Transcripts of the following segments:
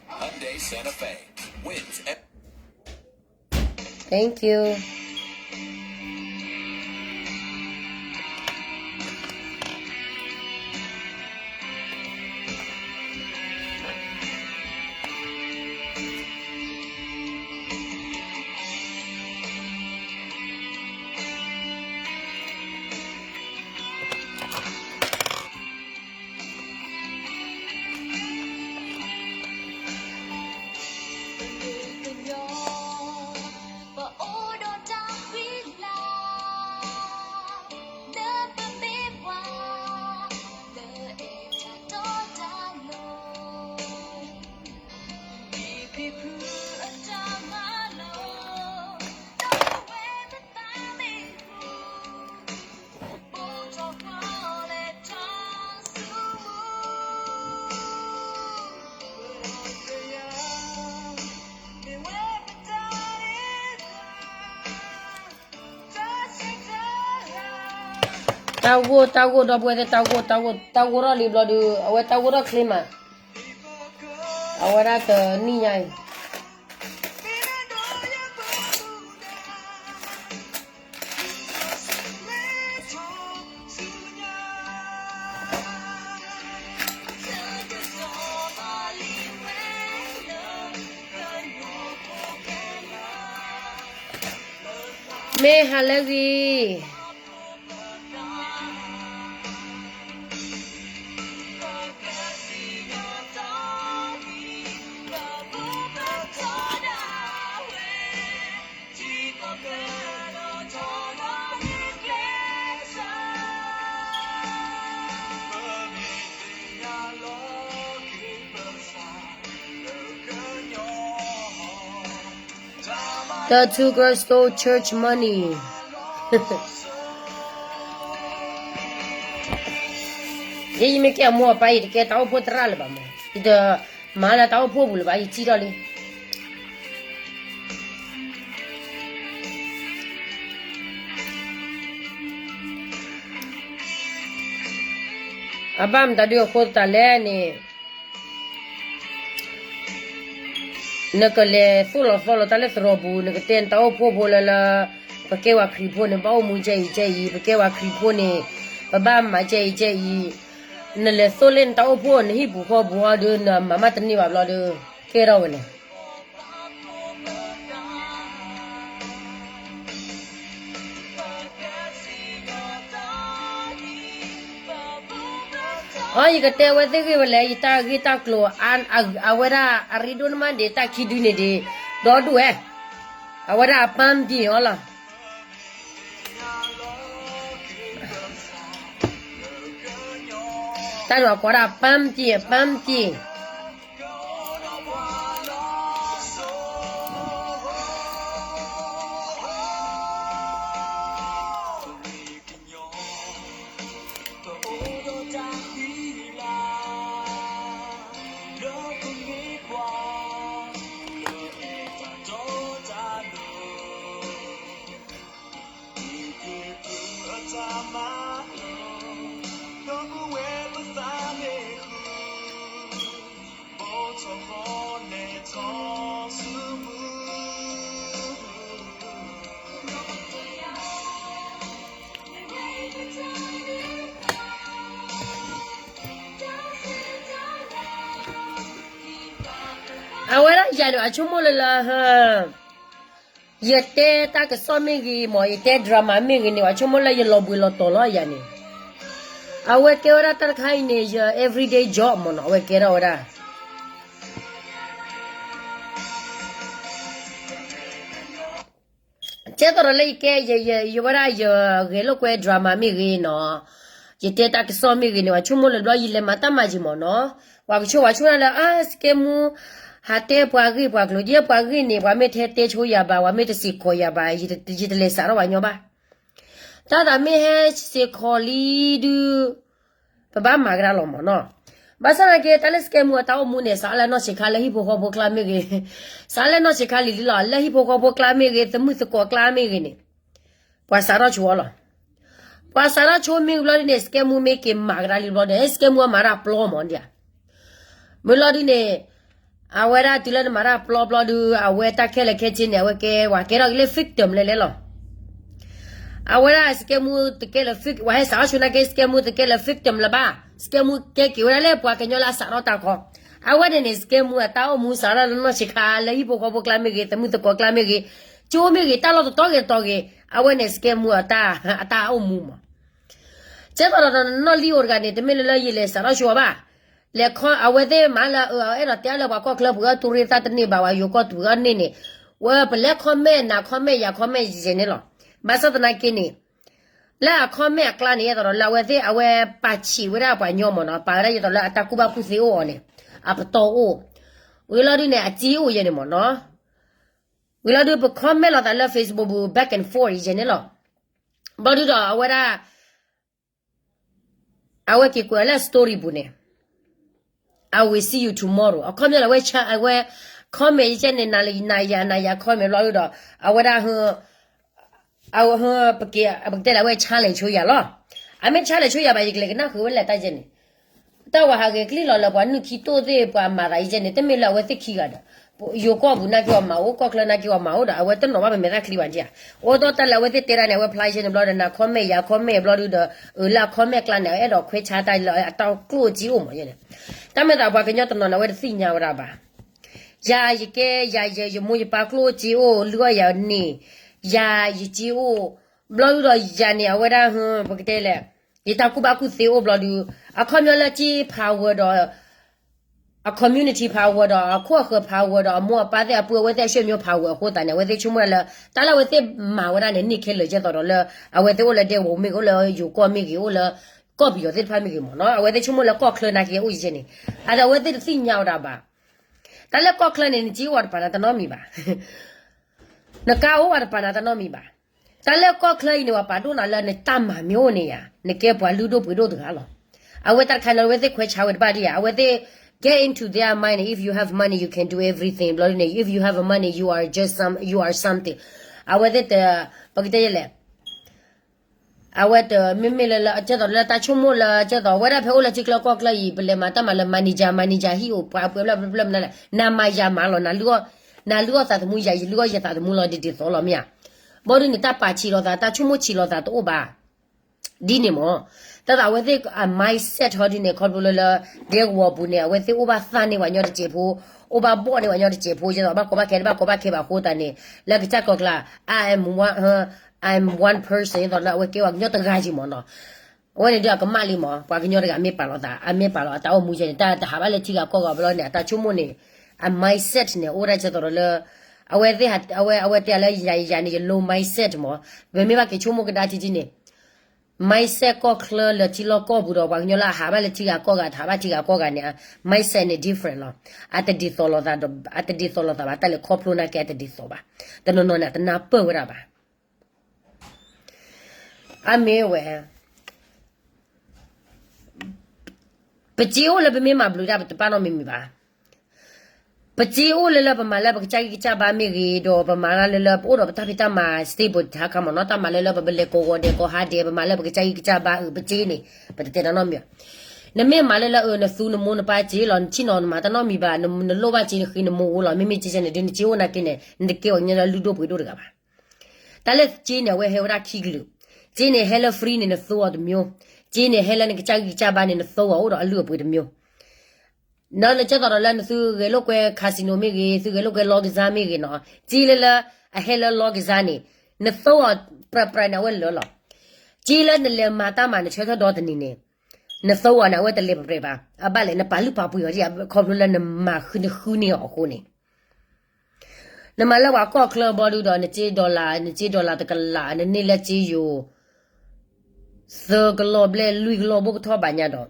Hyundai Santa Fe wins. Thank you.တၢ်ဂိၢ် တၢ်ဂိၢ် ဒီပုၢ်ဝဲၢ်သ့ၣ် တၢ်ဂိၢ် တၢ်ဂိၢ် တၢ်ဂိၢ်ထီၣ်လံဘျီဒီး အဝဲတၢ်ဂိၢ်ထီၣ်ချ့မး, အဝဲဒၣ်တနံၣ်ညါအံၤ မ့ၢ်ဟါလၢအဂ့ၤ The two girls stole church money. ယဲယမ့ၢ်ကဲအမိၢ်အပၢ် ယတကဲတၢ်အိၣ်ဖှိၣ်သရၣ်လၢၤဘၣ်မး, ယတမၤလၢတၢ်အိၣ်ဖှိၣ်ပူၤလၢၤဘၣ်, ယစံၣ်ထီၣ်လံ. အဘၣ်မတၤဒုးအဃိသတးလဲၣ်န့ၣ် နကလဲၤသိၣ်လီၤသီလီၤတၢ်လၢသရိာ်ပူၤ, နကတဲနတၢ်အိၣ်ဖှိၣ်ဖိလၢလၢ ပကဲဝဲခရံာ်ဖိန့ၣ် ဘၣ်အိၣ်မူကဲအံၤကဲအံၤ, ပကဲဝဲခရံာ်ဖိန့ၣ် ပဘၣ်မၤကဲအံၤကဲအံၤ, နလဲၤသိၣ်လၢနတၢ်အိၣ်ဖှိၣ် နဟံၣ်ပူၤဃီပူၤဟီဒီး နမၤမးတန့ၢ်ဘၣ်ဘျီဒီး ကဲထီၣ်ဝဲန့ၣ် အ ယကတဲဝဲသ့ၣ်ဂ့ၢ်ဝဲလဲၣ်, ယတၢ်ဂ့ၢ်တၢ်ကျိၤ အဝဲဒၣ်အရ့ဒိၣ်န့ၢ်မးဒံး တၢ်ခံဒုန့ၣ်ဒံး ဒီဒူၣ်ဝဲ, အဝဲဒၣ်အပၢ်တံၢ်အီၤလီၤ. တၢ်န့ၣ်အကိးဒၣ်အပၢ်တံၢ် အပၢ်တံၢ်.အဝဲဒၣ်ယၤန့ၣ် အဆိကမိၣ်လၢလၢ ယတဲတၢ်ကစီၣ်မ့ၢ်ဂ့ၤမး ယတဲ drama မ့ၢ်ဂ့ၤန့ၣ် ပှၤဆိကမိၣ်လၢယလီၤဘှံးလီၤတီၤလီၤယၤန့ၣ်, အဝဲကဲဝဲဒၣ်တၢ်တခါအံၤန့ၣ် ယ everyday job မးနီၤ အဝဲကဲထီၣ်ဝဲဒၣ် ကဲသိးဒီးလၢယကဲ ယဝဲဒၣ်ယဂဲၤလိာ်ကွဲ drama မ့ၢ်ဂ့ၤနီၤ, ယတဲတၢ်ကစီၣ်မ့ၢ်ဂ့ၤန့ၣ် ပှၤဆိကမိၣ်လၢဘျီယလဲၤမၤတၢ်မၤက့ၤမးနီၤ, ပှၤကဆိၣ်ပှၤဆိကမိၣ်လၢ အါ စကဲမူ ဟးတဲပှၤဂ့ၢ်ပှၤကျိၤ ယဲပှၤဂ့ၢ်န့ၣ် ပှၤမ့ၢ်ထဲတဲဆိယၤဘၣ် ပှၤမ့ၢ်တစံးခိးယၤဘၣ် ယတလဲၤစးထီၣ်ပှၤညီဘၣ်. တၢ်သးမ့ၢ်ဟဲစံးခိးလံဒုး ပဘၣ်မၤကဒါလီၤမးနီၤ. ဘၣ်ဆၣ်သနာ်က့ တၢ်လၢစကဲမူအတၢ်အိၣ်မူန့ၣ် စးလၢနီၢ်ဆံးခါလၢဟံၣ်ဖိဃီဖိကျါမ့ၢ်ဂ့ၤ, စးလၢနီၢ်ဆံးခါလံၤလံလီၤ လၢဟံၣ်ဖိဃီဖိကျါမ့ၢ်ဂ့ၤ သမုၣ်သကိးကျါမ့ၢ်ဂ့ၤန့ၣ် ပှၤစးထီၣ်ဆိအီၤလီၤ. ပှၤစးထီၣ်ဆိမ့ၢ်ဂ့ၤဘျီဒ်န့ၣ် စကဲမူမ့ၢ်က့ၤမၤကဒါလံဘျီဒီး စကဲမူအမၤတၢ်ပျီမးဒ်ဧါ မ့ၢ်လီၤဒုန့ၣ် အဝဲဒၣ်တုၤလၢနမၤတၢ်ပျီဘျီဒု အဝဲတၢ်ခဲလၢာ်ခဲဆ့န့ၣ် အဝဲကဲ ပှၤကဲထီၣ်က့ၤလၢ victim လဲၤလဲၤလီၤ. အဝဲဒၣ် scam မူတကဲလၢ ပှၤဟဲစးထီၣ်ဆိနာ်က့ scam မူတကဲလၢ victim လၢၤဘၣ်. scam မူကဲက့ၤဝဲဒၣ်လၢပှၤကညီလၢအစးထီၣ်တၢ်ခီ, အဝဲန့ၣ်န့ၣ် scam မူအတၢ်အိၣ်မူစးထီၣ်လၢနီၢ်ဆံးခါ လၢဟံၣ်ဖိဃီဖိကျါမ့ၢ်ဂ့ၤ, သမုၢ်သကိးကျါမ့ၢ်ဂ့ၤ, ကၠိမ့ၢ်ဂ့ၤ, တၢ်လီၢ်တတီၤဂ့ၤတတီၤဂ့ၤ, အဝဲန့ၣ် scam မူအတၢ်အိၣ်မူမး. ကဲသိးဒီးနီၢ်လံၣ်အိၣ်တဂၤန့ၣ် တမ့ၢ်လၢလၢယလဲၤစးထီၣ်ဆိအီၤဘၣ်. လဲၤခီ အဝဲသ့ၣ်မၤလၢအအဲၣ်ဒိးတဲလၢပှၤကီၢ်ချၢပှၤအၢတူၢ်ရ့ၣ်သၣ်တန့ၢ်ဘၣ် ပှၤယိၤကီၢ်ပှၤအၢန့ၢ်န့ၣ်, ဝဲပလဲၤ comment နၤ comment ယၤ comment ယဲန့ၣ်လီၤ. ဘၣ်ဆၣ်သနာ်က့န့ၣ် လၢအ comment အကျါန့ၣ် ယဲသိးဒီးလၢအဝဲသ့ၣ် အဝဲပာ်ဆံးဝဲဒၣ်ပှၤညီမးနီၤ, ပာ်ဝဲဒၣ်ယဲသိးလၢအတၢ်ကူၣ်ဘၣ်ကူၣ်သ့အိၣ်အီၤန့ၣ် အပတီၢ်အိၣ်, ဝံၤလီၤဒုန့ၣ် အစ့အိၣ်ယဲန့ၣ်မးနီၤ. ဝံၤလီၤဒု ပ comment လိာ်သးလၢ Facebook ပူၤ back and forth ယဲန့ၣ်လီၤ. ဘျီဒုဒီးအဝဲဒၣ် အဝဲက့ၤကွဲးလၢ story ပူၤန့ၣ် I will see you tomorrow အခီပညီန့ၣ် အဝဲ အဝဲ comment ယဲန့ၣ် နၤယၤနၤယၤ comment ဘျီဒုဒီး အဝဲဒၣ် အဝဲ ပကတဲလၢအဝဲ challenge ဆိယၤလီၤ. အမ့ၢ် challenge ဆိယၤဘၣ် ယကလဲၤကနၣ်ဃုာ်ဝဲလဲၣ်တၢ်ယဲန့ၣ်, တၢ်ဝဲဟးဂဲၤကလံၣ်လီၤလၢပှၤနုၢ်ခံတိၢ်သ့ၣ် ပှၤမၤသးယဲန့ၣ် တမ့ၢ်လၢအဝဲသ့ၣ်ခံဂၤဒီး ယိၤကီၢ်ပူၤနာ်က့အီၤမၤအိၣ် ကီၢ်ချၢနာ်က့အီၤမၤအိၣ်ဒီး အဝဲတနီၤဘၣ်ပမဲာ်သၣ်ချံဘၣ်ဒံးဧါ. အိၣ်ဒီးတၢ်လၢအဝဲသ့ၣ်တဲဒၣ်န့ၣ် အဝဲဖျါယဲန့ၣ်ဘျီဒီး နၤ comment ယၤ comment ဘျီဒုဒီး အၢ လၢအ comment ကျါန့ၣ် အအဲၣ်ဒိးခွဲးဆါတၢ်လၢအတၢ်ကျိၣ်စ့အိၣ်မးယဲန့ၣ်, တၢ်မ့ၢ်သးပှၤကညီတနီၤန့ၣ် အဝဲတသ့ၣ်ညါဝဲဒၣ်ဘၣ်. ယၤယကဲ ယၤယမိၢ်ယပၢ်ကျိၣ်စ့အိၣ် လုၢ်အီၣ်ယၤန့ၣ်, ယၤယစ့အိၣ်, ဘျီဒုဒီးယၤန့ၣ် အဝဲဒၣ် ပကတဲလဲၣ်, ယတၢ်ကူၣ်ဘၣ်ကူၣ်သ့အိၣ်ဘျီဒု, အခီပညီလၢစ့ power ဒီး အ community power ဒီးအခိၣ်အဃၢၤ power ဒီးအမိၢ်အပၢ်သ့ၣ်အပုၢ်အဝဲသ့ၣ်အဆွေမျိုး power အဃိသတးန့ၣ် အဝဲသ့ၣ်ဆိကမိၣ်လၢ တၢ်လၢအဝဲသ့ၣ်မၤဝဲဒၣ်န့ၣ် န့ၢ်ခဲလၢာ်ကဲသိးဒီးလၢ အဝဲသ့ၣ်အိၣ်လၢဒဲကဝီၤမ့ၢ်ဂ့ၤ အိၣ်လၢယိၤကီၢ်မ့ၢ်ဂ့ၤ အိၣ်လၢကီၢ်ပယီၤသ့ၣ်တဖၣ်မ့ၢ်ဂ့ၤမးနီၤ အဝဲသ့ၣ်ဆိကမိၣ်လၢကီၢ်ချၢနာ်က့အိၣ်ယဲန့ၣ်, အဝဲသ့ၣ်တသ့ၣ်ညါဝဲဒၣ်ဘၣ်. တၢ်လၢကီၢ်ချၢန့ၣ် နစ့အိၣ်ဝဲတပၤနၤတနီတမံၤဘၣ် နကါအိၣ်ဝဲတပၤနၤတနီတမံၤဘၣ်. တၢ်လၢကီၢ်ချၢအံၤန့ၣ် ပှၤပာ်ဒိၣ်နၤလၢနတၢ်မၤမ့ၢ်အိၣ်န့ၣ်ယါ, နကဲပှၤလုၢ်ဒိၣ်ပှ့ၤဒိၣ်တဂၤလီၤ. အဝဲတၢ်တခါန့ၣ် အဝဲသ့ၣ်ခွဲးဆါဝဲတဘၣ်ဒံးဧါ, အဝဲသ့ၣ် get into their mind န့ၣ် if you have money you can do everything ဘျီဒုန့ၣ် if you have a money you are just some, you are something. အဝဲသ့ၣ်တ, ပကတဲလဲၣ် အဝဲတမ့မ့ၢ်လၢလၢ ကဲသိးလၢတၢ်ဆိကမိၣ်လၢ ကဲသိးဝဲဒၣ်ဖဲအိၣ်လၢထံချၢကီၢ်ချၢအံၤ ပလဲၤမၤတၢ်မၤလၢ manager, manager ဟံၣ်အိၣ်ပှၤပှဲၤဖျၢၣ်ဖျၢၣ်မနုၤလဲၣ် နၤမၤယၤမၤလီၤ, နၤလုၢ်အီၣ်သးသမူယၤ ယလုၢ်အီၣ်ယသးသမူလီၤ ဒ်ဒ်သိးလီၤမ့ၢ်ဧါ. ဘျီဒုန့ၣ် တၢ်ပာ်ဆံးလိာ်သး တၢ်ဆိကမိၣ်ဆံးလိာ်သးတအိၣ်ဘၣ် ဒ်န့ၣ်မး, တၢ်သးအဝဲသ့ၣ်အ mindset ဟီဒ်န့ၣ် ခီဖျိလၢလၢ ဒဲကဝီၤပူၤန့ၣ် အဝဲသ့ၣ်အိၣ်ဘၣ်သၣ်န့ၢ်ပှၤညီတစဲးဖိ, အိၣ်ဘၣ်ဘီၣ်န့ၢ်ပှၤညီတစဲးဖိ ယဲသိးဘၣ်ကီဘၣ်ခဲတဘၣ်ကီဘၣ်ခဲဘၣ်အဃိသတးန့ၣ် လၢကစၢ်ကီၢ်ကျါ I am one, I am one person ယဲသိးလၢအဝဲကဲပှၤကညီတဂၤယံၤမးနီၤ. အဝဲန့ၣ်ဒုးအကမၣ်လံမး ပှၤကညီတဂၤမ့ၢ်ပာ်လီၤသး အမ့ၢ်ပာ်လီၤအတၢ်အိၣ်မူယဲန့ၣ် တၢ်တဟးဘၣ်လၢထံဂၤကီၢ်ဂၤဘျီန့ၣ် အတၢ်ဆိကမိၣ်န့ၣ် အ mindset န့ၣ် အိၣ်ဒၣ်ကဲသိးဒီးလၢ အဝဲသ့ၣ် အဝဲ အဝဲတဲလၢယၤ ယၤန့ၣ် ယ low mindset မး, ပမ့ၢ်ဘၣ်က့ၤဆိကမိၣ်ကဒါထံထံန့ၣ် mindset ကီၢ်ချၢလၢထံလီၢ်ကီၢ်ပူၤဒီး ပှၤကညီလၢအဟးဘၣ်လၢထံဂၤကီၢ်ဂၤ တဟးဘၣ်ထံဂၤကီၢ်ဂၤန့ၣ် mindset န့ၣ် different လီၤ. အတဒ်သိးလိာ်သး အတဒ်သိးလိာ်သးဘၣ် တၢ်လဲၤခီဖျိနာ်က့အတဒ်သိးဘၣ်. တနီၤနီၤန့ၣ် အတနၢ်ပၢၢ်ဝဲဒၣ်ဘၣ်. အမ့ၢ်ဝဲ ပစ့အိၣ်လၢပမ့ၢ်မၤဘျုးတၢ်ပတပာ်နီတမံၤမံၤဘၣ်. ပစ့အိၣ်လၢလၢပမၤလၢပကစၢ်ဂံၢ်ကစၢ်ဘါမ့ၢ်ဂ့ၤ ဒီးပမၤလၢလၢပအိၣ်ဒီးပတၢ်ဖံးတၢ်မၤ stable တခါခါမးနီၤ တၢ်မၤလၢလၢပလဲၤကိးဂီၤဒဲးကိးဟါဒဲး ပမၤလၢပကစၢ်ဂံၢ်ကစၢ်ဘါအုးပစ့န့ၣ် ပတတဲတၢ်နီတမံၤဘၣ်. နမ့ၢ်မၤလၢလၢအၢ နသူနမိၢ်နပၢ်စ့လီၤ နဆ့ၣ်နီၤနမၤတၢ်နီတမံၤဘၣ် နလိၣ်ဘၣ်စ့နဃ့နမိၢ်အိၣ်လီၤ မ့မ့ၢ်စ့စ့န့ၣ် ဒုးနစ့အိၣ်နာ်က့န့ၣ် နတကဲပှၤကညီလၢလုၢ်ဒိၣ်ပှ့ၤဒိၣ်တဂၤဘၣ်. တၢ်လၢစ့န့ၣ် အဝဲဟဲဝဲဒၣ်ခံကလုာ်, စ့န့ၣ် ဟဲလၢ free န့ၣ် နသိအီၤတမျိုး, စ့န့ၣ် ဟဲလၢနကစၢ်ဂံၢ်ကစၢ်ဘါန့ၣ် နသိအီၤအိၣ်ဒီးအလုၢ်အပှ့ၤတမျိုး. ဒီးလၢကဲသိးဒီးလၢနသုဂဲၤလိာ်ကွဲ casino မ့ၢ်ဂ့ၤ သုဂဲၤလိာ်ကွဲ လောင်းကစား မ့ၢ်ဂ့ၤနီၤ, စ့လၢလၢအဟဲလၢ လောင်းကစား န့ၣ် နသိအီၤပြၢပြၢန့ၣ် အဝဲလၢာ်လီၤ. စ့လၢနလဲၤမၤတၢ်မၤနဆၢထၢၣ်ဒီတနံၤန့ၣ် နသိအီၤန့ၣ် အဝဲတလဲၤပြဲပြဲဘၣ်, အဘၣ်လဲၣ် နပာ်လုၢ်ပာ်ပှ့ၤအီၤဒ် ခီဖျိလၢနမၤဃုနဃုန့ၢ်အီၤအဃိန့ၣ် နမၤလၢပှၤကီၢ်ချၢဘျီဒုဒီး နစ့ dollar နစ့ dollar တကလး နန့ၢ်လၢစ့ယိၤ သၢကလီၢ်ဘျဲၣ်လွံၢ်ကလီၢ်ဘိၣ်ကထီၣ်ဘၣ်ညါဒီး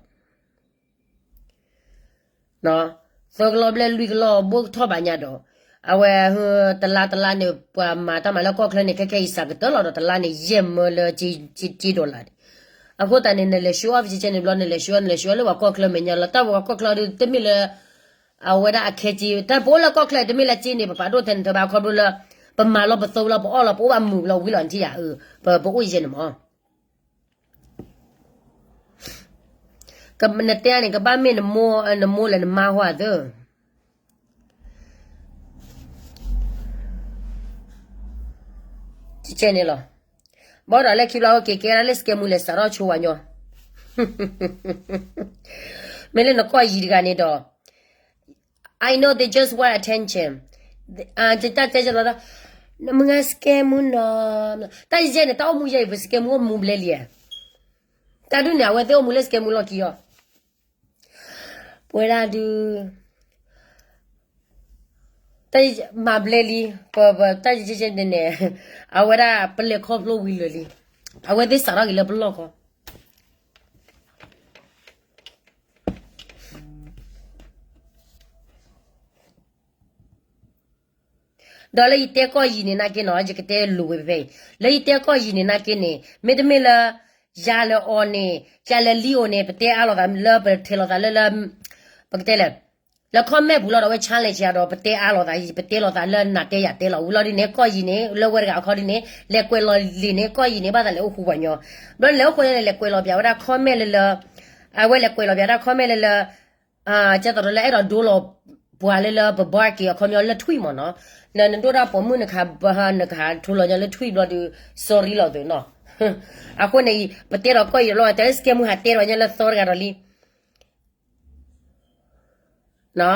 သၢကလီၢ်ဘျဲၣ်လွံၢ်ကလီၢ်ဘိၣ်ကထီၣ်ဘၣ်ညါဒီး အဝဲ တလါတလါန့ၣ် ပှၤမၤတၢ်မၤလၢကီၢ်ချၢန့ၣ် ခဲခဲအံၤစးကတၢၢ်လီၤဒီး တလါန့ၣ် ယဲၢ်မၢလၢစ့ dollar န့ၣ်. အဃိသတးန့ၣ် နလဲၤ show off စ့န့ၣ်ဘျီ နလဲၤ show off နလဲၤ show off လၢပှၤကီၢ်ချၢမဲာ်ညါလီၤ. တၢ်ပှၤကီၢ်ချၢဒုး တမ့ၢ်လၢ အဝဲဒၣ်အခဲစ့ တၢ်ပအိၣ်လၢကီၢ်ချၢတမ့ၢ်လၢစ့န့ၣ် ပပာ်ဒိၣ်ထဲန့ၣ်တဘၣ် ခီဖျိလၢ ပမၤလီၤပသိလီၤပအီၣ်လီၤပအိၣ်ဘၣ်မုာ်လီၤဝံၤလီၤနထံၣ်ဧါ ပအိၣ်ယဲန့ၣ်မး. နတဲန့ၣ် ကဘၣ်မ့ၢ်နမိၢ် နမိၢ်လၢနမါဟီသၢ ကဲန့ၣ်လီၤ. ဘၣ်ဒီးလၢခံဘျီ က့ၤကဲဒၣ်လၢ scam မူ လဲၤစးထီၣ်ဆိဝဲညီ, မ့ၢ်လၢနကီၢ်ယံၤတဂၤန့ၣ်ဒီး I know they just want attention. တၢ်တဲလီၤ, မုၢ်ဂၤ scam မူနီၤ, တၢ်ယဲန့ၣ် တၢ်အိၣ်မူယဲအံၤ ပ scam မူအိၣ်မူဘျဲလံ. တၢ်ဒုးန့ၣ် အဝဲသ့ၣ်အိၣ်မူလၢ scam မူလီၢ်ခံအီၤ, ပဝဲဒၣ်ဒုး တၢ်မၤဘျဲလံ, ပတၢ်ယဲန့ၣ် အဝဲဒၣ် ပလဲၤခီဖျိဝံၤလၢာ်လံ, အဝဲသ့ၣ်စးထီၣ်က့ၤလၢပလီၢ်ခီ ဒီးလၢယတဲကီၢ်ယံၤန့ၣ်နာ်က့နီၤ ယကတဲလိၤဝဲဖဲဖဲအံၤ, လၢယတဲကီၢ်ယံၤန့ၣ်နာ်က့န့ၣ် မ့တမ့ၢ်လၢ ယၤလၢအီၤန့ၣ် ယၤလၢလံအိၣ်န့ၣ် ပတဲအါလိာ်သးလၢပထဲးလိာ်သးလၢလၢ ပကတဲလဲၣ်, လၢ comment ပူၤလီၤဒီး အဝဲ challenge ယၤဒီး ပတဲအါလိာ်သး ပတဲလိာ်သးလၢနၤတဲယၤတဲလီၤ ဝံၤလီၤဒ်န့ၣ် ကီၢ်ယံၤန့ၣ် လၢဝဲတဂၤအခီဒ်န့ၣ် လဲၤကွဲးလီၤလံာ်န့ၣ် ကီၢ်ယံၤန့ၣ် ဘၣ်သးလဲၤအိၣ်ဃူပှၤညီ, ဘျီလဲၤအိၣ်ဃူန့ၣ် လဲၤကွဲးလီၤပၠးဝဲဒၣ် comment လၢလၢ အဝဲလဲၤကွဲးလီၤပၠးဒၣ် comment လၢလၢ ကဲသိးဒီးလၢအဲၣ်ဒိးဒိလီၤပှၤလၢလၢပ bark အခီပညီလၢထွံၣ်မ့ၢ်နီၤ, နဒိၣ်ဒၣ်ပိာ်မုၣ်နခး နခးထိလီၤညီလၢထွံၣ်ဘျီဒုး sorry လီၤသုနီၤ, အဃိန့ၣ် ပတဲဒီးကီၢ်ယံၤလီၤ တဲလၢ scam မူဟးတဲဒီးညီလၢသီတဂၤဒီးလံ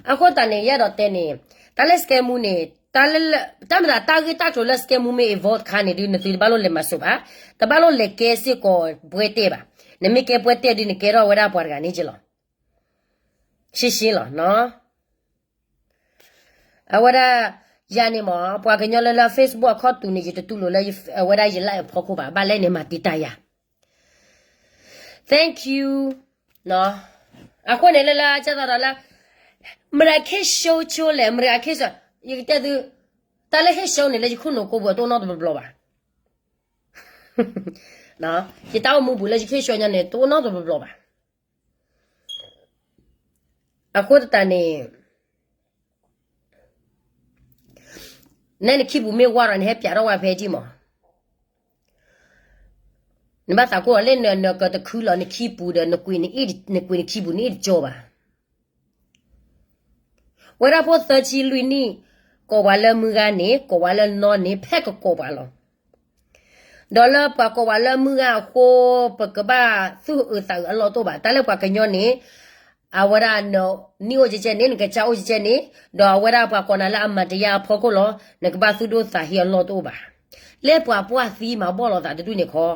အဃိသတးန့ၣ် ယအဲၣ်ဒိးတဲန့ၣ် တၢ်လၢ scam မူန့ၣ် တၢ်မ့ၢ်သးတၢ်ဂ့ၢ်တၢ်ကျိၤလၢ scam မူမ့ၢ် involve တခါန့ၣ်ဒုး နသုတဘၣ်လိၣ်လဲၤမၤစိးဘၣ်, တဘၣ်လိၣ်လဲၤကဲစ့ၢ်ကီးပှဲၤတဲာ်ဘၣ်, နမ့ၢ်ကဲပှဲၤတဲာ်ဒုး နကဲထီၣ်ဝဲဒၣ်ပှၤတဂၤန့ၣ်က့လီၤ, ရှင်းရှင်းလီၤနီၤ. အဝဲဒၣ် ယၤန့ၣ်မ့ၢ် ပှၤကညီလၢလၢ Facebook အခီၣ်တူာ်န့ၣ် ယတတူၢ်လိာ်လၢ အဝဲဒၣ်ယ live အဖီခိၣ်ဘၣ်, ဘၣ်လဲၣ်န့ၣ် မၤတံာ်တာ်ယၤ Thank you အဃိန့ၣ်လၢလၢကဲသိးဒီးလၢ မတၤခ့ၣ်ဆိဆိလဲၣ် မတၤခ့ၣ်ဆိ ယကတဲသု တၢ်လၢဟ့ၣ်ဆိန့ၣ် လၢယခိၣ်နူာ်ကိးပူၤတအိၣ်နီတဘျီဘျီဘၣ်, ယတၢ်အိၣ်မူပူၤလၢယခ့ၣ်ဆိညါန့ၣ် တအိၣ်နီတဘျီဘျီဘၣ်. အဃိသတးန့ၣ် နဲနခံပူၤမ့ၢ်ဝါဒီး နဟဲပၠးထီၣ်ဝဲဖဲဒံၣ်မး, နဘၣ်သးကိၢ်လၢနကတခုလီၤ နခံပူၤဒီး နကွံာ်နခံပူၤနအ့ၣ်တကၠီဘၣ်. ဝဲဒၣ်ဖိသၢဆံလွံၢ်နံၣ် ကိးပှၤလၢမုၢ်ဂၤန့ၣ် ကိးပှၤလၢနီၢ်န့ၣ် ဖဲကကိးပှၤလီၤ. ဒီးလၢပှၤကိးပှၤလၢမုၢ်ဂၤအဃိ ပကဘၣ်သူၣ်အုးသးအုးအလီၢ်တအိၣ်ဘၣ်. တၢ်လၢပှၤကညီန့ၣ် အဝဲဒၣ်နနံၣ်အိၣ်ကဲကဲန့ၣ် နကစၢ်အိၣ်ကဲကဲန့ၣ် ဒီးအဝဲဒၣ်ပှၤကိးနၤလၢအမၤတယါအဖီခိၣ်လီၤ. နကဘၣ်သူၣ်ဒိၣ်သးဟ့အလီၢ်တအိၣ်ဘၣ်. လၢပှၤပှၢ်သံမၤဘီၣ်လိာ်သးတဒူၣ်န့ၣ်ခီ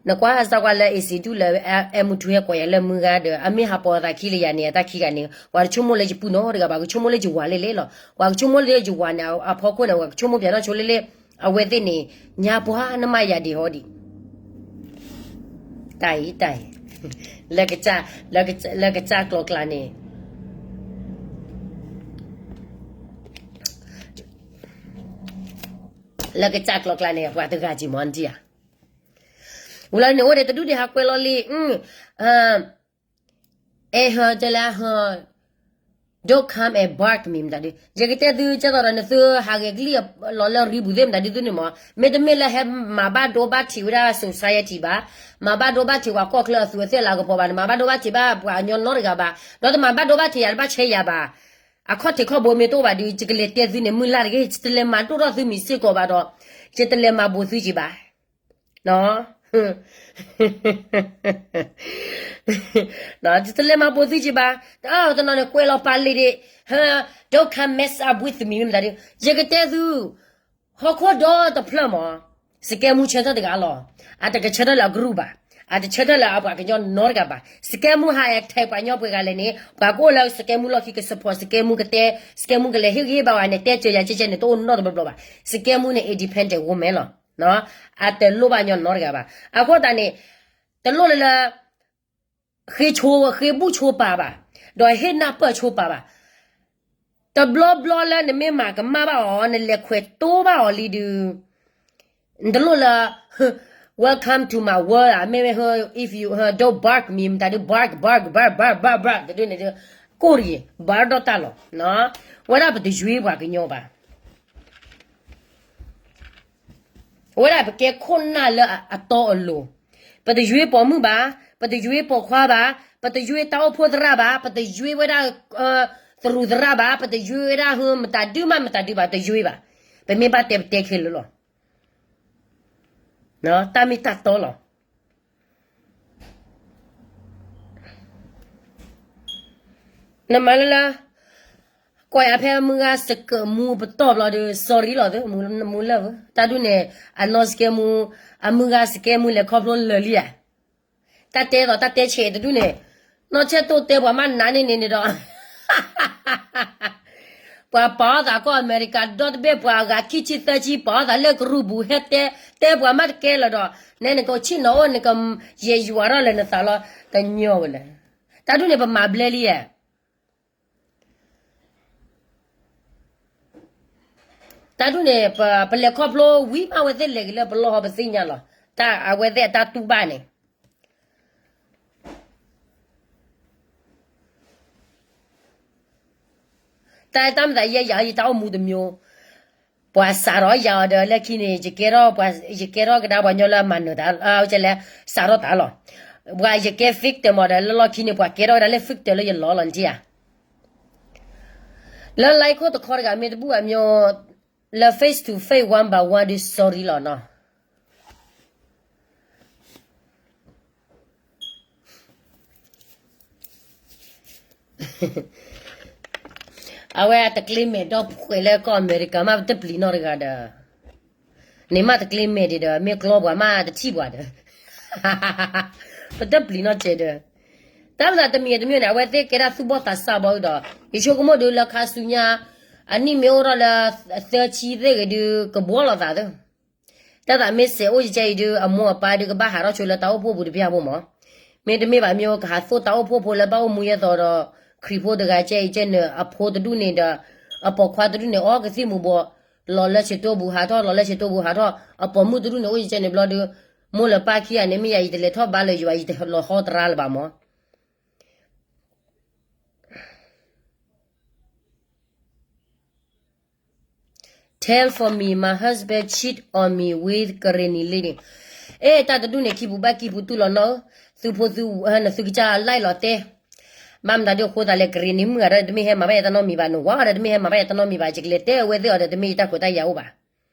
နကွၢ်စၢ်ကွၢ်လၢ အ့စံးဒူၣ်လၢ အဲမူထူဟဲကိးယၤလၢမုၢ်ဂၤဒီး အမ့ၢ်ဟးပိာ်သးခံလၢယၤန့ၣ် အတၢ်ခံဂၤန့ၣ် ပှၤတဆိကမိၣ်လၢယပုၢ်နီတဂၤဘၣ်, ကဆိကမိၣ်လၢယဝၤလဲၣ်လဲၣ်လီၤ. ပှၤကဆိကမိၣ်လၢယဝၤန့ၣ် အဖီခိၣ်န့ၣ် ပှၤကဆိကမိၣ်ပၠးထီၣ်ဆိလၢလၢ အဝဲသ့ၣ်န့ၣ် ညါပှၤနမၤယၤဒံးဟီဒံး တၢ်အံၤတၢ်အံၤ လၢကစၢ် လၢကစၢ်ကျိၤကျါန့ၣ် လၢကစၢ်ကျိၤကျါန့ၣ် ပှၤတဂၤကံၤမီၤနတံၢ်ဧါ. ဝံၤလီၤန့ၣ်အိၣ်ဒီးတဒူၣ်န့ၣ် ဟးကွဲးလီၤလံ အဲဟၢတဲလၢဟၢ don't come and bark me မတၤဒုး ယကတဲသုကဲသိးဒီး နသုဟးဂဲၤကလံၣ်လီၤလၢရံပူၤသ့ၣ် မတၤဒုးသုန့ၣ်မး မ့တမ့ၢ်လၢဟဲမၤဘၣ်ဒိဘၣ်ထံးဝဲဒၣ် society ဘၣ်, မၤဘၣ်ဒိဘၣ်ထံးပှၤကီၢ်ချၢအသူးအသ့ၣ်လၤကပီၤဘၣ်, နမၤဘၣ်ဒိဘၣ်ထံးဘၣ်ပှၤကညီနီတဂၤဘၣ်, ဒီးတမၤဘၣ်ဒိဘၣ်ထံးယၤ တဘၣ်ဆဲးယၤဘၣ်. အခီၣ်ထံးခီၣ်ဘိမ့ၢ်တအိၣ်ဘၣ်ဒီး ယကလဲၤတဲသုန့ၣ် မုၢ်လၢ်တဂ့ၤ, ယတလဲၤမၤဒိၣ်ထီၣ်သုမံၤစ့ၢ်ကီးဘၣ်ဒီး ယတလဲၤမၤဘူးသုကံၤဘၣ် ယတလဲၤမၤဘူးသုကံၤဘၣ်. တနီၤန့ၣ် ကွဲးလီၤပာ်လံဒံး don't come mess up with me မ့ၢ်မတၤဒုး ယကတဲသု ဟီၣ်ခိၣ်ဒီတဖျၢၣ်မး စကဲမူဆၢထၢၣ်တဂၤလီၤ. အတကဆၢထၢၣ်လၢအကရူၢ်ဘၣ်, အတဆၢထၢၣ်လၢအပှၤကညီနီတဂၤဘၣ်. စကဲမူဟးအထဲးပှၤကညီပှဲၤဂၤလဲၣ်န့ၣ် ပှၤကအိၣ်လၢစကဲမူလီၢ်ခံက support စကဲမူကတဲ, စကဲမူကလဲၤဟ့ၣ်ဂံၢ်ဟ့ၣ်ဘါဝဲန့ၣ် တဲစၢၤယၤကဲကဲန့ၣ် တအိၣ်နီတဘျီဘျီဘၣ်. စကဲမူန့ၣ် independent woman လီၤ. အတလိၣ်ဘၣ်ညီနီတဂၤဘၣ်. အဃိသတးန့ၣ် တလိၣ်လၢလၢ ဃ့ဆိ ဃ့ဘူၣ်ဆိပာ်ဘၣ်, ဒီးဟ့ၣ်နၢ်ပၢၢ်ဆိပာ်ဘၣ်. တဘျီဘျီလၢနမ့ၢ်မၤကမၣ်ဘၣ်အီၤ နလဲၤခွဲးတိဘၣ်အီၤလံဒုး နတလိၣ်လၢ welcome to my world မ့မ့ၢ် if you don't bark me မတၤဒုး bark bark bark bark bark bark တဒုန့ၣ် ကိၢ်တဂ့ၤ ဘၣ်ဒီးတၢ်လီၤ. ဝဲဒၣ်ပတယွ့ပှၤကညီဘၣ်. အဝဲဒၣ်ပကဲခိၣ်နၢ်လၢအတီအလိၤ, ပတယွ့ပိာ်မုၣ်ဘၣ်, ပတယွ့ပိာ်ခွါဘၣ်, ပတယွ့တၢ်အိၣ်ဖှိၣ်သရၣ်ဘၣ်, ပတယွ့ဝဲဒၣ် သရူးသရၣ်ဘၣ်, ပတယွ့ဝဲဒၣ် မတၤဒုမး မတၤဒုဘၣ် တယွ့ဘၣ်. ပမ့ၢ်ဘၣ်တဲပတဲခဲလၢာ်လီၤ. တၢ်မ့ၢ်တၢ်တီလီၤ. နမၤလၢလၢ ကွၢ်ယၤဖဲအမုၢ်ဂၤစကဲးမူပတီၢ်ဘျီဒီး sorry လီၤ, မူလၢၢ်ဧၢ, တၢ်ဒုးန့ၣ် အနီၢ်စကဲးမူ, အမုၢ်ဂၤစကဲးမူလဲၤခီဖျိလၢာ်လံဧါ. တၢ်တဲသိးတၢ်တဲဆဲးတဒုးန့ၣ်, နီၢ်ဆဲးတိၢ်တဲပှၤမးနးန့ၣ်န့ၣ်န့ၣ်ဒီး ပှၤပာ်အီၣ်သးကီၢ်အမဲရကၤဒီတဘ့ၣ် ပှၤအဂၤခံဆံသၢဆံ ပာ်အီၣ်သးလၢကရူၢ်ပူၤ ဟဲတဲ တဲပှၤမးတကဲလၢၤဒီး နဲနကဆ့ၣ်နီၤအိၣ် နကယဲၢ်ယွၤထီၣ်လၢနသးလီၤ တညီဝဲလဲၣ်. တၢ်ဒုးန့ၣ် ပမၤဘျဲလံဧါ. တၢ်ဒုးန့ၣ် ပလဲၤခီဖျိဝံၤမး အဝဲသ့ၣ်လဲၤက့ၤလၢပလီၢ်ဟီ ပသ့ၣ်ညါလီၤ. တၢ်အဝဲသ့ၣ်အတၢ်တူၢ်ဘၣ်န့ၣ် တၢ်တၢ်မၤသးယဲယၤ ယတၢ်အိၣ်မူတမျိုး, ပှၤစးထီၣ်ယၤအီၤဒီး လၢခံန့ၣ် ယကဲထီၣ်ပှၤ ယကဲထီၣ်ကဒါပှၤညီလၢအမၤနၢၤတၢ် ကလဲၤစးထီၣ်တၢ်လီၤ. ပှၤယကဲ victim မးဒီး လၢလီၢ်ခံန့ၣ် ပှၤကဲထီၣ်ကဒါလၢ victim လၢယလီၢ်လီၤ နထံၣ်ဧါ. လၢ line ခိၣ်တခီတဂၤ မ့ၢ်တဘူၣ်အမျိုး လၢ face to face one by one ဒုး sorry လီၤနီၤ. အဝဲအတကျ့မဲာ်ဒီးဖှဲးလၢကီၢ်အမဲရကၤမး ပတပျံၤနီတဂၤဒီး, န့ၣ်မးတကျ့မဲာ်ဒံးဒီး မ့ၢ်ကျီပှၤမးတထံၣ်ပှၤဒီး ပတပျံၤနီတစဲးဒီး, တၢ်မၤသးတမံၤတမံၤန့ၣ် အဝဲသ့ၣ်ကဲဒၣ်သူၣ်ဘီၣ်သးစၢ်ဘီဒီး ယဆိကမိၣ်ဒုးလၢခါဆူညါ အနံၣ်မ့ၢ်အိၣ်ထီၣ်လၢသၢဆံသ့ၣ်ဂ့ၤဒုး ကဘှီလီၤသးသၢ တၢ်သးမ့ၢ်စဲးအိၣ်ယကဲအံၤဒုး အမိၢ်အပၢ်ဒုးကဘၣ်ဟးထီၣ်ဆိလၢတၢ်အိၣ်ဖှိၣ်ပူၤတပျၢ်ဖိမး. မ့တမ့ၢ်ဘၣ်မ့ၢ်ကဟးသိၣ်တၢ်အိၣ်ဖှိၣ်ဖိလၢဘၣ်အိၣ်မူယဲသိးဒီး ခရံာ်ဖိတဂၤကဲအံၤကဲန့ၣ် အဖိတဒူၣ်န့ၣ်ဒီး အပိာ်ခွါတဒူၣ်န့ၣ် အီကသံၣ်မူၤဘှီး လီၤလၢဆဲးတိၢ်ပူၤဟးထီၣ် လီၤလၢဆဲးတိၢ်ပူၤဟးထီၣ် အပိာ်မုၣ်တဒူၣ်န့ၣ် အိၣ်ယကဲန့ၣ်ဘျီဒုး မိၢ်လၢပၢ်ခံဂၤန့ၣ် မ့ၢ်ယၤယတလဲၤထီၣ်ဘါလၢယွၤ ယတလီၤဟီတရါလၢၤဘၣ်မး. Tell for me, my husband cheat on me with ကရ့ၣ်နံၤလံန့ၣ်, အဲ တၢ်တဒူၣ်န့ၣ် ခံပူၤဘၣ်ကံပူၤတူၢ်လီၤနီၢ်ဧၢ, သုဖိသု နသုကစၢ်လၢ်လီၤတဲာ်, ဘၣ်မတၤဒုးအဃိသတးလဲၣ် ကရ့ၣ်နံၤမုၣ်ဂၤဒီး တမ့ၢ်ဟဲမၤဘၣ်ယၤတၢ်နီတမံၤဘၣ်, နဝၤဒီး တမ့ၢ်ဟဲမၤဘၣ်ယၤတၢ်နီတမံၤဘၣ်, ယကလဲၤတဲအဝဲသ့ၣ်အီၤဒီး တမ့ၢ်ယတၢ်ခွဲးတၢ်ယာ်အိၣ်ဘၣ်.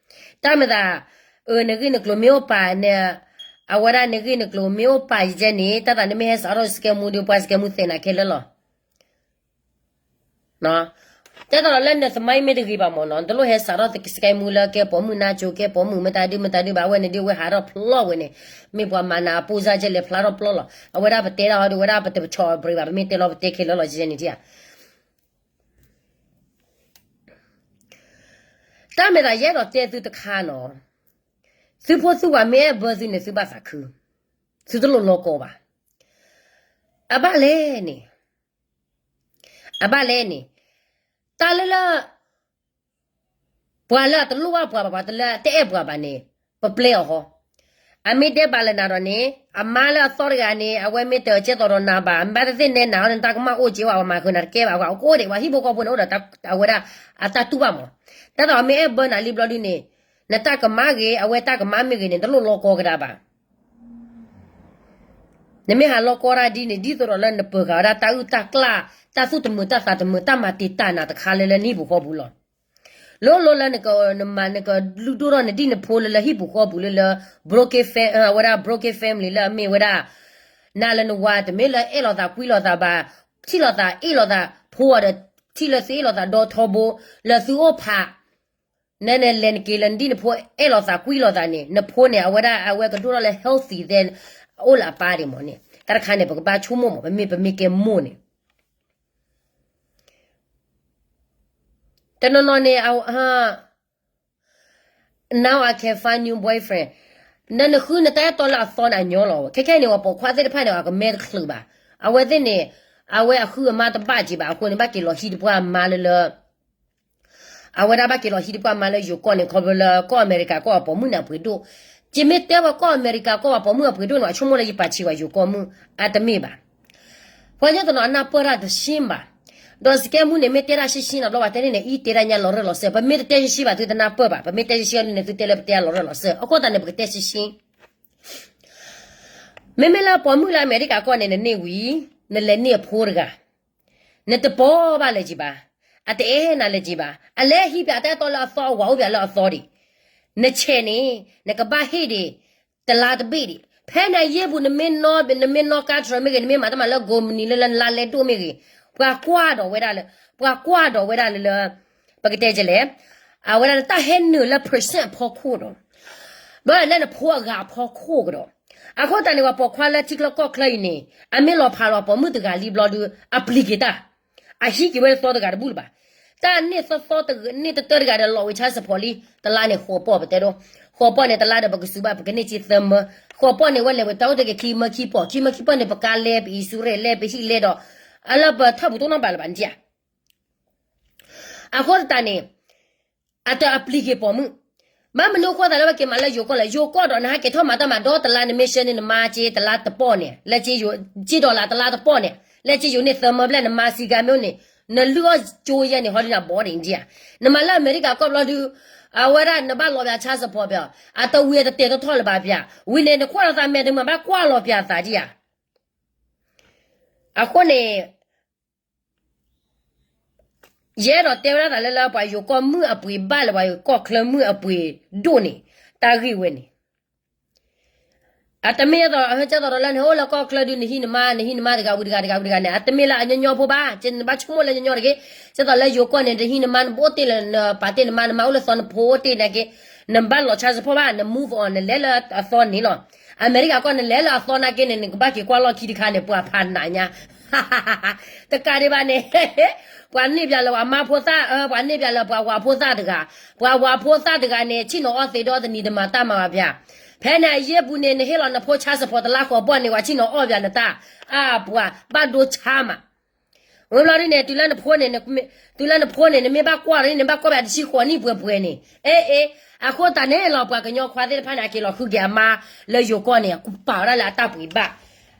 တၢ်မၤသး အၢ နဂ့ၢ်နကျိၤမ့ၢ်အိၣ်ပာ်န့ၣ်, အဝဲဒၣ်နဂ့ၢ်နကျိၤမ့ၢ်အိၣ်ပာ်ယကဲန့ၣ် တၢ်သးနမ့ၢ်ဟဲစးထီၣ်စကဲမူဒီး ပှၤစကဲမူသဲးနၤခဲလၢာ်လီၤ. တဲသိးဒီးလၢနသမိုင်းမ့ၢ်တဂ့ၤဘၣ်မးနီၤ, နတလိၣ်ဟဲစးထီၣ်စကဲမူလၢကဲပိာ်မုၣ်နါစိၤ ကဲပိာ်မုၣ်မတၤဒုမတၤဒုဘၣ်, အဝဲန့ၣ်ဒုးအဝဲဟးထီၣ်ဖျီဝဲန့ၣ်, မ့ၢ်ပှၤမၤနၤအပိၢ်စၢ်ကဲလဲၤဖျါထီၣ်ပျီလီၤ. အဝဲဒၣ်ပတဲတၢ်ဟီဒုး အဝဲဒၣ်ပတပဆီၣ်ပြ့ဘၣ်, ပမ့ၢ်တဲလီၤပတဲခဲလၢာ်လီၤ ကဲန့ၣ်ထံၣ်ဧါ. တၢ်မ့ၢ်သးယအဲၣ်ဒိးတဲသုတခါနီၤ, သုဖိသုဝၤမ့ၢ်အဲၣ်ဘၢသုန့ၣ် သုဘၣ်သးခု, သုတလိၣ်လီၤကီဘၣ်. အဘၣ်လဲၣ်န့ၣ်, အဘၣ်လဲၣ်န့ၣ်, တၢ်လၢလၢ ပှၤလၢအတလိၣ်ဘၣ်ပှၤဘၣ် ပှၤတလၢတအဲၣ်ပှၤဘၣ်န့ၣ် ပပျဲအီၤဟီ. အမ့ၢ်တဲဘၣ်လၢနၤဒီးန့ၣ် အမါလၢအသီတဂၤန့ၣ် အဝဲမ့ၢ်တကဲသိးဒီးနၤဘၣ် မ့ၢ်တသ့ၣ်နဲနၤအီၤန့ၣ် နတၢ်ကမၣ်အိၣ်က့ၤဝဲ ပှၤမၤဃုာ်နၤတကဲဘၣ် ပှၤအိၣ်ကိးဒဲး ပှၤဟံၣ်ဖိဃီဖိန့ၣ် အိၣ်ဒီးအဝဲဒၣ်အတၢ်တူၢ်ဘၣ်မး. တၢ်သိးအမ့ၢ်အဲၣ်ဘၢနၤလံဘျီဒုန့ၣ် နတၢ်ကမၣ်ဂ့ၤ အဝဲတၢ်ကမၣ်မ့ၢ်ဂ့ၤန့ၣ် တလိၣ်လီၤကီကဒါဘၣ်. နမ့ၢ်ဟးလီၤကီတၢ်ဒ်န့ၣ် ဒ်သိးဒီးလၢနပၢၤဃာ်ဝဲဒၣ်တၢ်အုၣ်တၢ်ကျၢ် တၢ်သူၣ်တမုာ်တၢ်သးတမုာ် တၢ်မၤတံာ်တာ်နၤတခါလၢလၢနဟံၣ်ပူၤဃီပူၤလီၤ. လိၤလိၤလၢနက နမၤနကလုၢ်ဒိၣ်ထီၣ်နဒံၣ်နဖိလၢလၢဟံၣ်ပူၤဃီပူၤလၢလၢ broken fa- အဝဲဒၣ် broken family လၢအမ့ၢ်ဝဲဒၣ် နၤလၢနဝၤတမ့ၢ်လၢအဲၣ်လိာ်သးကွံလိာ်သးဘၣ် ထံၣ်လိာ်သးအ့ၣ်လိာ်သးဖိအီၤဒီး ထံၣ်လၢသုအ့ၣ်လိာ်သးဒီထီဘိ လၢသုအိၣ်ဖး နနလဲၤနက့ၤလၢနဒံၣ်နဖိအဲၣ်လိာ်သးကွံလိာ်သးန့ၣ် နဖိန့ၣ် အဝဲဒၣ်အဝဲကဒိၣ်ထီၣ်လၢ healthy သဲ အိၣ်လၢအပၢ်ဒံးမးန့ၣ် တၢ်တခါန့ၣ် ပကဘၣ်ဆိကမိၣ်မး ပမ့ၢ်ပမ့ၢ်ကဲမိၢ်န့ၣ် တနီၤနီၤန့ၣ် now I can find new boyfriend နနဃုနတၢ်အဲၣ်တီလၢအသီန့ၣ်အညီလီၤ. ခဲခဲန့ၣ် ပှၤပိာ်ခွါသ့ၣ်တဖၣ်န့ၣ် အကမဲတချုးဘၣ်. အဝဲသ့ၣ်န့ၣ် အဝဲအဃုအမါတဘၣ်က့ၤဘၣ်အဃိန့ၣ် ဘၣ်က့ၤလီၤဟံးတပှၢ်မါလၢလၢ အဝဲဒၣ်ဘၣ်က့ၤလီၤဟံးတပှၢ်မါလၢယိၤကီၢ်န့ၣ် ခီဖျိလၢကီၢ်အမဲရကၤကီၢ်အပိာ်မုၣ်န့ၣ်အပှ့ၤဒိၣ်. ယမ့ၢ်တဲပှၤကီၢ်အမဲရကၤကီၢ်အပိာ်မုၣ်အပှ့ၤဒိၣ်န့ၣ် အဆိကမိၣ်လၢယပာ်ဆံးဝဲယိၤကီၢ်မုၣ် အတမ့ၢ်ဘၣ်. ပှၤကညီတနီၤအနၢ်ပၢၢ်တၢ်တရှ့ဘၣ်. ဒီးစကဲမူန့ၣ် မ့ၢ်တဲတၢ်ရှ့ရှ့နီၤ ဘျီဝဲတဲန့ၣ်န့ၣ် အံၤတဲတၢ်ညါလီၤရၢၢ်လီၤစၢၤ ပမ့ၢ်တတဲရှ့ရှ့ဘၣ် သုတနၢ်ပၢၢ်ဘၣ်. ပမ့ၢ်တဲရှ့ရှ့န့ၣ် သုတဲလၢပတဲလီၤရၢၢ်လီၤစၢၤ အဃိသတးန့ၣ် ပကတဲရှ့ရှ့ မ့မ့ၢ်လၢပိာ်မုၣ်လၢအမဲရကၤကီၢ်န့ၣ် နန့ၢ်ဝံၤ, နလဲၤန့ၢ်အဖိတဂၤ, နတပိာ်ဘၣ်လၢၤက့ၤဘၣ်, အတအဲၣ်နၤလၢၤက့ၤဘၣ်, အလဲၤဟံးပၠးတၢ်အဲၣ်တီလၢအသီ အဝၤအိၣ်ပၠးလၢအသီဒံး, နဆဲးန့ၣ် နကဘၣ်ဟ့ၣ်ဒံး တလါတဘ့ၣ်ဒံး, ဖဲန့ၣ်အယ့ၢ်ပူၤ နမ့ၢ်နီၢ်ကါတြၢၤမ့ၢ်ဂ့ၤ, နမ့ၢ်မၤတၢ်မၤလၢကိးမုၢ်နံၤလၢလၢနလါလဲဒိၣ်မ့ၢ်ဂ့ၤ, ပှၤကွၢ်ဒီးဝဲဒၣ်လၢ, ပှၤကွၢ်ဒီးဝဲဒၣ်လၢလၢ, ပကတဲကလဲၣ်, အဝဲဒၣ်လၢတၢ်ဟဲနုာ်လၢ percent အဖီခိၣ်ဒီး ဘၣ်လၢနဖိအဂၤအဖီခိၣ်ကဒီး, အဃိသတးန့ၣ် ပှၤပိာ်ခွါလၢထံချၢကီၢ်ချၢအံၤန့ၣ် အမ့ၢ်လီၤဖးလီၤပိာ်မုၣ်တဂၤလံဘျီဒုး အပျံၤက့ၤတၢ်, အဟံးက့ၤဝဲလၢသီတဂၤတဘူၣ်လၢၤဘၣ်. တၢ်န့ၢ်သီသီတဂၤ န့ၢ်တတၢတဂၤဒီးလီၤဝံၤဆါစၢၤဖီလံ, တလါန့ၣ်ဃိးပီၢ်ပတဲဒိ, ဃိးပီၢ်န့ၣ် တလါဒီးပကစူးဘၣ် ပကန့ၢ်စ့သၢမၢ, ဃိးပီၢ်န့ၣ် ဝဲလဲၤဝဲတၢ်အိၣ်တ့ၢ်က့ၤခံမၢခံပီၢ်, ခံမၢခံပီၢ်န့ၣ် ပကါလဲ ပ insurance လဲ ပဟံၣ်လဲဒီး အလၢပထၢၣ်ပူၤတိၢ်နီၣ်ဘၣ်လၢၤဘၣ်န့ၣ်ဧါ. အဃိသတးန့ၣ် အတအပျံၤက့ၤပိာ်မုၣ်, ဘၣ်မနုၤအဃိသတးလၢဝဲက့ၤမၤလၢယိၤကီၢ်လဲၣ်, ယိၤကီၢ်ဒီးနဟဲက့ၤထီၣ်မၤတၢ်မၤဒီတလါ နမ့ၢ်ဆှၢန့ၢ် နမါက့တလါတပီၢ်န့ၣ်, လၢက့ယိၤ, က့ဒီးလၢတလါတပီၢ်န့ၣ်, လၢက့ယိၤန့ၢ်သၢမၢဘျဲၣ် နမါစံးကၤမ့ၢ်န့ၣ်, နလုၢ်အီၣ်ကၠိယဲၢ်န့ၣ် ဟီဒ်န့ၣ်ဘီဒ်န့ၣ်ဧါ. နမၤလၢအမဲရကၤကီၢ်ဘျီဒုး, အဝဲဒၣ်နဘၣ်လီၤပၠးဆါစၢၤဖီပၠး, အတဝံၤအတတဲာ်ထီၣ်ထီၣ်လၢၤဘၣ်ပၠး, ဝံၤန့ၣ် နကွၢ်လီၤသးမဲာ်တမုာ်ဘၣ်ကွၢ်လီၤပၠးသးဒ်ဧါ. အဃိန့ၣ် ယအဲၣ်ဒိးတဲဝဲဒၣ်သးလၢ လၢပှၤယိၤကီၢ်မုၣ်အပှ့ၤဘၣ်လၢပှၤယိၤကီၢ်ချၢမုၣ်အပှ့ၤဒိၣ်န့ၣ်, တၢ်ဂ့ၢ်ဝဲန့ၣ်, အတမ့ၢ်ဒ်သိး ဒ်သိးဒီးလၢနဟဲအိၣ်လၢကီၢ်ချၢဒုး နဟံးနမါ နဟံးနမါတဂၤဝံၤတဂၤတဂၤဝံၤတဂၤန့ၣ် အတမ့ၢ်လၢအညီညီဖိဘၣ်, ကနဘၣ်ဆိကမိၣ်လၢညီညီတဂ့ၤ, ဒ်သိးလၢယိၤကီၢ်န့ၣ် တဟံးနမါ နဘၣ်အိၣ်တ့ၢ်လၢနပာ်တ့ၢ်နမါ နမါအိၣ်လၢသီနဖိအိၣ်တ့ၢ်နာ်က့, နဘၣ်လီၤဆါစၢၤဖီဘၣ် န move on နလဲၤလၢအသီန့ၣ်လီၤ. အမဲရကၤကီၢ် နလဲၤလၢအသီနာ်က့န့ၣ် နကဘၣ်က့ၤကွၢ်လီၢ်ခံတခါန့ၣ် ပှၤဖးနးညါ တကးဒံးဘၣ်န့ၣ်, ပှၤန့ၢ်ပၠးလၢပှၤမါဖိသၣ်, ပှၤန့ၢ်ပၠးလၢပှၤဝၤဖိသၣ်တဂၤ, ပှၤဝၤဖိသၣ်တဂၤန့ၣ် ဆ့ၣ်နီၤအီၣ်သ့ဒီတနံၤ တမၤတၢ်မၤဘၣ်ပၠး, ဖဲန့ၣ်အယ့ၢ်ပူၤန့ၣ် နဟ့ၣ်လီၤနဖိဆါစၢၤဖီတလါဃိးပီၢ်န့ၣ် ပှၤဆ့ၣ်နီၤအီၣ်ပၠးနတၢ်, အါပှၤဘၣ်ဒိဆါမး ဝံၤဘျီဒ်န့ၣ် တုၤလၢနဖိန့ၣ်, တုၤလၢနဖိန့ၣ် နမ့ၢ်ဘၣ်ကွၢ်ဒီး နဘၣ်ကွၢ်ပၠးတဆံဃိးနံၣ်ပှဲၤပှဲၤန့ၣ်, အဲ အဲ, အဃိသတးန့ၣ်လီၤ ပှၤကညီခွါသ့ၣ်တဖၣ်န့ၣ် အက့ၤလီၤဃုက့ၤအမါလၢယိၤကီၢ်န့ၣ် ပာ်ဝဲဒၣ်လၢအတၢ်ပှ့ၤဘၣ်,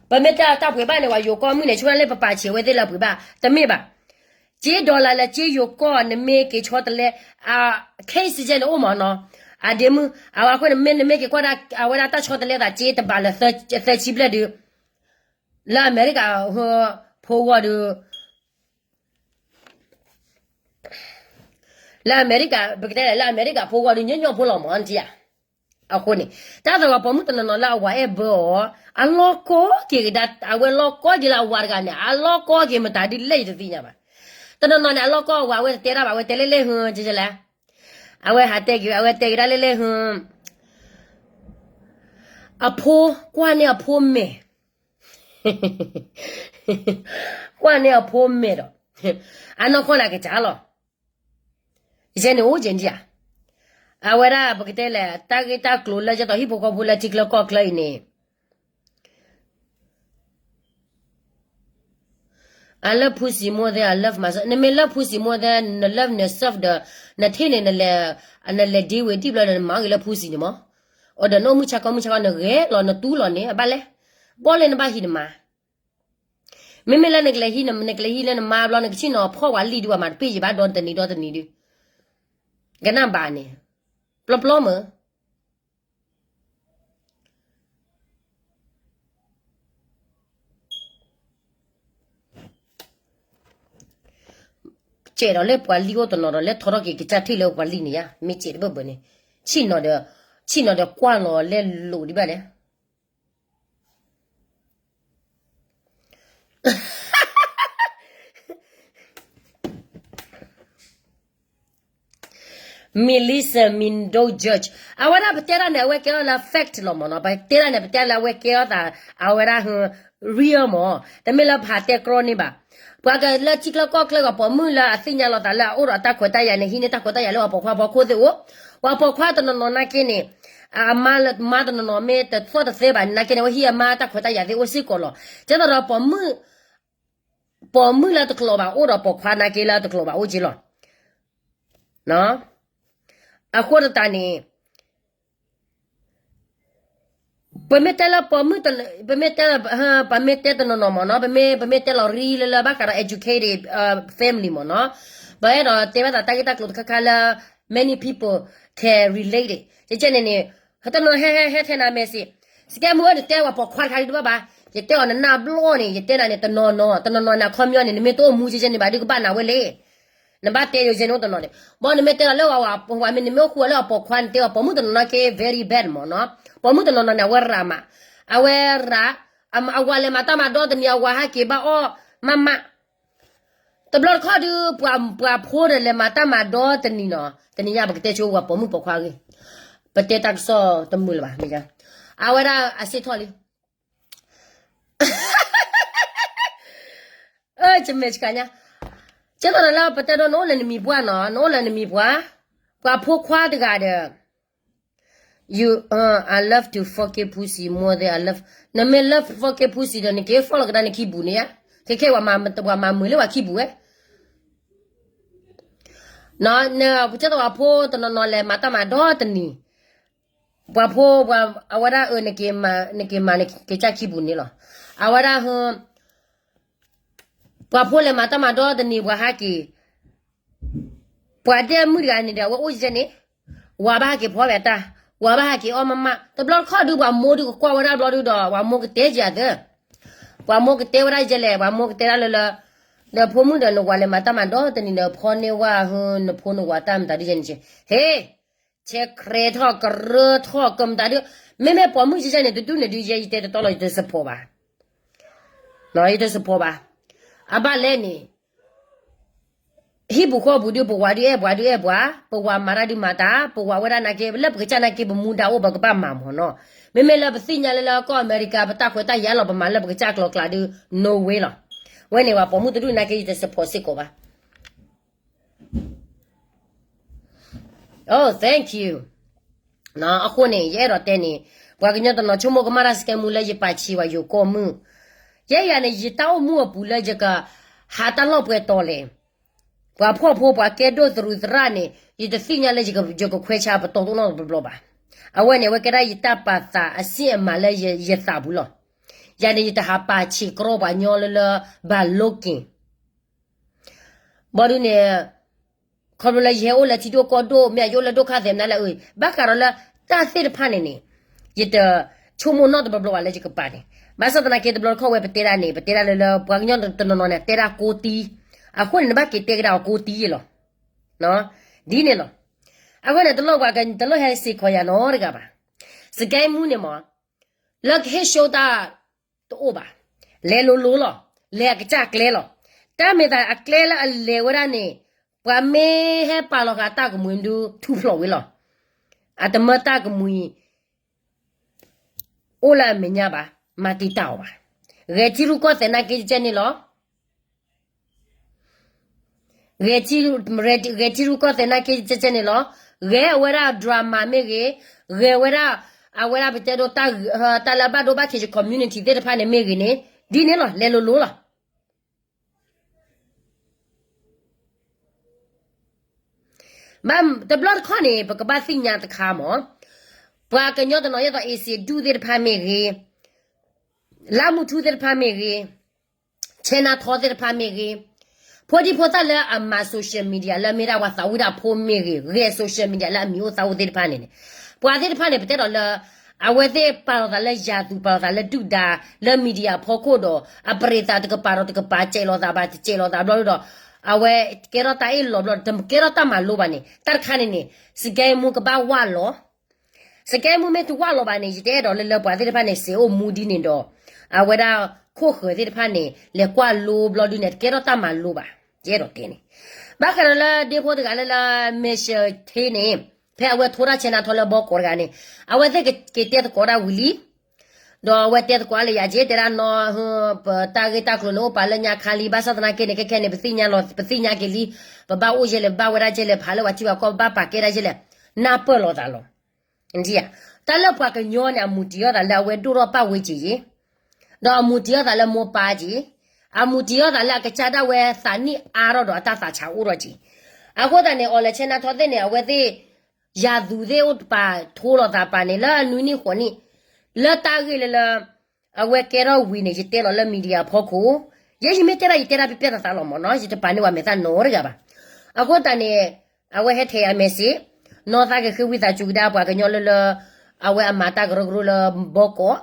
ပမ့ၢ်တဲလၢတၢ်ပှ့ၤဘၣ်န့ၣ် ပှၤယိၤကီၢ်မုၣ်န့ၣ် ဆိကမိၣ်လၢပပာ်ဆံးဝဲသ့ၣ်လၢအပှ့ၤဘၣ်, တမ့ၢ်ဘၣ်. က့ dollar လၢက့ယိၤကီၢ် နမ့ၢ်က့ၤဆီတလဲ, case ယဲန့ၣ်အိၣ်မးနီၤ, အဒ့မုၣ် အဝဲအဃိန့ၣ် မ့ၢ်နမ့ၢ်က့ၤကွၢ်ဒၣ် အဝဲဒၣ်တၢ်ဆီတလဲသး က့တဘးလၢသၢဆံဘျဲၣ်ဒုး, လၢအမဲရကၤဖိဂီၢ်ဒုး, လၢအမဲရကၤ ပကတဲလဲၣ် လၢအမဲရကၤဖိဂီၢ်ဒုး ညီညီဖိလီၤမး နထံၣ်ဧါ. အဃိန့ၣ် တၢ်သးပှၤပိာ်မုၣ်တနီၤနီၤလၢအဝၤအဲၣ်ဘၢအီၤ, အလီၢ်ကီက့ၤကဒါ, အဝဲလီၢ်ကီက့ၤလၢအဝၤတဂၤန့ၣ် အလီၢ်ကီက့ၤမတၤဒ်လဲၣ်ယတသ့ၣ်ညါဘၣ်. တနီၤနီၤန့ၣ် အလီၢ်ကီအဝၤ အဝဲတတဲတၢ်ဘၣ် အဝဲတဲလၢလဲၣ်ဟူ, ကလဲၣ်, အဝဲဟးတဲက့ၤ အဝဲတဲက့ၤဒၣ်လၢလဲၣ်ဟူ, အဖိ ကွၢ်န့ၢ်အဖိ မဲာ် ကွၢ်န့ၢ်အဖိမဲာ်ဒီး အနီၢ်ကီၢ်န့ၣ်ကစၢ်လီၤ. ယဲန့ၣ်အိၣ်က့ၤဒံးဧါ. အဝဲဒၣ်ပကတဲလဲၣ် တၢ်ဂ့ၢ်တၢ်ကျိၤလၢယဲသိးဟံၣ်ဖိဃီဖိလၢထံချၢကီၢ်ချၢအံၤန့ၣ် I love pussy more than I love myself. နမ့ၢ် love pussy more than န love န self ဒီး နထံၣ်န့ၣ် နလဲၤဒ့ဝံၤဒံၣ်ဘျီဒီး နမၤဂ့ၤလၢ pussy န့ၣ်မး, အိၣ်ဒီးနအိၣ်မုၢ်ဆါခီမုၢ်ဆါခီ နဂဲၤလီၤ နတူၢ်လီၤန့ၣ် အဘၣ်လဲၣ်. ဘီၣ်လၢနဘၣ်ဟံးနမါ မ့မ့ၢ်လၢနကလဲၤဟံး နကလဲၤဟံးလၢနမါဘျီ နကဆ့ၣ်နီၤဖီၣ်ဝဲလံၣ်ဒုး ပှၤမၤတပ့ၢ်ယံၤဘၣ်ဒီးတနံၤဒီးတနံၤဒုး ကနၣ်ဘၣ်န့ၣ် ပျီပျီမး ကဲဒီးလၢပှၤလံၣ်အိၣ်တနီၤဒီး လဲၤထီထီၣ်က့ၤကစၢ်ထံၣ်လၢပှၤလံၣ်န့ၣ်ယါ မ့ၢ်ကဲတဘၢၣ်ဘၢၣ်န့ၣ် ဆ့ၣ်နီၤဒီး ဆ့ၣ်နီၤဒီးကွၢ်လီၤလဲၤလိာ်ဒံးဘၣ်လဲၣ်. Melissa Mindo Judge အဝဲဒၣ်ပတဲဒၣ်န့ၣ် အဝဲကဲထီၣ်လၢ fact လီၤမးနီၤ. ပတဲဒၣ်န့ၣ် ပတဲလၢအဝဲကဲထီၣ်သး အဝဲဒၣ် real မး တမ့ၢ်လၢဖးတဲကြီန့ၣ်ဘၣ်. ပှၤကလၢထံချၢကီၢ်ချၢကပိာ်မုၣ်လၢအသ့ၣ်ညါလီၤသးလၢအအိၣ်ဒီးတၢ်ခွဲးတၢ်ယာ်န့ၣ် ဟံးန့ၢ်တၢ်ခွဲးတၢ်ယာ်လၢပှၤပိာ်ခွါဖီခိၣ်သ့ၣ်အိၣ်. ပှၤပိာ်ခွါတနီၤနီၤနာ်က့န့ၣ် အမါလၢမါတနီၤနီၤမ့ၢ်တသီၣ်တသဲဘၣ်နာ်က့န့ၣ် အဝဲဟံးအမါတၢ်ခွဲးတၢ်ယာ်သ့ၣ်အိၣ်စ့ၢ်ကီးလီၤ. ကဲသိးဒီး ပိာ်မုၣ်လၢတကျိၤဘၣ်အိၣ်ဒီးပိာ်ခွါနာ်က့လၢတကျိၤဘၣ်အိၣ်က့လီၤ. အဃိသတးန့ၣ် ပမ့ၢ်တဲလၢပိာ်မုၣ် ပမ့ၢ်တဲ ပမ့ၢ်တဲတနီၤနီၤမးနီၤ ပမ့ၢ် ပမ့ၢ်တဲလီၤရံလၢလၢဘၣ်ဃးဒီး educated family မးနီၤ ပအဲၣ်ဒိးတဲဘၣ်သးတၢ်ဂ့ၢ်တၢ်ကျိၤတခါခါလၢ many people can relate it ကဲန့ၣ်န့ၣ် တနီၤဟဲဟဲဟဲထဲနၤ message စကဲမူဧၢ နတဲဝဲပိာ်ခွါတခါဒုးတဘၣ်ဘၣ်. ယတဲအီၤနနၢ်ဘျီန့ၣ် ယတဲနၤန့ၣ် တနီၤနီၤ တနီၤနီၤန့ၣ် အခီပညီန့ၣ် နမ့ၢ်တအိၣ်မူကဲကဲန့ၣ်ဘၣ်ဒုးကဘၣ်နၤဝဲလဲၣ်. နဘၣ်တဲယိၤကဲန့ၣ်အိၣ်တနီၤန့ၣ် ဘီနမ့ၢ်တဲလီၤလၢဝဲ ပှၤမ့ၢ်နမ့ၢ်အိၣ်ဃူလၢအပိာ်ခွါန့ၣ် တဲဝဲပိာ်မုၣ်တနီၤနီၤက့ very bad မ့ၢ်နီၤ. ပိာ်မုၣ်တနီၤနီၤန့ၣ် အဝဲရၤမး, အဝဲရၤ, အဝၤလဲၤမၤတၢ်မၤဒီတနံၤ အဝၤဟဲက့ၤဘၣ်အီၣ်မးမး တဘျီတခီၣ်ဒုး ပှၤဖိဒီးလဲၤမၤတၢ်မၤဒီတနံၤနီၤ, တနံၤညါပကတဲဆိဝဲပိာ်မုၣ်ပိာ်ခွါဂ့ၢ်, ပတဲတၢ်ကစီၣ်တမုာ်လၢၤဘၣ်, အဝဲဒၣ်အစ့ၣ်ထီၣ်လံ, မဲာ်ဆှးညါ, ကဲသိးဒီးလၢပတဲဒိ နအိၣ်လၢနမံၤပှၢ်နီၤ, နအိၣ်လၢနမံၤပှၢ်, ပှၤဖိခွါတဂၤဒီး You, uh, I love to fucking pussy more than I love, နမ့ၢ် love fucking pussy ဒီး နက့ၤ fuck လီၤကဒါနခံပူၤန့ၣ်ဧါ, ခဲခဲပှၤမၤမုာ်လၢပှၤခံပူၤဝဲ, နကဲသိးပှၤဖိတနီၤနီၤလဲၤမၤတၢ်မၤဒီတနံၤ, ပှၤဖိ, အဝဲဒၣ်အၢ နက့ၤမၤနက့ၤကစၢ်ခံပူၤန့ၣ်လီၤ, အဝဲဒၣ် ပှၤဖိလဲၤမၤတၢ်မၤဒီတနံၤ ပှၤဟးက့ၤ, ပှၤဒဲမုၣ်တဂၤန့ၣ်ဒီး အဝဲအိၣ်ယဲန့ၣ်, ဝၤဘၣ်ဟးက့ၤဖီဝဲတၢ်, ဝၤဘၣ်ဟးက့ၤအီၣ်မးမး, တဘျီတခီၣ်ဒုး ပှၤမိၢ်ဒုးကကွၢ်ဝဲဒၣ်ဘျီဒုးဒီး ပှၤမိၢ်ကတဲက့ၤအသး, ပှၤမိၢ်ကတဲဝဲဒၣ်ယဲလဲၣ်, ပှၤမိၢ်ကတဲဒၣ်လၢလၢ, ဒီးဖိမုၣ်ဒီးနဝၤလဲၤမၤတၢ်မၤဒီတနံၤဒီး ဖီန့ၢ်ဝဲ နဖိနဝၤတၢ်မတၤဒုးယဲန့ၣ်, ဟ့ၣ်, ဆဲးကြဲးထီၣ်ကရၢထီၣ်ကမတၤဒုး, မ့မ့ၢ်ပိာ်မုၣ်ယဲန့ၣ် တဒူၣ်န့ၣ်ဒုးယဲ ယတဲတတီလီၤ ယတ support ဘၣ်, ယတ support ဘၣ်, အဘၣ်လဲၣ်န့ၣ် ဟံၣ်ပူၤဃီပူၤဒုး ပဝၤဒုးအဲၣ်ပှၤဒုးအဲၣ်ပှၤ, ပဝၤမၤတၢ်ဒုးမၤတၢ်, ပဝၤဝဲဒၣ်နာ်က့ လၢပကစၢ်နာ်က့ ပမူဒါအိၣ်ပကဘၣ်မၤမ့ၢ်နီၤ, မ့မ့ၢ်လၢပသ့ၣ်ညါလၢလၢကီၢ်အမဲရကၤ ပတၢ်ခွဲးတၢ်ယာ်လီၤ ပမၤလၢပကစၢ်ကျိၤကျါဒုး no way လီၤ, ဝဲန့ၣ်ဝဲပိာ်မုၣ်တဒူၣ်နာ်က့ ယတ support စ့ၢ်ကီးဘၣ်. Oh, thank you. အဃိန့ၣ် ယအဲၣ်ဒိးတဲန့ၣ်, ပှၤကညီတနီၤဆိကမိၣ်ကမၣ်တၢ်စကဲမူလၢယပာ်ဆံးဝဲယိၤကီၢ်မုၣ်, ယဲယၤန့ၣ် ယတၢ်အိၣ်မူအပူၤလၢယကဟးတၢ်လီၢ်ပှဲၤတီၤလဲၣ်, ပှၤဖှီၣ်ဖိပှၤကဲဒိၣ်သရူးသရၣ်န့ၣ် ယတသ့ၣ်ညါလၢယကခွဲးဆါပတီၢ်တအိၣ်နီတဘျီဘၣ်. အဝဲန့ၣ် အဝဲကဲဒၣ်ယတၢ်ပာ်သးအစ့ၣ်အမးလၢယသးပူၤလီၤ. ယၤန့ၣ် ယတဟးပာ်ဆံးကြီပှၤကညီလၢလၢ ဘၣ်လိက့ၤ ဘီဒုန့ၣ် ခီဖျိလၢယဟဲအိၣ်လၢထံဒိၣ်ကီၢ်ဒိၣ် မ့ၢ်ယအိၣ်လၢဒိၣ်ခါသဲးမနုၤလဲၣ်, ဘၣ်ဃးဒီးလၢတၢ်သ့ၣ်တဖၣ်န့ၣ်န့ၣ် ယတဆိကမိၣ်နီတဘျီဘျီဘၣ်လၢယကပာ်န့ၣ်, ဘၣ်ဆၣ်သနာ်က့တဘျီတခီၣ်ဝဲပတဲဒၣ်န့ၣ် ပတဲဒၣ်လၢလၢပှၤကညီတနီၤနီၤန့ၣ် တဲဒၣ်ကိးတံၢ်, အဃိန့ၣ် နဘၣ်က့ၤတဲကဒါအီၤကိးတံၢ်ယဲလီၤ. ဒ်န့ၣ်လီၤ. အဃိန့ၣ် တလိၣ်ပှၤက တလိၣ်ဟဲစ့ၢ်ကီးယၤနီတဂၤဘၣ်. စကဲမူန့ၣ်မ့ၢ် လၢကဟ့ၣ် show တၢ် တအိၣ်ဘၣ်. လဲၤလိၤလိၤလီၤ. လဲၤအကစၢ်အကျဲလီၤ. တၢ်မ့ၢ်သးအကျဲလၢအလဲၤဝဲဒၣ်န့ၣ် ပှၤမ့ၢ်ဟဲပာ်လီၤဃာ်တၢ်ကမှံၤဒုးထူၣ်ဖျိးဝံၤလီၤ. အတမၢတၢ်ကမှံၤ အိၣ်လၢအမဲာ်ညါဘၣ်, မၤတံာ်တာ်အီၤဘၣ်. ဂဲၤထံရူၢ်ကီၢ်သဲးနာ်က့ကဲန့ၣ်လီၤ. ဂဲၤထံ, ဂဲၤထံရူၢ်ကီၢ်သဲးနာ်က့ကဲန့ၣ်လီၤ. ဂဲၤအဝဲဒၣ် drama မ့ၢ်ဂ့ၤ, ဂဲၤဝဲဒၣ် အဝဲဒၣ်ပတဲဒိတၢ်, တၢ်လၢအဘၣ်ဒိဘၣ်ထံးယ community သ့ၣ်တဖၣ်န့ၣ်မ့ၢ်ဂ့ၤန့ၣ်, ဒ်န့ၣ်လီၤ, လဲၤလိၤလိၤလီၤ. ဘၣ်တဘျီတခီၣ်န့ၣ် ပကဘၣ်သ့ၣ်ညါတခါမး, ပှၤကညီတနီၤ ယဲသိး အ့စ့ဒူၣ် သ့ၣ်တဖၣ်မ့ၢ်ဂ့ၤ, လါမူထူသ့ၣ်တဖၣ်မ့ၢ်ဂ့ၤ, ဆဲနါထီသ့ၣ်တဖၣ်မ့ၢ်ဂ့ၤ, ဖိဒံဖိသၣ်လၢအမၤ social media လၢအမ့ၢ်ဒၣ်ပှၤသးဝံၣ်ဒၣ်ဖိမ့ၢ်ဂ့ၤ, ဂဲၤ social media လၢအမံၤအိၣ်သးအိၣ်သ့ၣ်တဖၣ်န့ၣ်န့ၣ်, ပှၤသ့ၣ်တဖၣ်န့ၣ် ပတဲဒီးလၢ အဝဲသ့ၣ်ပာ်လီၤသးလၢယၤသူၣ် ပာ်လီၤသးလၢဒုၣ်ဒါ လၢ media အဖီခိၣ်ဒီး အပြံးသးတကပၤဒီးတကပၤ စဲးလီၤသးဘၣ် တစဲးလီၤသးဘျီဒီး အဝဲကဲထီၣ်တၢ်အ့ၣ်လိာ်ဘျီ တကဲထီၣ်တၢ်မၤလိဘၣ်န့ၣ် တၢ်တခါန့ၣ်န့ၣ် စကဲမူကဘၣ်ဝၢ်လီၤ. စကဲမူမ့ၢ်တဝၢ်လီၤဘၣ်န့ၣ် ယတအဲၣ်ဒိးလၢလၢပှၤသ့ၣ်တဖၣ်န့ၣ် စဲးအိၣ်မူဒ်န့ၣ်ဒီး အဝဲဒၣ်ခိၣ်ဃၢၤသ့ၣ်တဖၣ်န့ၣ် လဲၤကွၢ်လိဘျီဒုန့ၣ် တကဲထီၣ်တၢ်မၤလိဘၣ်. ယအဲၣ်ဒိးတဲန့ၣ် ဘၣ်ဃးဒီးလၢဒ့ဖိတဂၤလၢလၢ မဲာ်ရှၢၣ်ထ့န့ၣ် ဖဲအဝဲထိတၢ်ဆဲနါထီလၢဘီကီးတဂၤန့ၣ် အဝဲသ့ၣ်က့ၤတဲသကိးဒၣ်ဝံၤလံ ဒီးအဝဲတဲသကိးလၢယၤက့ တဲဒၣ်နီၢ် ပတၢ်ဂ့ၢ်တၢ်ကျိၤန့ၣ်အိၣ်ပာ်လၢညါခါလံ ဘၣ်ဆၣ်သနာ်က့န့ၣ် ခဲခဲန့ၣ် ပသ့ၣ်ညါလီၤ ပသ့ၣ်ညါက့ၤလံ ပဘၣ်အိၣ်ယဲလဲၣ် ပဘၣ်ဝဲဒၣ်ယဲလဲၣ် ဖးလၢပှၤထံပှၤကီၢ် ပဘၣ်ပာ်ကဲဒၣ်ယဲလဲၣ် နၢ်ပၢၢ်လိာ်သးလီၤ. တၢ်လၢပှၤကညီန့ၣ် အမူးတံၤအီၣ်သးလၢအဝဲဒိၣ်ထီၣ်ပာ်ဝဲက့ၤယ့ၣ် ဒီးအမူးတံၤအီၣ်သးလၢမိၢ်ပၢ်က့ၤ အမူးတံၤအီၣ်သးလၢအကစၢ်ဒၣ်ဝဲသးနံၣ်အါထီၣ်ဒီးအတၢ်သးဆးအိၣ်ထီၣ်က့ၤ အဃိသတးန့ၣ် အီၤလဲၤဆဲနါထီသ့ၣ်န့ၣ် အဝဲသ့ၣ် ယၤသူးသ့ၣ်အိၣ်တပၤထိလိာ်သးပာ်န့ၣ် လၢအနွံနံၣ်ဃိးနံၣ် လၢတၢ်ဂ့ၢ်လၢလၢ အဝဲကဲထီၣ်ဝံၤန့ၣ် ယတဲလီၤလၢ media အဖီခိၣ် ယဲယမ့ၢ်တဲဒၣ်ယတဲဒၣ်ပျဲၢ်ပျဲၢ်သးသးလီၤမ့ၢ်နီၤ ယတပာ်န့ၢ်ဝဲမဲာ်သၣ်နီတဂၤဘၣ်. အဃိသတးန့ၣ် အဝဲဟဲထဲယၤ message နီၢ်သးကဃ့ဝံသးစူၤကဒါပှၤကညီလၢလၢ အဝဲအမၤတၢ်ကရၢကရိလၢဘီကီး,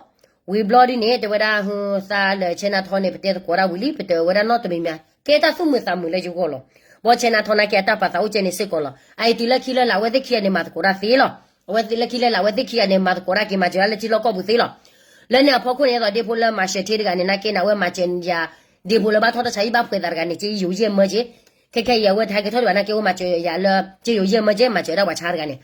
ဝံၤဘျီဒ်န့ၣ် တဲဝဲဒၣ်ဟသးလၢဆဲနါထီန့ၣ် ပတဲသကိးဒၣ်ဝံၤလံ ပတဲဝဲဒၣ်နီတမံၤမံၤ ကဲတၢ်သူၣ်မုာ်သးမုာ်လၢယဂီၢ်လီၤ. ဘီဆဲနါထီနာ်က့အတၢ်ပာ်သးအိၣ်ကဲန့ၣ်စ့ၢ်ကီးလီၤ. အအံၤတုၤလၢခံလၢလၢအဝဲသ့ၣ်ခံဂၤန့ၣ်မၤသကိးတၢ်သ့လီၤ. အဝဲသ့ၣ်လၢခံလၢလၢအဝဲသ့ၣ်ခံဂၤန့ၣ် မၤသကိးတၢ်က့ၤမၤစၢၤတၢ်လၢထံလီၢ်ကီၢ်ပူၤသ့လီၤ. လၢန့ၣ်အဖီခိၣ်န့ၣ် ဒ်သိးဒ့ဖိလၢမၤစၢၤထ့တဂၤန့ၣ်နာ်က့န့ၣ် အဝဲမၤစၢၤယၤ ဒ့ဖိလၢဘၣ်ထီၣ်တၢ်ဆါဟံၣ်ဘၣ်ဖှဲးသးတဂၤန့ၣ် က့ယိၤယဲၢ်မၢက့, ခဲခဲအံၤအဝဲတဟဲက့ၤထီၣ်ဒံးဘၣ်နာ်က့ အိၣ်မၤစၢၤယၤလၢ က့ယိၤယဲၢ်မၢက့ မၤစၢၤဒၣ်ပှၤဆါတဂၤန့ၣ်,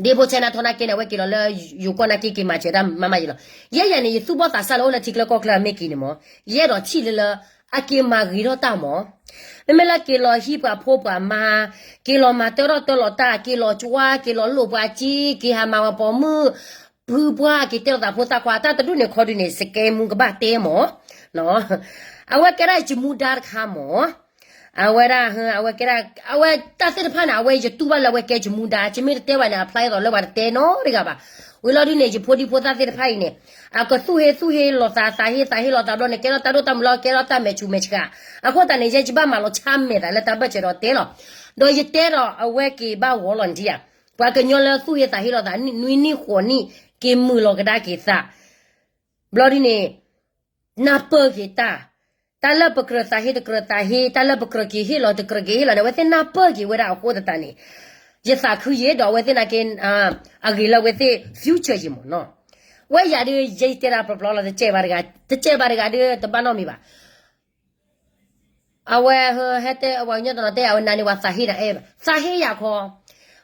ဒ့ဖိဆဲနါထီနာ်က့န့ၣ် အဝဲက့ၤလီၤလၢယိၤကီၢ်နာ်က့ က့ၤမၤစၢၤတၢ်မၤမၤယံၤလီၤ. ယဲယၤန့ၣ် ယသူၣ်ဘီၣ်သးစၢ်လၢအိၣ်လၢထံချၢကီၢ်ချၢအမ့ၢ်က့ၤန့ၣ်မၢ်, ယအဲၣ်ဒိးထံၣ်လၢလၢ အက့ၤမၤဂ့ၤထီၣ်တၢ်မၢ် မ့မ့ၢ်လၢက့ၤလီၤဟံးပှၤဖိပှၤမါ, က့ၤလီၤမၤတၢထီၣ်တၢလီၤတၢ်, က့ၤလီၤကွၢ်, က့ၤလီၤလိာ်ပှၤက့, က့ၤဟးမၤပှၤပိာ်မုၣ်, ဖုပှၢ်, က့ၤတဲလိာ်သးဖိသၣ်ခွါ, တၢ်တဒူၣ်န့ၣ်ခီဒုးန့ၣ် စကဲမူကဘၣ်တဲမၢ်. အဝဲကဲဒၣ်ယမူဒါတခါမၢ်. အဝဲဒၣ်, အဝဲကဲဒၣ်, အဝဲတၢ်သ့ၣ်တဖၣ်န့ၣ် အဝဲယတူၢ်ဘၣ်လၢအဝဲကဲယမူဒါ, ယမ့ၢ်တတဲဘၣ်န့ၣ် အဖျါအသးလၢ ပှၤတတဲနီတဂၤဘၣ်. ဝံၤလီၤဒုးန့ၣ် ယဖိဒံဖိသၣ်သ့ၣ်တဖၣ်အံၤန့ၣ် အကသူၣ်ဟ့သူၣ်ဟ့လီၤသး, သးဟ့သးဟ့လီၤသးဘျီန့ၣ် ကဲထီၣ်တၢ်ဒိၣ်တၢ်မုၢ်လီၤ, ကဲထီၣ်တၢ်မဲာ်ဆူၣ်မဲာ်ဆှး. အဃိသတးန့ၣ် ယဲယဘၣ်မၤလီၤဆါမဲာ်သးလၢတၢ်ဘၢၣ်စၢၤဒီးတဲလီၤ. ဒီးယတဲဒီးအဝဲက့ၤဘၣ်ဂီၤလီၤန့ၣ်ဧါ. ပှၤကညီလၢသူၣ်ဟ့သးဟ့လီၤသး နွံနံၣ်ဃိးနံၣ် က့ၤမုာ်လီၤကဒါက့ၤသး ဘျီဒ်န့ၣ် နၢ်ပၢၢ်က့ၤတၢ်, တၢ်လၢပကြၢးသးဟ့တကြၢးသးဟ့, တၢ်လၢပကြၢးက့ၤဟ့ၣ်လီၤတကြၢးက့ၤဟ့ၣ်လီၤန့ၣ် အဝဲသ့ၣ်နၢ်ပၢၢ်က့ၤဝဲဒၣ်အဃိသတးန့ၣ်, ယသးခုယံာ်ဒီးအဝဲသ့ၣ်နာ်က့ အဂ့ၤလၢအဝဲသ့ၣ် future ယံာ်မၢ်နီၤ. ဝဲယၤဒုး ယတဲဒၣ်ပျီပျီလီၤ တစဲးဘၣ်တဂၤ, တစဲးဘၣ်တဂၤဒုး တဘၣ်နီတမံၤဘၣ်. အဝဲဟဲတဲ ပှၤကညီတနီၤတဲ အဝဲနၤန့ၣ် ပှၤသးဟ့ဒၣ်အဲၣ်ဘၣ်, သးဟ့ယၤခီ,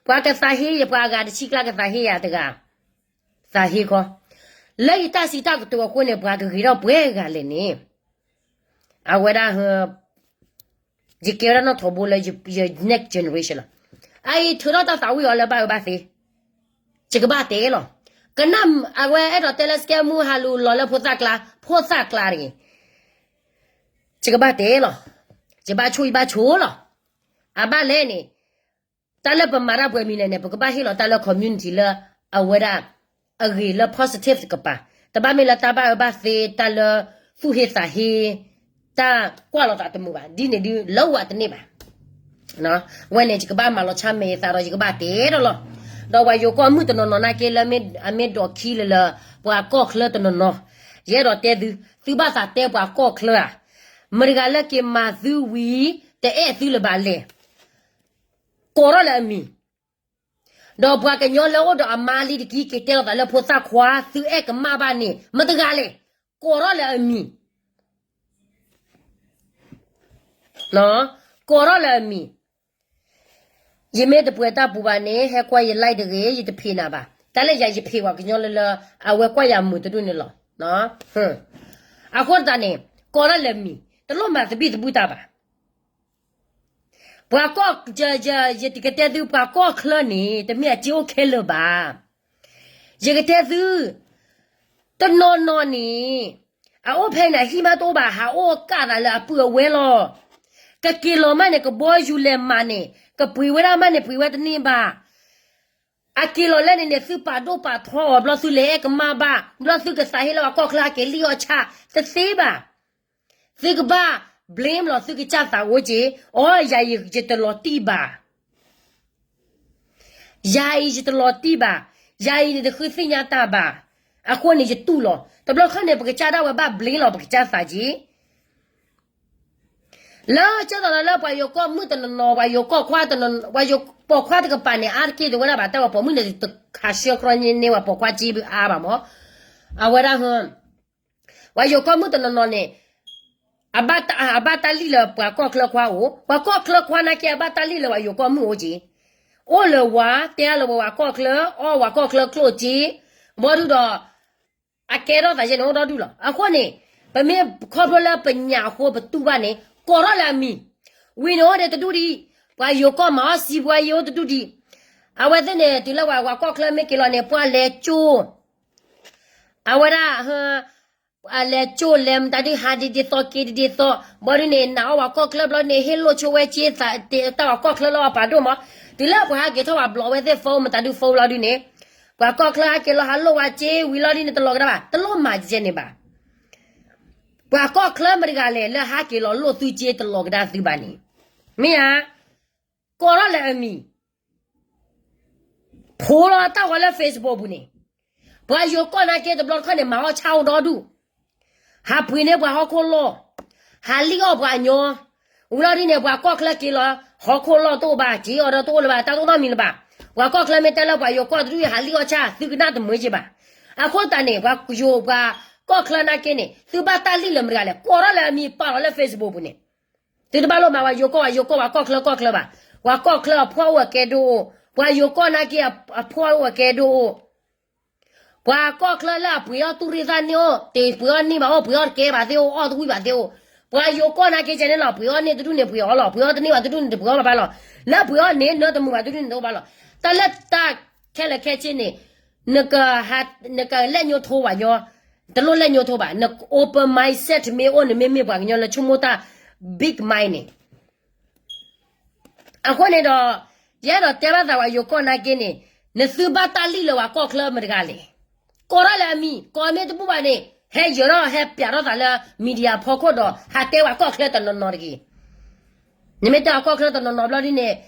ပှၤကသးဟ့ယၤ ပှၤအဂၤတဆံကျါကသးဟ့ယၤတဂၤ, သးဟ့ခီ, လၢယတၢ်စံးတၢ်ကတိၤအဃိန့ၣ် ပှၤကဂ့ၤထီၣ်ပှဲၤဂၤလဲၣ်န့ၣ်, အဝဲဒၣ် ယကဲဝဲဒၣ်နီၣ်ထိးဘိလၢယ next generation လီၤ. အအံၤထုးထီၣ်တၢ်သးဝံၣ်အီၤလၢဘၣ်အၢဘၣ်သီ, ယကဘၣ်တဲလီၤ. ကနၣ်အဝဲအဲၣ်ဒိးတဲလၢစကဲမူဟးလူၤလီၤလၢဖိသၣ်ကျါ, ဖိသၣ်ကျါတဂ့ၤ, ယကဘၣ်တဲလီၤ. ယဘၣ်ဆိၣ်ယဘၣ်ဆိၣ်လီၤ. အဘၣ်လဲၣ်န့ၣ် တၢ်လၢပမၤတၢ်ပှဲၤမံၤလဲၣ်န့ၣ် ပကဘၣ်ဟ့ၣ်လီၤတၢ်လၢ community လၢအဝဲဒၣ် အဂ့ၤလၢ positive တကပၤ, တဘၣ်မ့ၢ်လၢတၢ်ဘၣ်အၢဘၣ်သီ တၢ်လၢသူၣ်ဟ့သးဟ့ တၢ်ကွၢ်လီၤသးတမုာ်ဘၣ်, ဒ်န့ၣ်ဒုးလၢဝဲတန့ၢ်ဘၣ်. ဝဲန့ၣ် ယကဘၣ်မၤလီၤဆါမဲာ်သးဒီး ယကဘၣ်တဲဒီးလီၤ. ဒီးပှၤယိၤကီၢ်မုၣ်တနီၤနီၤနာ်က့လၢအမ့ၢ်ဒိးခံလၢလၢ ပှၤကီၢ်ချၢတနီၤနီၤ, ယအဲၣ်ဒိးတဲသု, သုဘၣ်သးတဲပှၤကီၢ်ချၢဧါ, မတၤတဂၤလၢက့ၤမၤသုဝံၤ တအဲၣ်သုလၢၤဘၣ်လဲၣ်. ကိးထီၣ်လၢအမံၤ, ဒီးပှၤကညီလၢအိၣ်ဒီးအမါလံတက့ၢ် က့ၤတဲလိာ်သးလၢဖိသၣ်ခွါ သုအဲၣ်ကမၣ်ဘၣ်န့ၣ် မတၤတဂၤလဲၣ်. ကိးထီၣ်လၢအမံၤ, ကိးထီၣ်လၢအမံၤ. ယမ့ၢ်တပှဲၤတၢ်ပူၤဘၣ်န့ၣ် ဟဲကွၢ်ယ live တဂ့ၤ, ယတဖံးနၤဘၣ်. တၢ်လၢယၤ ယဖံးပှၤကညီလၢလၢ အဝဲကွၢ်ယၤမုာ်တဒူၣ်န့ၣ်လီၤ. အဃိသတးန့ၣ် ကိးထီၣ်လၢအမံၤ, တလိၣ်မၤသဘံၣ်သဘုၣ်တၢ်ဘၣ်. ပှၤကီၢ်, ယကတဲသု ပှၤကီၢ်ချၢန့ၣ် တမ့ၢ်အစ့အိၣ်ခဲလၢာ်ဘၣ်. ယကတဲသု, တနီၤနီၤန့ၣ် အအိၣ်ဖဲန့ၣ် အဟံၣ်မးတအိၣ်ဘၣ်, ဟးအိၣ်ကၣ်သးလၢအပုၢ်အဝဲၢ်လီၤ. ကက့ၤလီၤမးန့ၣ် ကဘီယူၤလဲၤမးန့ၣ် ကပှ့ၤဝဲဒၣ်မးန့ၣ် ပှ့ၤဝဲတန့ၢ်ဘၣ်. အက့ၤလီၤလဲၣ်န့ၣ်န့ၣ် သုပာ်ဒိၣ်ပာ်ထီအီၤ ဘျီသုလဲၤအဲၣ်ကမၣ်ဘၣ်, ဘျီသုကသးဟ့လၢပှၤကီၢ်ချၢ ဟဲက့ၤလံၣ်အီၣ်ဆၣ် တသ့ဘၣ်. သုကဘၣ် blame လီၤ သုကစၢ်သးအိၣ်က့ၤ, အိ ယၤအံၤယတလီၤတံၢ်ဘၣ်. ယၤအံၤယတလီၤတံၢ်ဘၣ်, ယၤအံၤန့ၣ်တဃုသ့ၣ်ညါတၢ်ဘၣ်. အဃိန့ၣ်ယတူၢ်လီၤ. တဘျီခီန့ၣ် ပကစၢ်ဒၣ်ဝဲဘၣ် blame လီၤ ပကစၢ်သးက့ၤ လၢကၢ်သိးလၢပှၤယိၤကီၢ်မုၣ်တနီၤနီၤ, ပှၤယိၤကီၢ်ခွါတနီၤ, ပှၤယိၤပိာ်ခွါတကပၤန့ၣ် အါတက့ၢ်တဝဲဒၣ်ဘၣ်, တၢ်ပှၤပိာ်မုၣ်န့ၣ် တခးဆှၢကြီန့ၢ်ပှၤပိာ်ခွါက့အါဘၣ်မး. အဝဲဒၣ် ပှၤယိၤကီၢ်မုၣ်တနီၤနီၤန့ၣ် အဘၣ်တၢ်လံၣ်လၢပှၤကီၢ်ချၢခွါအိၣ်, ပှၤကီၢ်ချၢခွါနာ်က့ အဘၣ်တၢ်လံၣ်လၢပှၤယိၤကီၢ်မုၣ်အိၣ်က့, အိၣ်လၢဝၤ တဲအါလၢပှၤကီၢ်ချၢ, အီၣ်ပှၤကီၢ်ချၢကျိၣ်စ့, ဘီဒုဒီး အကဲထီၣ်သးယဲန့ၣ်အိၣ်ဒီဒူၣ်လီၤ. အဃိန့ၣ် ပမ့ၢ်ခီဖျိလၢပညၣ်အဃိပတူၢ်ဘၣ်န့ၣ် ကိးထီၣ်လၢအမံၤ, ဝံၤန့ၣ်အိၣ်ဒံးတဒူၣ်ဒံး, ပှၤယိၤကီၢ်မၤအီၣ်စံးပှၤယိၤအိၣ်တဒူၣ်ဒံး, အဝဲသ့ၣ်န့ၣ် တုၤလၢပှၤကွီၢ်ချၢမ့ၢ်က့ၤလီၤန့ၣ် ပှၤလဲၤကၠိ အဝဲဒၣ် အလဲၤကၠိလဲၤမတၤဒုး ဟးဒ်ဒ်သိးက့ၤဒ်ဒ်သိး, ဘီဒုန့ၣ် နာ်အီၣ်ပှၤကီၢ်ချၢဘျီန့ၣ် ဟ့ၣ်လိၣ်ဆိဝဲက့ၤ တၢ်ပှၤကီၢ်ချၢလၢအပာ်ဒိၣ်မး, တုၤလၢပှၤဟးက့ၤထီၣ်ပှၤဘျီဝဲသ့ၣ် phone မတၤဒုး phone ဘျီဒုန့ၣ်, ပှၤကီၢ်ချၢဟးက့ၤလီၤ ဟးလိၣ်ဝဲက့ၤ ဝံၤလီၤဒုန့ၣ် တလီၤကဒါဘၣ်, တလိၣ်မၤကဲန့ၣ်ဘၣ်. ပှၤကီၢ်ချၢမတၤတဂၤလဲၣ် လၢဟးက့ၤလီၤလိၣ်သုက့ၤတလီၤကဒါသုဘၣ်န့ၣ်, မ့ၢ်ဧါ, ကိးထီၣ်လၢအမံၤ ဖိးလီၤတၢ်ဂီၤလၢ Facebook ပူၤန့ၣ်, ပှၤယိၤကီၢ်နာ်က့တဘျီတခီၣ်န့ၣ် မၤအီၣ်ဆၣ်အိၣ်ဒီဒူၣ်, ဟးပှ့ၤန့ၢ်ပှၤဟီၣ်ခိၣ်လီၢ်, ဟးလံၣ်အီၣ်ပှၤညီ, ဝံၤလီၤဒ်န့ၣ် ပှၤကီၢ်ချၢက့ၤလီၤ, ဟီၣ်ခိၣ်လီၢ်တအိၣ်ဘၣ်, က့ၤအီၤဒီးတအိၣ်လၢၤဘၣ်, တၢ်တအိၣ်နီတမံၤလၢၤဘၣ်. ပှၤကီၢ်ချၢမ့ၢ်တဲလၢပှၤယိၤကီၢ်တဒူၣ်အံၤ ဟးလံၣ်အီၣ်ဆၣ် သုကနၣ်တမုာ်က့ၤဘၣ်. အဃိသတးန့ၣ် ပှၤယိၤ ပှၤကီၢ်ချၢနာ်က့န့ၣ် သုဘၣ်တၢ်လံၣ်လၢမတၤတဂၤလဲၣ်, ကိးထီၣ်လၢအမံၤပာ်လီၤလၢ Facebook ပူၤန့ၣ် သုတဘၣ်လိၣ်မၤပှၤယိၤကီၢ် ပှၤယိၤကီၢ် ပှၤကီၢ်ချၢကီၢ်ချၢဘၣ်. ပှၤကီၢ်ချၢအဖှီၣ်အိၣ်အကဲဒိၣ်အိၣ်, ပှၤယိၤကီၢ်နာ်က့အဖှီၣ်အိၣ်အကဲဒိၣ်အိၣ်, ပှၤကီၢ်ချၢလၢအပှ့ၤအီၣ်တူၢ်ရ့ၣ်သၣ်န့ၣ်အိၣ်, တပှ့ၤအီၣ်န့ၢ်ဘၣ်အိၣ်, ပှ့ၤအီၣ်တကဲဘၣ်သ့ၣ်အိၣ်, အီၣ်တဝံၣ်ဘၣ်သ့ၣ်အိၣ်, ပှၤယိၤကီၢ်နာ်က့ကဲန့ၣ်လီၤ, ပှ့ၤအီၣ်န့ၢ်တဒူၣ်န့ၣ်ပှ့ၤအီၣ်လီၤ, ပှ့ၤအီၣ်တန့ၢ်ဘၣ်တဒူၣ်န့ၣ် တပှ့ၤအီၣ်လီၤဘၣ်လီၤ. လၢပှ့ၤအီၣ်န့ၢ်နၢတမုာ်ဘၣ်တဒူၣ်န့ၣ်တအိၣ်ဘၣ်လီၤ. တၢ်လၢတၢ်ခဲလၢာ်ခဲဆ့န့ၣ် နက နကလဲၣ်ညိထိပှၤညီ, တလိၣ်လဲၣ်ညိထိဘၣ်, န open mindset မ့ၢ်အိၣ်န့ၣ် မ့မ့ၢ်ပှၤကညီလၢဆိကမိၣ်တၢ် big mind န့ၣ်. အဃိန့ၣ်ဒီး ယအဲၣ်ဒိးတဲဘၣ်သးပှၤယိၤကီၢ်နာ်က့န့ၣ်, နသုဘၣ်တၢ်လံၣ်လၢပှၤကီၢ်ချၢမတၤတဂၤလဲၣ်. ကိးထီၣ်လၢအမံၤ, ကိးမ့ၢ်တဘူၣ်ဘၣ်န့ၣ် ဟဲယၢၤထီၣ်ဟဲပျးထီၣ်သးလၢ media ဖီခိၣ်ဒီး ဟးတဲပှၤကီၢ်ချၢတနီၤနီၤတဂ့ၤ. နမ့ၢ်တဲပှၤကီၢ်ချၢတနီၤနီၤဘျီဒ်န့ၣ်,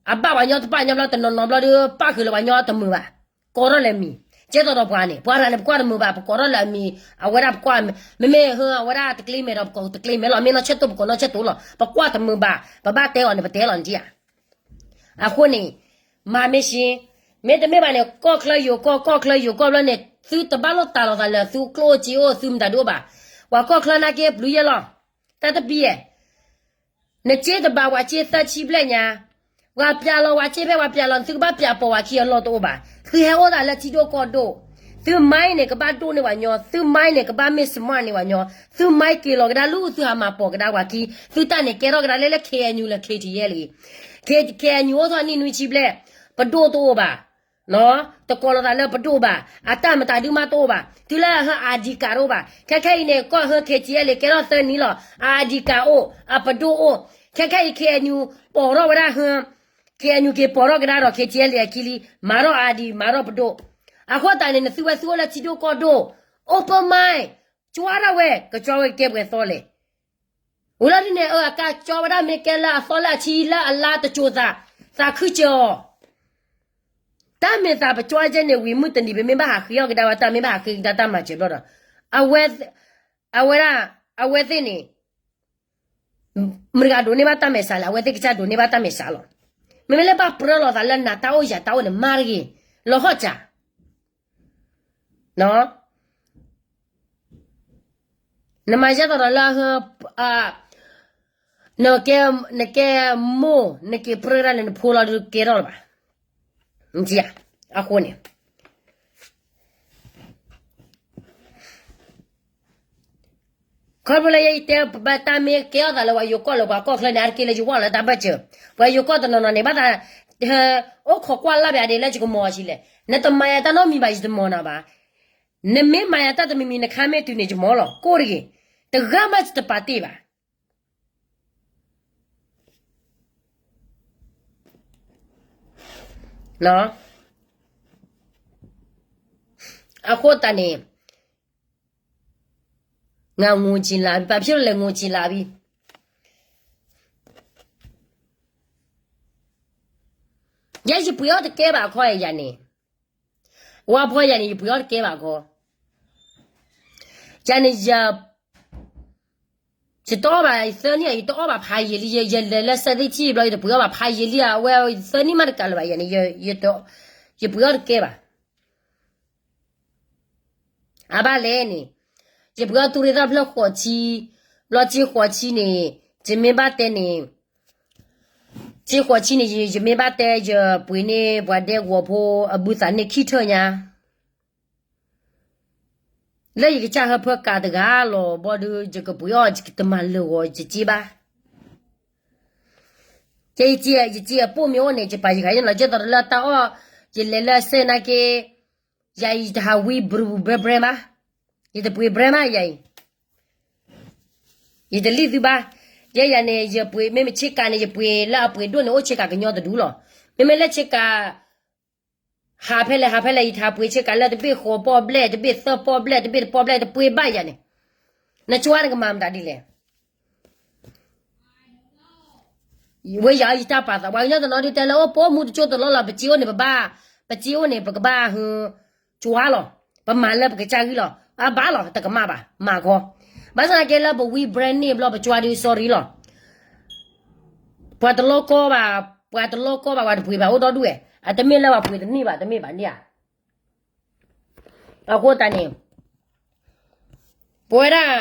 အဘၣ်ပှၤညီတပာ်ညီဘျီတနီၤနီၤဘျီဒီး ပၣ်ဃုာ်လၢပှၤညီတမုာ်ဘၣ်. ကိးထီၣ်လၢအမံၤ, ကဲသိးဒီးပှၤန့ၣ် ပှၤတဂၤန့ၣ် ပကွၢ်တမုာ်ဘၣ်, ပကိးထီၣ်လၢအမံၤ, အဝဲဒၣ်ပကွၢ်, မ့မ့ၢ်ဟၢအဝဲဒၣ်တကျ့မဲာ်ဒီး ပကိးတကျ့မဲာ်လီၤ, မ့ၢ်နီၢ်ဆဲးတိၢ် ပကိးနီၢ်ဆဲးတိၢ်လီၤ, ပကွၢ်တမုာ်ဘၣ်, ပဘၣ်တဲအီၤန့ၣ် ပတဲလီၤန့ၣ်ဧါ. အဃိန့ၣ် မၤမ့ၢ်ဆ့, မ့တမ့ၢ်ဘၣ်န့ၣ် ကီၢ်ချၢယိၤကီၢ် ကီၢ်ချၢယိၤကီၢ်ဘျီန့ၣ် သုတဘၣ်လိၣ်တၢ်လီၤသးလၢသုကျိၣ်အိၣ်စ့အိၣ် သုမတၤဒုးအိၣ်ဘၣ်. ပှၤကီၢ်ချၢနာ်က့ပျုၤယဲၢ်လီၤ, တၢ်တပံၤယဲၢ် နစ့တဘၣ်ပှၤစ့သၢဆံဘျဲၣ်ညါ, ပှၤပျးလီၤပှၤစ့ဖဲပှၤပျးလီၤ သုကဘၣ်ပျးပိာ်ပှၤခံအလီၢ်တအိၣ်ဘၣ်. သုဟဲအိၣ်သးလၢထံဒိၣ်ကီၢ်ဒိၣ်, သု mind န့ၣ် ကဘၣ်ဒိၣ်န့ၢ်ပှၤညီ, သု mind န့ၣ် ကဘၣ်မ့ၢ် smart န့ၢ်ပှၤညီ, သု mind က့ၤလီၤကဒါလၢသုဟးမၤပိာ်ကဒါပှၤခံ, သုတၢ်န့ၣ်ကဲထီၣ်ကဒါလၢလၢ K N U လၢ K T L အံၤ, K K N U အိၣ်ထီၣ်နံၣ်နွံဆံဘျဲၣ်, ပဒိၣ်တအိၣ်ဘၣ် တကိးလီၤသးလၢပဒိၣ်ဘၣ်, အတၢ်မတၤဒုးမးတအိၣ်ဘၣ်, တုၤလၢအဟၢ ID card တအိၣ်ဘၣ်. ခဲခဲအံၤန့ၣ် ကီၢ်ဟၢ K T L ကဲထီၣ်သၢနံၣ်လီၤ, ID card အိၣ်, အပဒိၣ်အိၣ်. ခဲခဲအံၤ K N U ပိာ်ထီၣ်ဝဲဒၣ်ဟၢ, K N U က့ၤပိာ်ထီၣ်ကဒါဒီး K T L အခံလံ, မၤထီၣ် ID, မၤထီၣ်ပဒိၣ်. အဃိသတးန့ၣ် နသုဝဲသုအိၣ်လၢထံဒိၣ်ကီၢ်ဒိၣ်, open mind, ကၠွါဒၣ်ဝဲ, ကကၠွါဝဲကကဲပှဲၤသီလဲၣ်. ဝံၤလီၤဒ်န့ၣ် အကၠီဝဲဒၣ်မ့ၢ်ကဲလၢအသီလၢအဆံလၢအလါတစိၤသး, သးခုစၢၤအီၤ. တၢ်မ့ၢ်သးပကၠီကဲန့ၣ် ဝံၤမုၢ်တနံၤ ပမ့ၢ်ဘၣ်ဟးဃ့အီၣ်ကဒါဝဲတၢ် မ့ၢ်ဘၣ်ဟးဃ့ကဒါတၢ်မၤစၢၤဘျီဒီး, အဝဲ, အဝဲဒၣ်, အဝဲသ့ၣ်န့ၣ်, မတၤဂၤဒိးန့ၢ်ဘၣ်တၢ်မဲာ်ဆှးလဲၣ်, အဝဲသ့ၣ်ကစၢ်ဒိးန့ၢ်ဘၣ်တၢ်မဲာ်ဆှးလီၤ. မ့မ့ၢ်လၢဘၣ်ပြၢလိာ်သးလၢနၤတၢ်အိၣ်ယၤတၢ်အိၣ်န့ၣ် မၤတဂ့ၤ, လီၤဟီၣ်စၢ် နမၤယဲသိးဒီးလၢ, နကဲ, နကဲမိၢ် နက့ၤပြၢဒၣ်လၢနဖိလီၤဒုးကဲထီၣ်လၢၤဘၣ်. အဃိန့ၣ်, ခီဖျိလၢယတဲဘၣ်တၢ်မ့ၢ်ကဲထီၣ်သးလၢပှၤယိၤကီၢ်လၢ ပှၤကီၢ်ချၢန့ၣ် အါတက့ၢ်လၢယဝဲလၢတၢ်ဘၢၣ်စၢၤ, ပှၤယိၤကီၢ်တနီၤနီၤန့ၣ် ဘၣ်သး, အိၣ်ခိးကွၢ်လၢ်ဘၣ်ဒ်လၢယကမၤအီၤဆံးလဲၣ်, နတမၤယၤတၢ်နီတမံၤဘၣ် ယတမၤနၤဘၣ်. နမ့ၢ်မၤယၤတၢ်တမံၤမံၤ နခါမ့ၢ်တုၤန့ၣ် ယမၤလီၤ ကိၢ်တဂ့ၤ, တဂၤမးယတပာ်တ့ၢ်ဘၣ်. အဃိသတးန့ၣ်, ငါငိုချင်လာပြီ, ဘာဖြစ်လို့လဲ ငိုချင်လာပြီ. ယဲယပှ့ၤအီၣ်တကဲဘၣ်ခီယၤန့ၣ်, ဝါဖီယၤန့ၣ် ယပှ့ၤအီၣ်တကဲဘၣ်ခီ, ယၤန့ၣ်ယ ယတအီၣ်ဘၣ်သၢနံၣ်, ယတအီၣ်ဘၣ်ဖးယံာ်လံ, ယလဲၤလၢစဲသ့ၣ်ထံၣ်ဘျီ ယတပှ့ၤအီၣ်ဘၣ်ဖးယံာ်လံဧါ, အဝဲသၢနံၣ်မးတကးလၢၤဘၣ်, ယၤန့ၣ်, ယပှ့ၤအီၣ်တကဲဘၣ်. အဘၣ်လဲၣ်န့ၣ်, ယပှ့ၤအီၣ်တူၢ်ရ့ၣ်သၣ်ဖျၢၣ်ဃိးဆံ, ဘျီဆံဃိးဆံန့ၣ်, ယမ့ၢ်ဘၣ်တဲန့ၣ်, ဆံဃိးဆံန့ၣ် ယမ့ၢ်ဘၣ်တဲ ယပှ့ၤန့ၢ်ပှၤဒဲကဝီၤဖိအဘုသးန့ၣ်ခံထၢၣ်ညါ လၢယကစၢ်ဟၢဖၢကၤတဂၤလီၤ, ဘၣ်ဒီးယကပှ့ၤအီၣ် ယကတမၤလၢာ်ဂီၤယစ့ဘၣ်. ကဲယစ့အပိၢ်မ့ၢ်အိၣ်န့ၣ် ယပာ်ယဃာ်ယနီၤ ကဲသိးလၢတၢ်အီၣ်, ယလဲၤလၢစဲနာ်က့, ယၤအံၤယတဟးဝံ brand brand ဘၣ်, ယတပှ့ၤ brand ဘၣ်ယၤအံၤ, ယတလံၣ်သုဘၣ်. ယဲယၤန့ၣ် ယပှ့ၤ မ့မ့ၢ်ဆ့ကၤန့ၣ် ယပှ့ၤလၢအပှ့ၤဒိၣ်န့ၣ် အိၣ်ဆ့ကၤကညီတဒူၣ်လီၤ. မ့မ့ၢ်လၢဆ့ကၤ ဟးဖဲလဲၣ် ဟးဖဲလဲၣ် ယတဟးပှ့ၤဆ့ကၤလၢတဘ့ၣ်ဃိးပီၣ်ဘျဲၣ် တဘ့ၣ်သၢပီၣ်ဘျဲၣ် တဘ့ၣ်တပီၣ်ဘျဲၣ် တပှ့ၤဘၣ်ယၤန့ၣ်, နကွၢ်နကမၤမတၤဒ်လဲၣ်. ဝဲယၤယတၢ်ပာ်သး ပှၤကညီတနီၤဒုးတဲလၢ အိၣ်ပိာ်မူတကၠိတလီၢ်လီၤ ပစ့အိၣ်န့ၣ် ပဘၣ်, ပစ့အိၣ်န့ၣ် ပကဘၣ်ဟူ ကွၢ်လီၤ, ပမၤလၢပကစၢ်ဂံၢ်လီၤ, အဘၣ်လီၤ တကမၣ်ဘၣ် မၤခီ, ဘၣ်ဆၣ်သနာ်က့လၢပဝံ brand န့ၣ်ဘျီ ပကွၢ်ဒုး sorry လီၤ, ပှၤတလီၢ်ကီဘၣ်, ပှၤတလီၢ်ကီဘၣ် ပှၤတပှ့ၤဘၣ်အိၣ်ဒီဒူၣ်ဝဲ, အတမ့ၢ်လၢပှၤပှ့ၤတန့ၢ်ဘၣ် တမ့ၢ်ဘၣ်န့ၣ်ဧါ, အဃိသတးန့ၣ် ပဝဲဒၣ်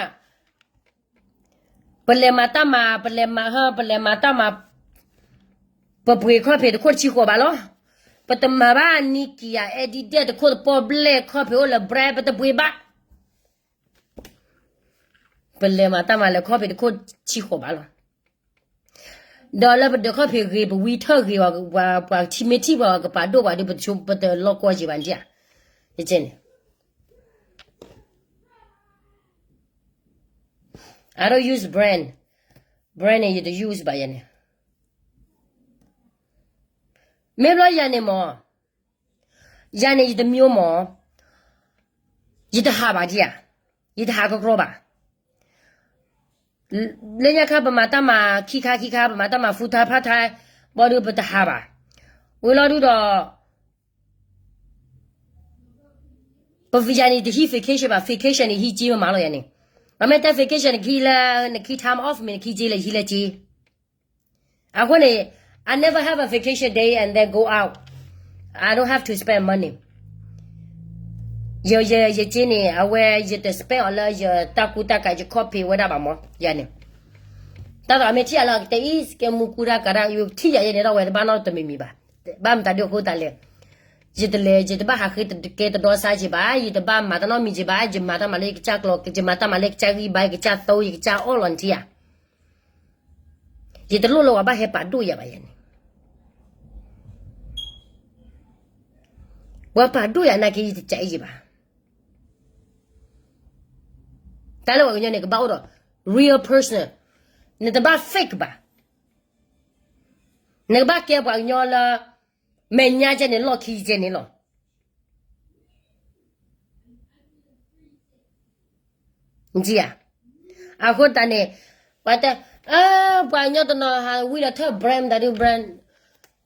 ပလဲၤမၤတၢ်မၤ ပလဲၤမၤဟၢ ပလဲၤမၤတၢ်မၤ, ပပှ့ၤခီၣ်ဖံးတခိၣ်တဆံဃိးဘးလီၤ. ပတမၤဘၣ် Nike ဧါ Adidas တခိၣ်တပီၣ်ဘျဲၣ် ခီၣ်ဖံးအိၣ်လၢ brand ပတပှ့ၤဘၣ်. ပလဲၤမၤတၢ်မၤလၢခီၣ်ဖံးတခိၣ်ဆံဃိးဘးလီၤ. ဒီးလၢပဒၢးခီၣ်ဖံးဂ့ၤ ပဝံထၢၣ်ဂ့ၤ ပှၤထံမ့ၢ်ထံၣ်ပှၤကပာ်ဒိၣ်ပှၤဒုး ပတလီၢ်ကီက့ၤဘၣ်န့ၣ်ဧါ. ယကဲန့ၣ် I don't use brand. Brand န့ၣ် ယတ use ဘၣ်ယၤန့ၣ်. မ့ၢ်ဘျီယၤန့ၣ်မး, ယၤန့ၣ် ယတ မျိုး မး, ယတဟးဘၣ်ဒံးဧါ, ယတဟးကကြီဘၣ်. လၢညါခါပမၤတၢ်မၤခံခါခံခါ ပမၤတၢ်မၤ full time part time ဘီဒုးပတဟးဘၣ်. ဝံၤလီၤဒုးဒီး ပယၤန့ၣ်တဟံး vacation ဘၣ်, vacation န့ၣ်ဟံးစ့မးမးလီၤယၤန့ၣ်. ပမ့ၢ်တဲ vacation နကဟံးလၢ နကဟံး time off မ့ၢ်နကဟံးစ့လဲၣ် ယဟံးလၢစ့. အဃိန့ၣ် I never have a vacation day and then go out. I don't have to spend money. ယ ယ ယစ့န့ၣ် အဝဲယတ spend အီၤလၢယတၢ်ကူတၢ်ကၤ ယခီၣ်ဖံးဝဲဒၣ်ဘၣ်မး ယၤန့ၣ်. တၢ်သိးအမ့ၢ်ထံၣ်ယၤလၢကတဲအံၤ စကဲမူကူတၢ်ကၤတၢ် ယထံၣ်ယၤယဲန့ၣ်ဒီး ဝဲတဘၣ်နီတမံၤမံၤဘၣ်. ဘၣ်မတၤဒုးအဃိသတးလဲၣ်. ယတလဲၤ ယတဘၣ်ဟးဃ့တကဲတဒီစါက့ၤဘၣ်, ယတဘၣ်မၤတၢ်နီတမံၤက့ၤဘၣ်, ယမၤတၢ်မၤလၢယကစၢ်ကျိာ်, ယမၤတၢ်မၤလၢယကစၢ်ဂံၢ်ဘါ, ယကစၢ်သိ, ယကစၢ်အီၣ်လီၤန့ၣ်ဧါ. ယတလိၣ်လၢပှၤဘၣ်ဟဲပာ်ဒိၣ်ယၤဘၣ်ယၤန့ၣ်. ပှၤပာ်ဒိၣ်ယၤနာ်က့ ယတကးအံၤဘၣ်. တၢ်လၢပှၤကညီန့ၣ် ကဘၣ်အိၣ်ဒီး real person. နတဘၣ် fake ဘၣ်. နကဘၣ်ကဲပှၤကညီလၢ မဲာ်ညါကဲန့ၣ် လီၢ်ခံကဲန့ၣ်လီၤ. ဧါ. အဃိသတးန့ၣ် ပှၤတဲ ပှၤကညီတနီၤဟးဝံလီၤထၢၣ် brand မတၤဒုး brand,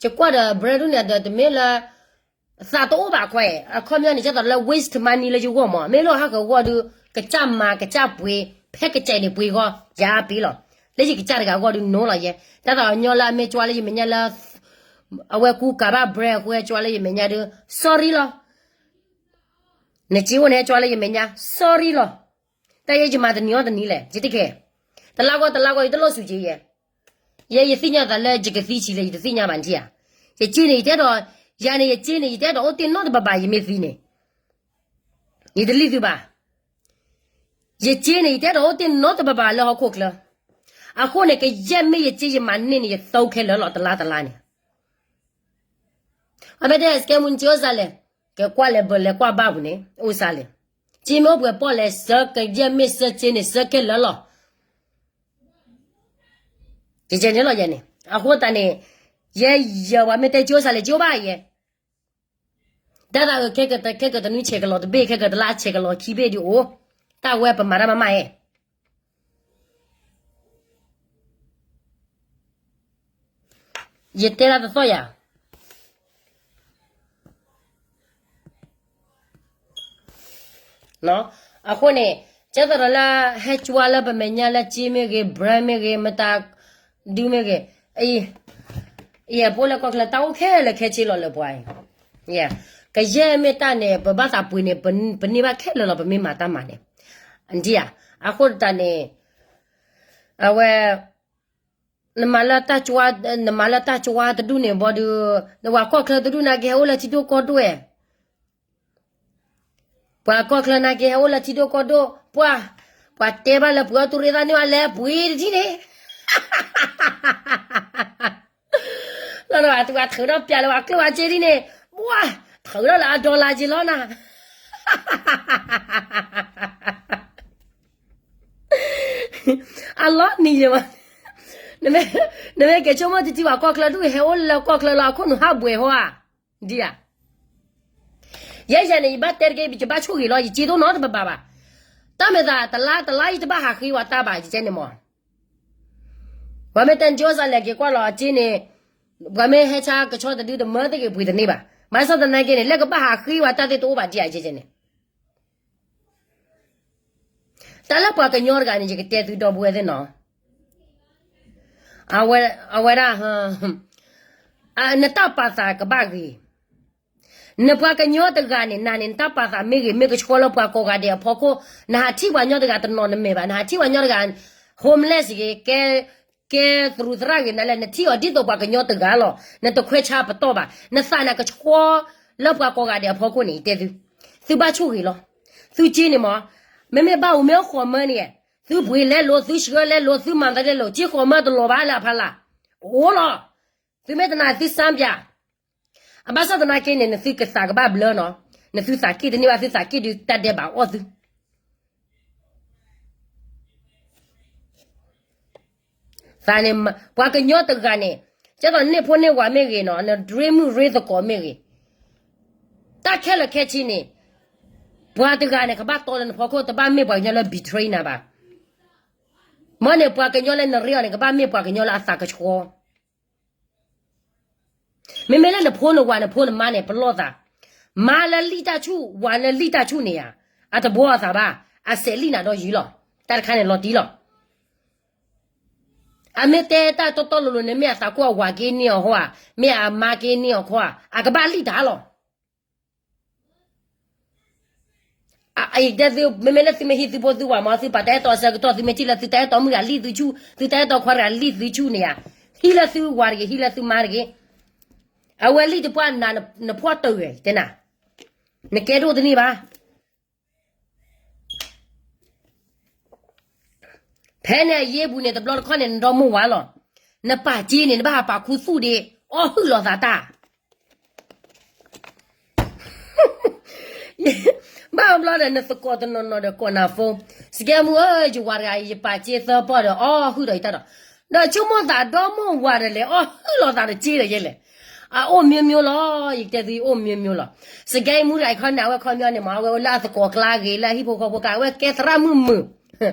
ယကွၢ်ဒီး brand ဒုးန့ၣ်ဒီး တမ့ၢ်လၢ သးတအိၣ်ဘၣ်ခွဲး, အခီပညီန့ၣ် ကဲသိးလၢ waste money လၢယဂီၢ်မး, မ့ၢ်လၢဟးဃုာ်အဂီၢ်ဒုး ကစၢ်မၤကစၢ်ပှ့ၤ, ဖဲကစၢ်န့ၣ်ပှ့ၤဂီၢ် ယၤပ့ၤလီၤ. လၢယကစၢ်တဂၤအဂီၢ်ဒုး no လီၤယဲ, တၢ်သိးညီလၢအမ့ၢ်ကွၢ်လၢယမဲာ်ညါလၢ အဝဲကူကၤဘၣ် brand အဃိ ဟဲကွၢ်လၢယမဲာ်ညါဒုး sorry လီၤ. နစ့အိၣ်န့ၣ် ဟဲကွၢ်လၢယမဲာ်ညါ sorry လီၤ. တၢ်ယဲယမၤတနံၤအီၣ်တနံၤလဲၣ် ယတကဲ, တလါဂီၢ်တလါဂီၢ် ယတလိၣ်စူၤက့ၤယဲ. ယဲယသ့ၣ်ညါသးလၢယကသံဆံးလဲၣ် ယတသ့ၣ်ညါဘၣ်န့ၣ်ဧါ. ယစ့န့ၣ် ယတဲဒီး, ယၤန့ၣ် ယစ့န့ၣ် ယတဲဒီးအိၣ်တ့ၢ်နီတဘၣ်ဘၣ် ယမ့ၢ်သံန့ၣ်, ယတလံသုဘၣ်. ယစ့န့ၣ် ယတဲဒီးအိၣ်တ့ၢ်နီတဘၣ်ဘၣ်လၢဟီၣ်ခိၣ်ချၢ. အဃိန့ၣ် ကယဲၢ်မ့ၢ်ယစ့ယမၤန့ၢ်န့ၣ် ယသိခဲလၢာ်လီၤ တလါတလါန့ၣ်. အမ့ၢ်တဲ စကဲမူ နစ့အိၣ်စ့ၢ်လဲၣ်, ကကွၢ်လဲၤဘၢၣ်လဲၤကွၢ်ဘၣ်ပူၤန့ၣ် အိၣ်စ့ၢ်လဲၣ်. စ့မ့ၢ်အိၣ်ပှဲၤပီၣ်လဲၣ် စၢကယဲၢ်မ့ၢ်စ့စ့န့ၣ် စၢခဲလၢာ်လီၤ. ကကဲန့ၣ်လီၤယဲန့ၣ်. အဃိသတးန့ၣ် ယဲယပှၤမ့ၢ်တဲစ့အိၣ်စ့ၢ်လဲၣ် စ့အိၣ်ဘၣ်ယဲ. တၢ်သးအုး ခဲကတနွံဆဲးကလီၤတဘ့ၣ် ခဲကတလါဆဲးကလီၤခံဘ့ၣ်ဒုးအိၣ်, တၢ်ဝဲပမၤတၢ်မၤမးဧါ. ယတဲဒၣ်တသီၣ်ယၤ. အဃိန့ၣ် ကဲသိးဒီးလၢ ဟဲကွၢ်လၢပမဲာ်ညါလၢစ့မ့ၢ်ဂ့ၤ brand မ့ၢ်ဂ့ၤ မတၤဒုမ့ၢ်ဂ့ၤ, ယဲပအိၣ်လၢကီၢ်ချၢ တၢ်အိၣ်ခဲလၢာ်ခဲဆ့လီၤလၢပှၤအံၤ. ကယဲၢ်မ့ၢ်တၢ်န့ၣ် ပဘၣ်သးပှ့ၤန့ၣ် ပန့ၢ်ဘၣ်ခဲလၢာ်လီၤ ပမ့ၢ်မၤတၢ်မၤန့ၣ်. အဃိသတးန့ၣ် အဝဲ နမၤလၢတၢ်ကွၢ်, နမၤလၢတၢ်ကွၢ်တဒူၣ်န့ၣ်ဘီဒုး, နပှၤကီၢ်ချၢတဒူၣ်နာ်က့ ဟဲအိၣ်လၢထံဒိၣ်ကီၢ်ဒိၣ်ဧါ. ပှၤကီၢ်ချၢနာ်က့ဟဲအိၣ်လၢထံဒိၣ်ကီၢ်ဒိၣ်, ပှၤ, ပှၤတဲဘၣ်လၢပှ့ၤအီၣ်တူၢ်ရ့ၣ်သၣ်န့ၢ်ဘၣ်လဲၣ် ပှ့ၤတထံၣ်န့ၣ် လီၤဒီး အဝဲထုးထီၣ်ပျးလၢပှၤကျိၣ်ပှၤစ့ဒ်န့ၣ်, ပှၤ, ထုးထီၣ်လၢအ dollar က့ၤလီၤနၤ. အလီၤနံၤယဲမး, နမ့ၢ်ကဲဆိကမိၣ်တထံၣ် ပှၤကီၢ်ချၢဒူၣ် ဟဲအိၣ်လၢကီၢ်ချၢလၢအခိၣ်နူာ်ဟးဘှဲးဟီဧါ, ဒ်ဧါ. ယဲယၤန့ၣ် ယဘၣ်တဲတက့ၢ် ယဘၣ်ဆိၣ်ဂ့ၤလီၤ ယစ့တအိၣ်နီတဘၣ်ဘၣ်ဘၣ်. တၢ်မဲာ်သးတလါတလါ ယတဘၣ်ဟးဃ့ဝဲတၢ်ဘၣ် ယကဲန့ၣ်မး. ပှၤမ့ၢ်တဲနစ့အိၣ်စ့ၢ်လဲၣ် က့ၤကွၢ်လီၤအစ့န့ၣ်, ပှၤမ့ၢ်ဟဲဆါကဆီတဒုတမၢသ့ၣ်ဂ့ၤ ပှ့ၤတန့ၢ်ဘၣ်. ဘၣ်ဆၣ်သနာ်က့န့ၣ် လၢကဘၣ်ဟးဃ့ဝဲတၢ်သ့ၣ်တအိၣ်ဘၣ်ဒ်အံၤန့ၣ်, တၢ်လၢပှၤကညီတဂၤန့ၣ် ယကတဲသုဒီပုၢ်ဝဲၢ်သ့ၣ်နီၤ, အဝဲဒၣ် နတၢ်ပာ်သးကဘၣ်ဂ့ၤ, နပှၤကညီတဂၤန့ၣ် နၤန့ၣ် နတၢ်ပာ်သးမ့ၢ်ဂ့ၤ မ့ၢ်ကဆှီလၢပှၤကိးဂၤဒဲးအဖီခိၣ်, နဟးထံၣ်ပှၤကညီတဂၤတနီၤနမဲာ်ဘၣ်, နဟးထံၣ်ပှၤကညီတဂၤ homeless ဂ့ၤ, ကဲသရူးသရၣ်ဂ့ၤ နလဲၣ် နထံၣ်အီၤဒ်သိးပှၤကညီတဂၤလီၤ, နတခွဲးဆါပတီၢ်ဘၣ်, နသးနၤကဆှီလၢပှၤကိးဂၤဒဲးအဖီခိၣ်န့ၣ် ယတဲသု, သုဘၣ်ဆိၣ်ဂ့ၤလီၤ, သုက့န့ၣ်မး, မ့မ့ၢ်ဘၣ်အိၣ်မ့ၢ်အီၣ်ဃီၤမၢန့ၣ်, သုပှ့ၤလဲလိာ် သုဆှၢလဲလိာ် သုမၤသးလဲလိာ် က့ဃီၤမၢတလီၤဘၣ်လၢအဖီလာ်, အိၣ်လီၤ, သုမ့ၢ်တနာ်သုစၢ်ပၠး အဘၣ်ဆၣ်သနာ်က့န့ၣ် နသုကသးကဘၣ်ဘျၢနီၤ, နသုသးက့တန့ၢ်ဘၣ် သုသးက့ဒုးတၢ်ဒဲးဘးအီၣ်သု, သးန့ၣ် ပှၤကညီတဂၤန့ၣ်, ကဲသိးန့ၢ်ဖိန့ၢ်ဝၤမ့ၢ်ဂ့ၤနီၤ, နရ့မုၣ်ရ့သကိးမ့ၢ်ဂ့ၤ, တၢ်ခဲလၢာ်ခဲဆ့န့ၣ်, ပှၤတဂၤန့ၣ် ကဘၣ်တီလၢနဖီခိၣ် တဘၣ်မ့ၢ်ပှၤကညီလၢ betray နၤဘၣ်, မ့ၢ်န့ၣ် ပှၤကညီလၢနရ့အီၤန့ၣ် ကဘၣ်မ့ၢ်ပှၤကညီလၢအသးကဆှီ မ့မ့ၢ်လၢနဖိနဝၤနဖိနမါန့ၣ် ပလီၢ်သး, မါလၢလံၣ်တၢ်ဆူၣ် ဝၤလၢလံၣ်တၢ်ဆူၣ်န့ၣ်ဧါ, အတဘှီအသးဘၣ်, အစဲးလံၣ်နၤဒီးယံၤလီၤ, တၢ်တခါန့ၣ်လီၤတံၢ်လီၤ, အမ့ၢ်တဲတၢ်တီတီလိၤလိၤန့ၣ် မ့ၢ်အသးကွၢ်ဝၤက့န့ၢ်အီၤဃီဧါ, မ့ၢ်အမါက့န့ၢ်အီၤဃီဧါ, အကဘၣ်လံၣ်တၢ်လီၤ မ့မ့ၢ်လၢသုမ့ၢ်ဟံးသုဖိသုဝၤမ့ၢ် သုပာ်တၢ်အဲၣ်တီအဆၢကတီၢ် သုမ့ၢ်ထံၣ်လၢသုတၢ်အဲၣ်တီမုၣ်ဂၤလံၣ်သုဆူၣ် သုတၢ်အဲၣ်တီခွါတဂၤလံၣ်သုဆူၣ်န့ၣ်ဧါ, ဟံးလၢသုဝၤတဂ့ၤ ဟံးလၢသုမါတဂ့ၤ, အဝဲလံၣ်တပှၢ်နၤနဖှီၣ်တဂ့ၤတဲနၤ, နကဲဒိၣ်တန့ၢ်ဘၣ် ဖဲန့ၣ်အယ့ပူၤန့ၣ် တဘျီတခီၣ်န့ၣ် နဒီမိၢ်ဝၤလီၤ, နပာ်စ့န့ၣ် နဘၣ်ဟးပာ်ခူသူၣ်ဒံး အီၣ်ဟုၣ်လီၤသးတၢ် ဘၣ်ဘျီဒီး နသကိးတနီၤနီၤဒီးကိးနၤ phone, စကဲမူဧၢ ယဝၤတဂၤ ယပာ်စ့သၢပီၢ်ဒီး အီၣ်ဟုၣ်ဒီးယတၢ်ဒီး, ဒီးဆိကမိၣ်သးဒီမိၢ်ဝၤဒီးလဲၤအီၣ်ဟုၣ်လီၤသးတစ့ဒီးယဲလဲၣ်, အအိၣ်မျိုးမျိုးလီၤ, ယကတဲသုအိၣ်မျိုးမျိုးလီၤ, စကဲမူတဂၤခီန့ၣ် အဝဲခီပညီန့ၣ်မး အဝဲအိၣ်လၢအသကိးကျါဂ့ၤ လၢအဟံၣ်ဖိဃီဖိကျါ အဝဲကဲသရၣ်မုၣ်မုာ်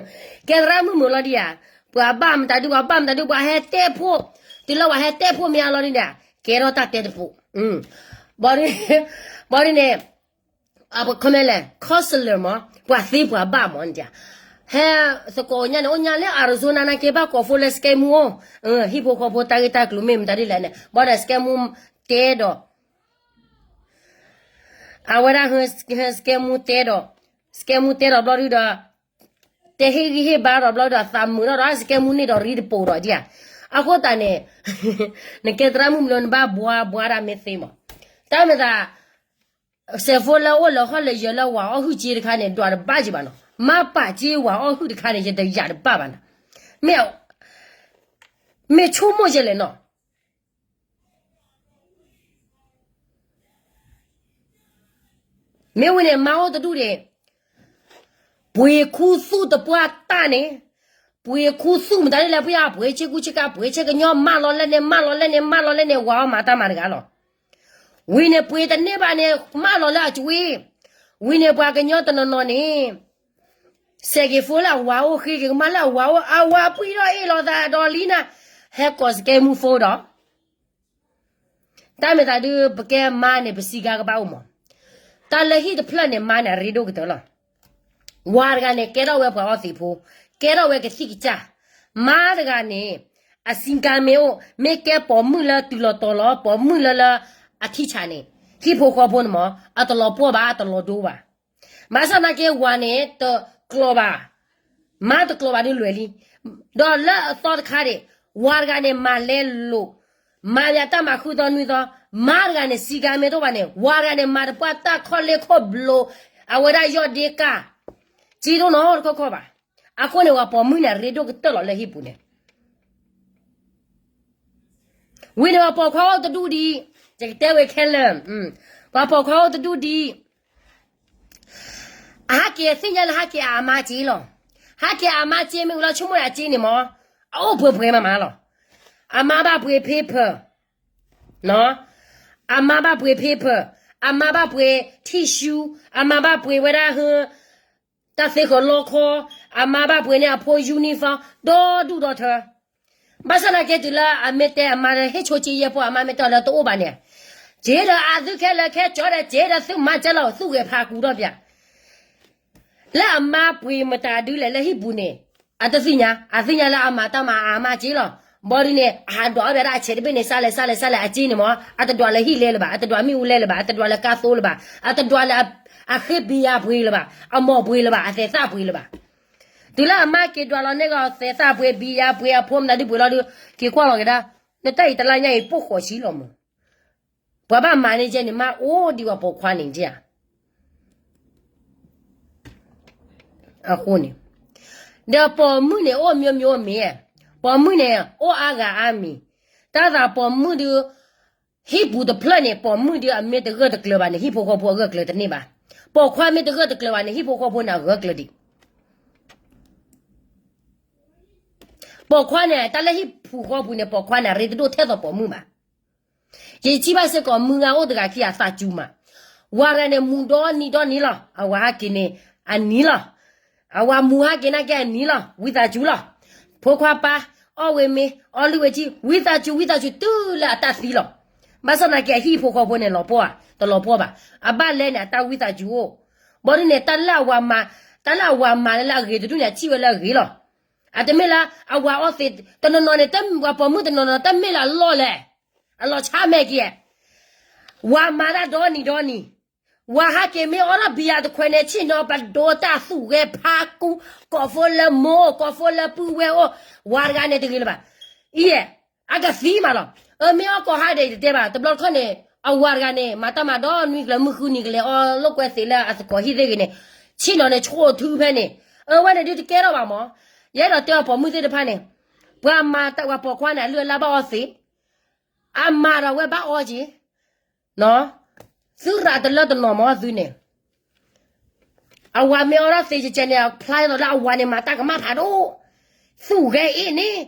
ကဲသရၣ်မုၣ်မုာ်လီၤဒံးဧါ, ပှၤဘၣ်မတၤဒု ပှၤဘၣ်မတၤဒု ပှၤဟဲတဲဖိ, တုၤလၢပှၤဟဲတဲဖိမ့ၢ်အလီၤဒ်န့ၣ်, ကဲထီၣ်တၢ်တဲတပိၤ, ဘၣ်ဒ်န့ၣ်, ခီမ့ၢ်လဲၣ် counselor မး ပှၤသ့ပှၤဘၣ်မးန့ၣ်, ဟဲသကိးညါန့ၣ် အိၣ်ညါလၢ Arizona နာ်က့ ဘၣ်ကိး phone လၢ စကဲမူ အိၣ်, ဟံၣ်ဖိဃီဖိတၢ်ဂ့ၢ်တၢ်ကျိၤမ့ၢ်မတၤဒ်လဲၣ်န့ၣ် ဘၣ်ဒီး စကဲမူတဲဒီး အဝဲဒၣ် စကဲမူတဲဒီး, စကဲမူတဲဒီးဘျီဒုဒီး, တဲဟ့ၣ်ဂံၢ်ဟ့ၣ်ဘါဒီးဘျီဒီး သးမုာ်ထီၣ်ဒီး စကဲမူန့ၢ်ဒီးရံတပိၤဒီးဒံးဧါ, အဃိသတးန့ၣ်, နကဲသရၣ်မုၣ်မုာ်လၢနဘၣ်ဘှါဘှါဒၣ်မ့ၢ်သ့မး, တၢ်မ့ၢ်သး, စဲးဖိလၢအိၣ်လၢဟီၣ်လၢယၢၤလၢဝၤအီၣ်ဟုၣ်စ့တခါန့ၣ် ဒွးတဘၣ်က့ၤဘၣ်နီၤ, မ့ၢ်ပာ်စ့ဝၤအီၣ်ဟုၣ်တခါန့ၣ် ယတယာ်တဘၣ်ဘၣ်နီၤ, မ့ၢ် မ့ၢ်ဆိကမိၣ်ယဲလဲၣ်နီၤ မ့ၢ်ဝံၤန့ၣ် မါအိၣ်တဒူၣ်န့ၣ်, ပှ့ၤခူသူၣ်တပှၢ်တၢ်န့ၣ်, ပှ့ၤခူသူၣ်မတၤဒ်လဲၣ် ပှ့ၤအပှ့ၤဆ့ကူဆ့ကၤ ပှ့ၤဆ့ကညီ မၢလီၤလဲၣ်န့ၣ် မၢလီၤလဲၣ်န့ၣ် မၢလီၤလဲၣ်န့ၣ် ဝၤအီၣ်မၤတၢ်မၤတဂၤလီၤ. ဝံၤန့ၣ် ပှ့ၤတန့ၢ်ဘၣ်န့ၣ် မၢလီၤလၢအကွ့, ဝံၤန့ၣ် ပှၤကညီတနီၤနီၤန့ၣ် စဲးက့ၤဖိလၢအဝၤအိၣ် ဃ့က့ၤကမၣ်လၢအဝၤအိၣ် အဝၤပှံၢ်ထီၣ်အ့ၣ်လိာ်သးဒီးလံနၤ, ဟဲကိးစကဲမူဖိဒီး တၢ်မ့ၢ်သးဒုး ပကဲမါန့ၣ် ပစံးကါကဘၣ်အိၣ်မး, တၢ်လၢဟံၣ်တဖျၢၣ်န့ၣ် မါန့ၣ် အရ့ဒိၣ်ကတၢၢ်လီၤ. ဝၤတဂၤန့ၣ် ကဲထီၣ်ဝဲပှၤအီသံးဖိ, ကဲထီၣ်ဝဲကသံၣ်ကစၢ်, မါတဂၤန့ၣ် အစံးကါမ့ၢ်အိၣ် မ့ၢ်ကဲပိာ်မုၣ်လၢတုၤလီၤတီၤလီၤ ပိာ်မုၣ်လၢလၢအထံဆးန့ၣ် ဟံၣ်ဖိဃီဖိန့ၣ်မး အတလီၤပှီၢ်ဘၣ် အတလီၤဒိဘၣ်. ဘၣ်ဆၣ်သနာ်က့ ဝၤန့ၣ် တကျိးဘၣ်, မါတကျိးဘၣ်ဒုးလွဲၢ်လံ. ဒီးလၢအသီတခါန့ၣ် ဝၤတဂၤန့ၣ် မၤလဲလိာ်, မၤလၢတၢ်မၤဃုသီနွံသီ, မါတဂၤန့ၣ် စံးကါမ့ၢ်တအိၣ်ဘၣ်န့ၣ် ဝၤတဂၤန့ၣ် မၤတပှၢ်တၢ်ခီၣ်လ့ၢ်ခီၣ်ဘျိး, အဝဲဒၣ်ယီၢ်ဒ့ကၢ်, စံးဒိၣ်နီတခီခီဘၣ်. အဃိန့ၣ် ပှၤပိာ်မုၣ်န့ၣ် အရ့ဒိၣ်ကတၢၢ်လီၤလၢဟံၣ်ပူၤန့ၣ် ဝံၤန့ၣ် ပှၤပိာ်ခွါအိၣ်တဒူၣ်ဒံး, ယကတဲဝဲခဲလၢာ်, ပှၤပိာ်ခွါအိၣ်တဒူၣ်ဒံး, အဟဲက့ၤသ့ၣ်ညါလၢဟဲက့ၤအမါစ့လီၤ. ဟဲက့ၤအမါစ့မ့ၢ်ဝံၤလီၤ ဆိကမိၣ်ဒၣ်စ့န့ၣ်မး, အအိၣ်ပှဲၤပှဲၤမးမးလီၤ. အမါဘၣ်ပှ့ၤ paper, အမါဘၣ်ပှ့ၤ paper, အမါဘၣ်ပှ့ၤ tissue, အမါဘၣ်ပှ့ၤဝဲဒၣ် တၢ်သ့ဃီၤလီခီ, အမါဘၣ်ပှ့ၤန့ၢ်အဖိ uniform ဒီဒူၣ်ဒီထၢ. ဘၣ်ဆၣ်သနာ်က့ တုၤလၢအမ့ၢ်တဲအမါလၢ ဟ့ၣ်ဆိက့ယဲၢ်ပီၢ် အမါမ့ၢ်တဲအီၤလၢတအိၣ်ဘၣ်န့ၣ်, က့ၤဒီးအသုခဲလၢာ်ခဲကၠီဒီး က့ၤဒီးသုမၤကဲလီၤ သုဂဲၤဖးကူဒီးပၠး လၢအမါပှ့ၤမတၤဒုလဲၣ်လၢဟံၣ်ပူၤန့ၣ် အတသ့ၣ်ညါ, အသ့ၣ်ညါလၢအမၤတၢ်မၤအမါက့လီၤ. ဘီဒုန့ၣ် အဟးဒွးအီၣ်ဘၣ်ဒၣ်အဆဲးတဘ့ၣ်န့ၣ် စါလဲၣ်စါလဲၣ်စါလဲၣ်အက့န့ၣ်မး, အတဒွးလၢဟံၣ်လဲလၢၤဘၣ်, အတဒွးမ့ၣ်အူလဲလၢၤဘၣ်, အတဒွးလၢကါသိလၢၤဘၣ်, အတဒွးလၢအဃ့ဘံယၤပှ့ၤလၢၤဘၣ်, အမိၢ်ပှ့ၤလၢၤဘၣ်, အသဲးသၣ်ပှ့ၤလၢၤဘၣ်. တုၤလၢအမါက့ၤဒွးလီၤန့ၢ်ကီၢ်သဲးသၣ်ပှ့ၤ ဘံယၤပှ့ၤ အဖိမတၤဒုပှ့ၤလီၤဒုး က့ၤကွၢ်လီၤကဒါ, နတၢ်အံၤတလါညါအံၤ ပိၢ်ဃိးဆံလီၤမး ပှၤဘၣ်မၤန့ၢ်ကဲန့ၣ် မါအိၣ်ဒံးဝဲပိာ်ခွါန့ၣ်ဧါ. အဃိန့ၣ်, ဒီးပိာ်မုၣ်န့ၣ် အိၣ်မျိုးမျိုးမ့ၢ်, ပိာ်မုၣ်န့ၣ် အိၣ်အါဂၤအါမံၤ, တၢ်သးပိာ်မုၣ်ဒုး, ဟံၣ်ပူၤတဖျၢၣ်န့ၣ် ပိာ်မုၣ်ဒုးအမ့ၢ်တဂၢၢ်တကျၢၤဘၣ်န့ၣ် ဟံၣ်ဖိဃီဖိအဂၢၢ်ကျၢၤတန့ၢ်ဘၣ်. ပိာ်ခွါမ့ၢ်တဂၢၢ်တကျၢၤဘၣ်န့ၣ် ဟံၣ်ဖိဃီဖိန့ၣ်အဂၢၢ်ကျၢၤဒံး ပိာ်ခွါန့ၣ် တၢ်လၢဟံၣ်ပူၤဃီပူၤန့ၣ် ပိာ်ခွါန့ၣ် အရ့တဒိၣ်ထဲသိးပိာ်မုၣ်ဘၣ်. ယထံၣ်ဘၣ်စ့ၢ်ကီး မုၢ်ဂၤအိၣ်တဂၤခံဂၤသးစူၤမး, ဝၤတဂၤန့ၣ် မူၤဒီနံၤဒီနံၤလီၤ, အဝၤဟဲက့ၤန့ၣ် အနံၤလီၤ, အဝၤမူၤဟဲက့ၤနာ်က့အနံၤလီၤ, ဝံသးစူၤလီၤ, ဖိခွါပၢ်, အီၣ်ဝဲမ့ၤ အီလုၢ်ဝဲထံ ဝံသးစူၤ ဝံသးစူၤတုၤလၢအတၢ်သံလီၤ. ဘၣ်ဆၣ်သနာ်က့ အဟံၣ်ဖိဃီဖိန့ၣ် လီၤပှီၢ်ဧါ, တလီၤပှီၢ်ဘၣ်, အဘၣ်လဲၤန့ၣ် အတၢ်ဝံသးစူၤအိၣ်, ဘီဒုန့ၣ် တၢ်လၢအဝၤမၤ, တၢ်လၢအဝၤမၤလၢလၢအဂ့ၤတဒူၣ်န့ၣ် အထံၣ်ဝဲလၢအဂ့ၤလီၤ. အတမ့ၢ်လၢ အဝၤအီသံး တနီၤနီၤန့ၣ် ပှၤပိာ်မုၣ်တနီၤနီၤ တမ့ၢ်လၢအလီၢ်လဲၣ်, အလီၤဆါမဲာ်က့ၤ, ဝၤမၤတၢ်ဒီနံၤဒီနံၤ, ဝၤဟဲက့ၤမ့ၢ်အီထီၣ်ဘံယၤတခွဲးန့ၣ် ဆ့ၣ်နီၤပဒိတၢ်သူၣ်ဂဲၤဖးကူ, ကိးဖိလၢမိၢ် ကိးဖိလၢပုၢ်ဝဲၢ်အိၣ်, ဝၤတဂၤန့ၣ်တဂ့ၤလၢၤဘၣ်, အံၤ အကသံမးလီၤ. အမ့ၢ်အီကိးဟါဒဲးတတဲဘၣ်, တဘျီတခီၣ်န့ၣ် အဝၤတဂၤန့ၣ် မၤတၢ်မၤဒီနွံကလဲၤ မုၢ်ဃုနံၤကလဲၤ အီလိာ်ကွဲသ့လၢအသကိးဟံၣ်သ့ၣ်ဂ့ၤန့ၣ်, ဆ့ၣ်နီၤန့ၣ်ဆိၣ်ထူဖဲန့ၣ်, အဝဲန့ၣ်ဒုးတကဲထီၣ်ဘၣ်မး, ယအဲၣ်ဒိးတဲအီၤပိာ်မုၣ်သ့ၣ်တဖၣ်န့ၣ်, ပှၤမၤတၢ်ဝဲပိာ်ခွါန့ၣ် အလုၢ်အလၢ်ဘၣ်အီသံး, အမၤဒီးဝဲဘၣ်အီက့ၤ သုရးတလၢတနီၤမးသုန့ၣ်, အဝၤမ့ၢ်အီထီၣ်သံးကဲကဲန့ၣ် ဖျါသိးလၢအဝၤန့ၣ် မၤတၢ်ကမၣ်ဖးဒိၣ်, သူၣ်ဂဲၤအ့ၣ်န့ၣ်,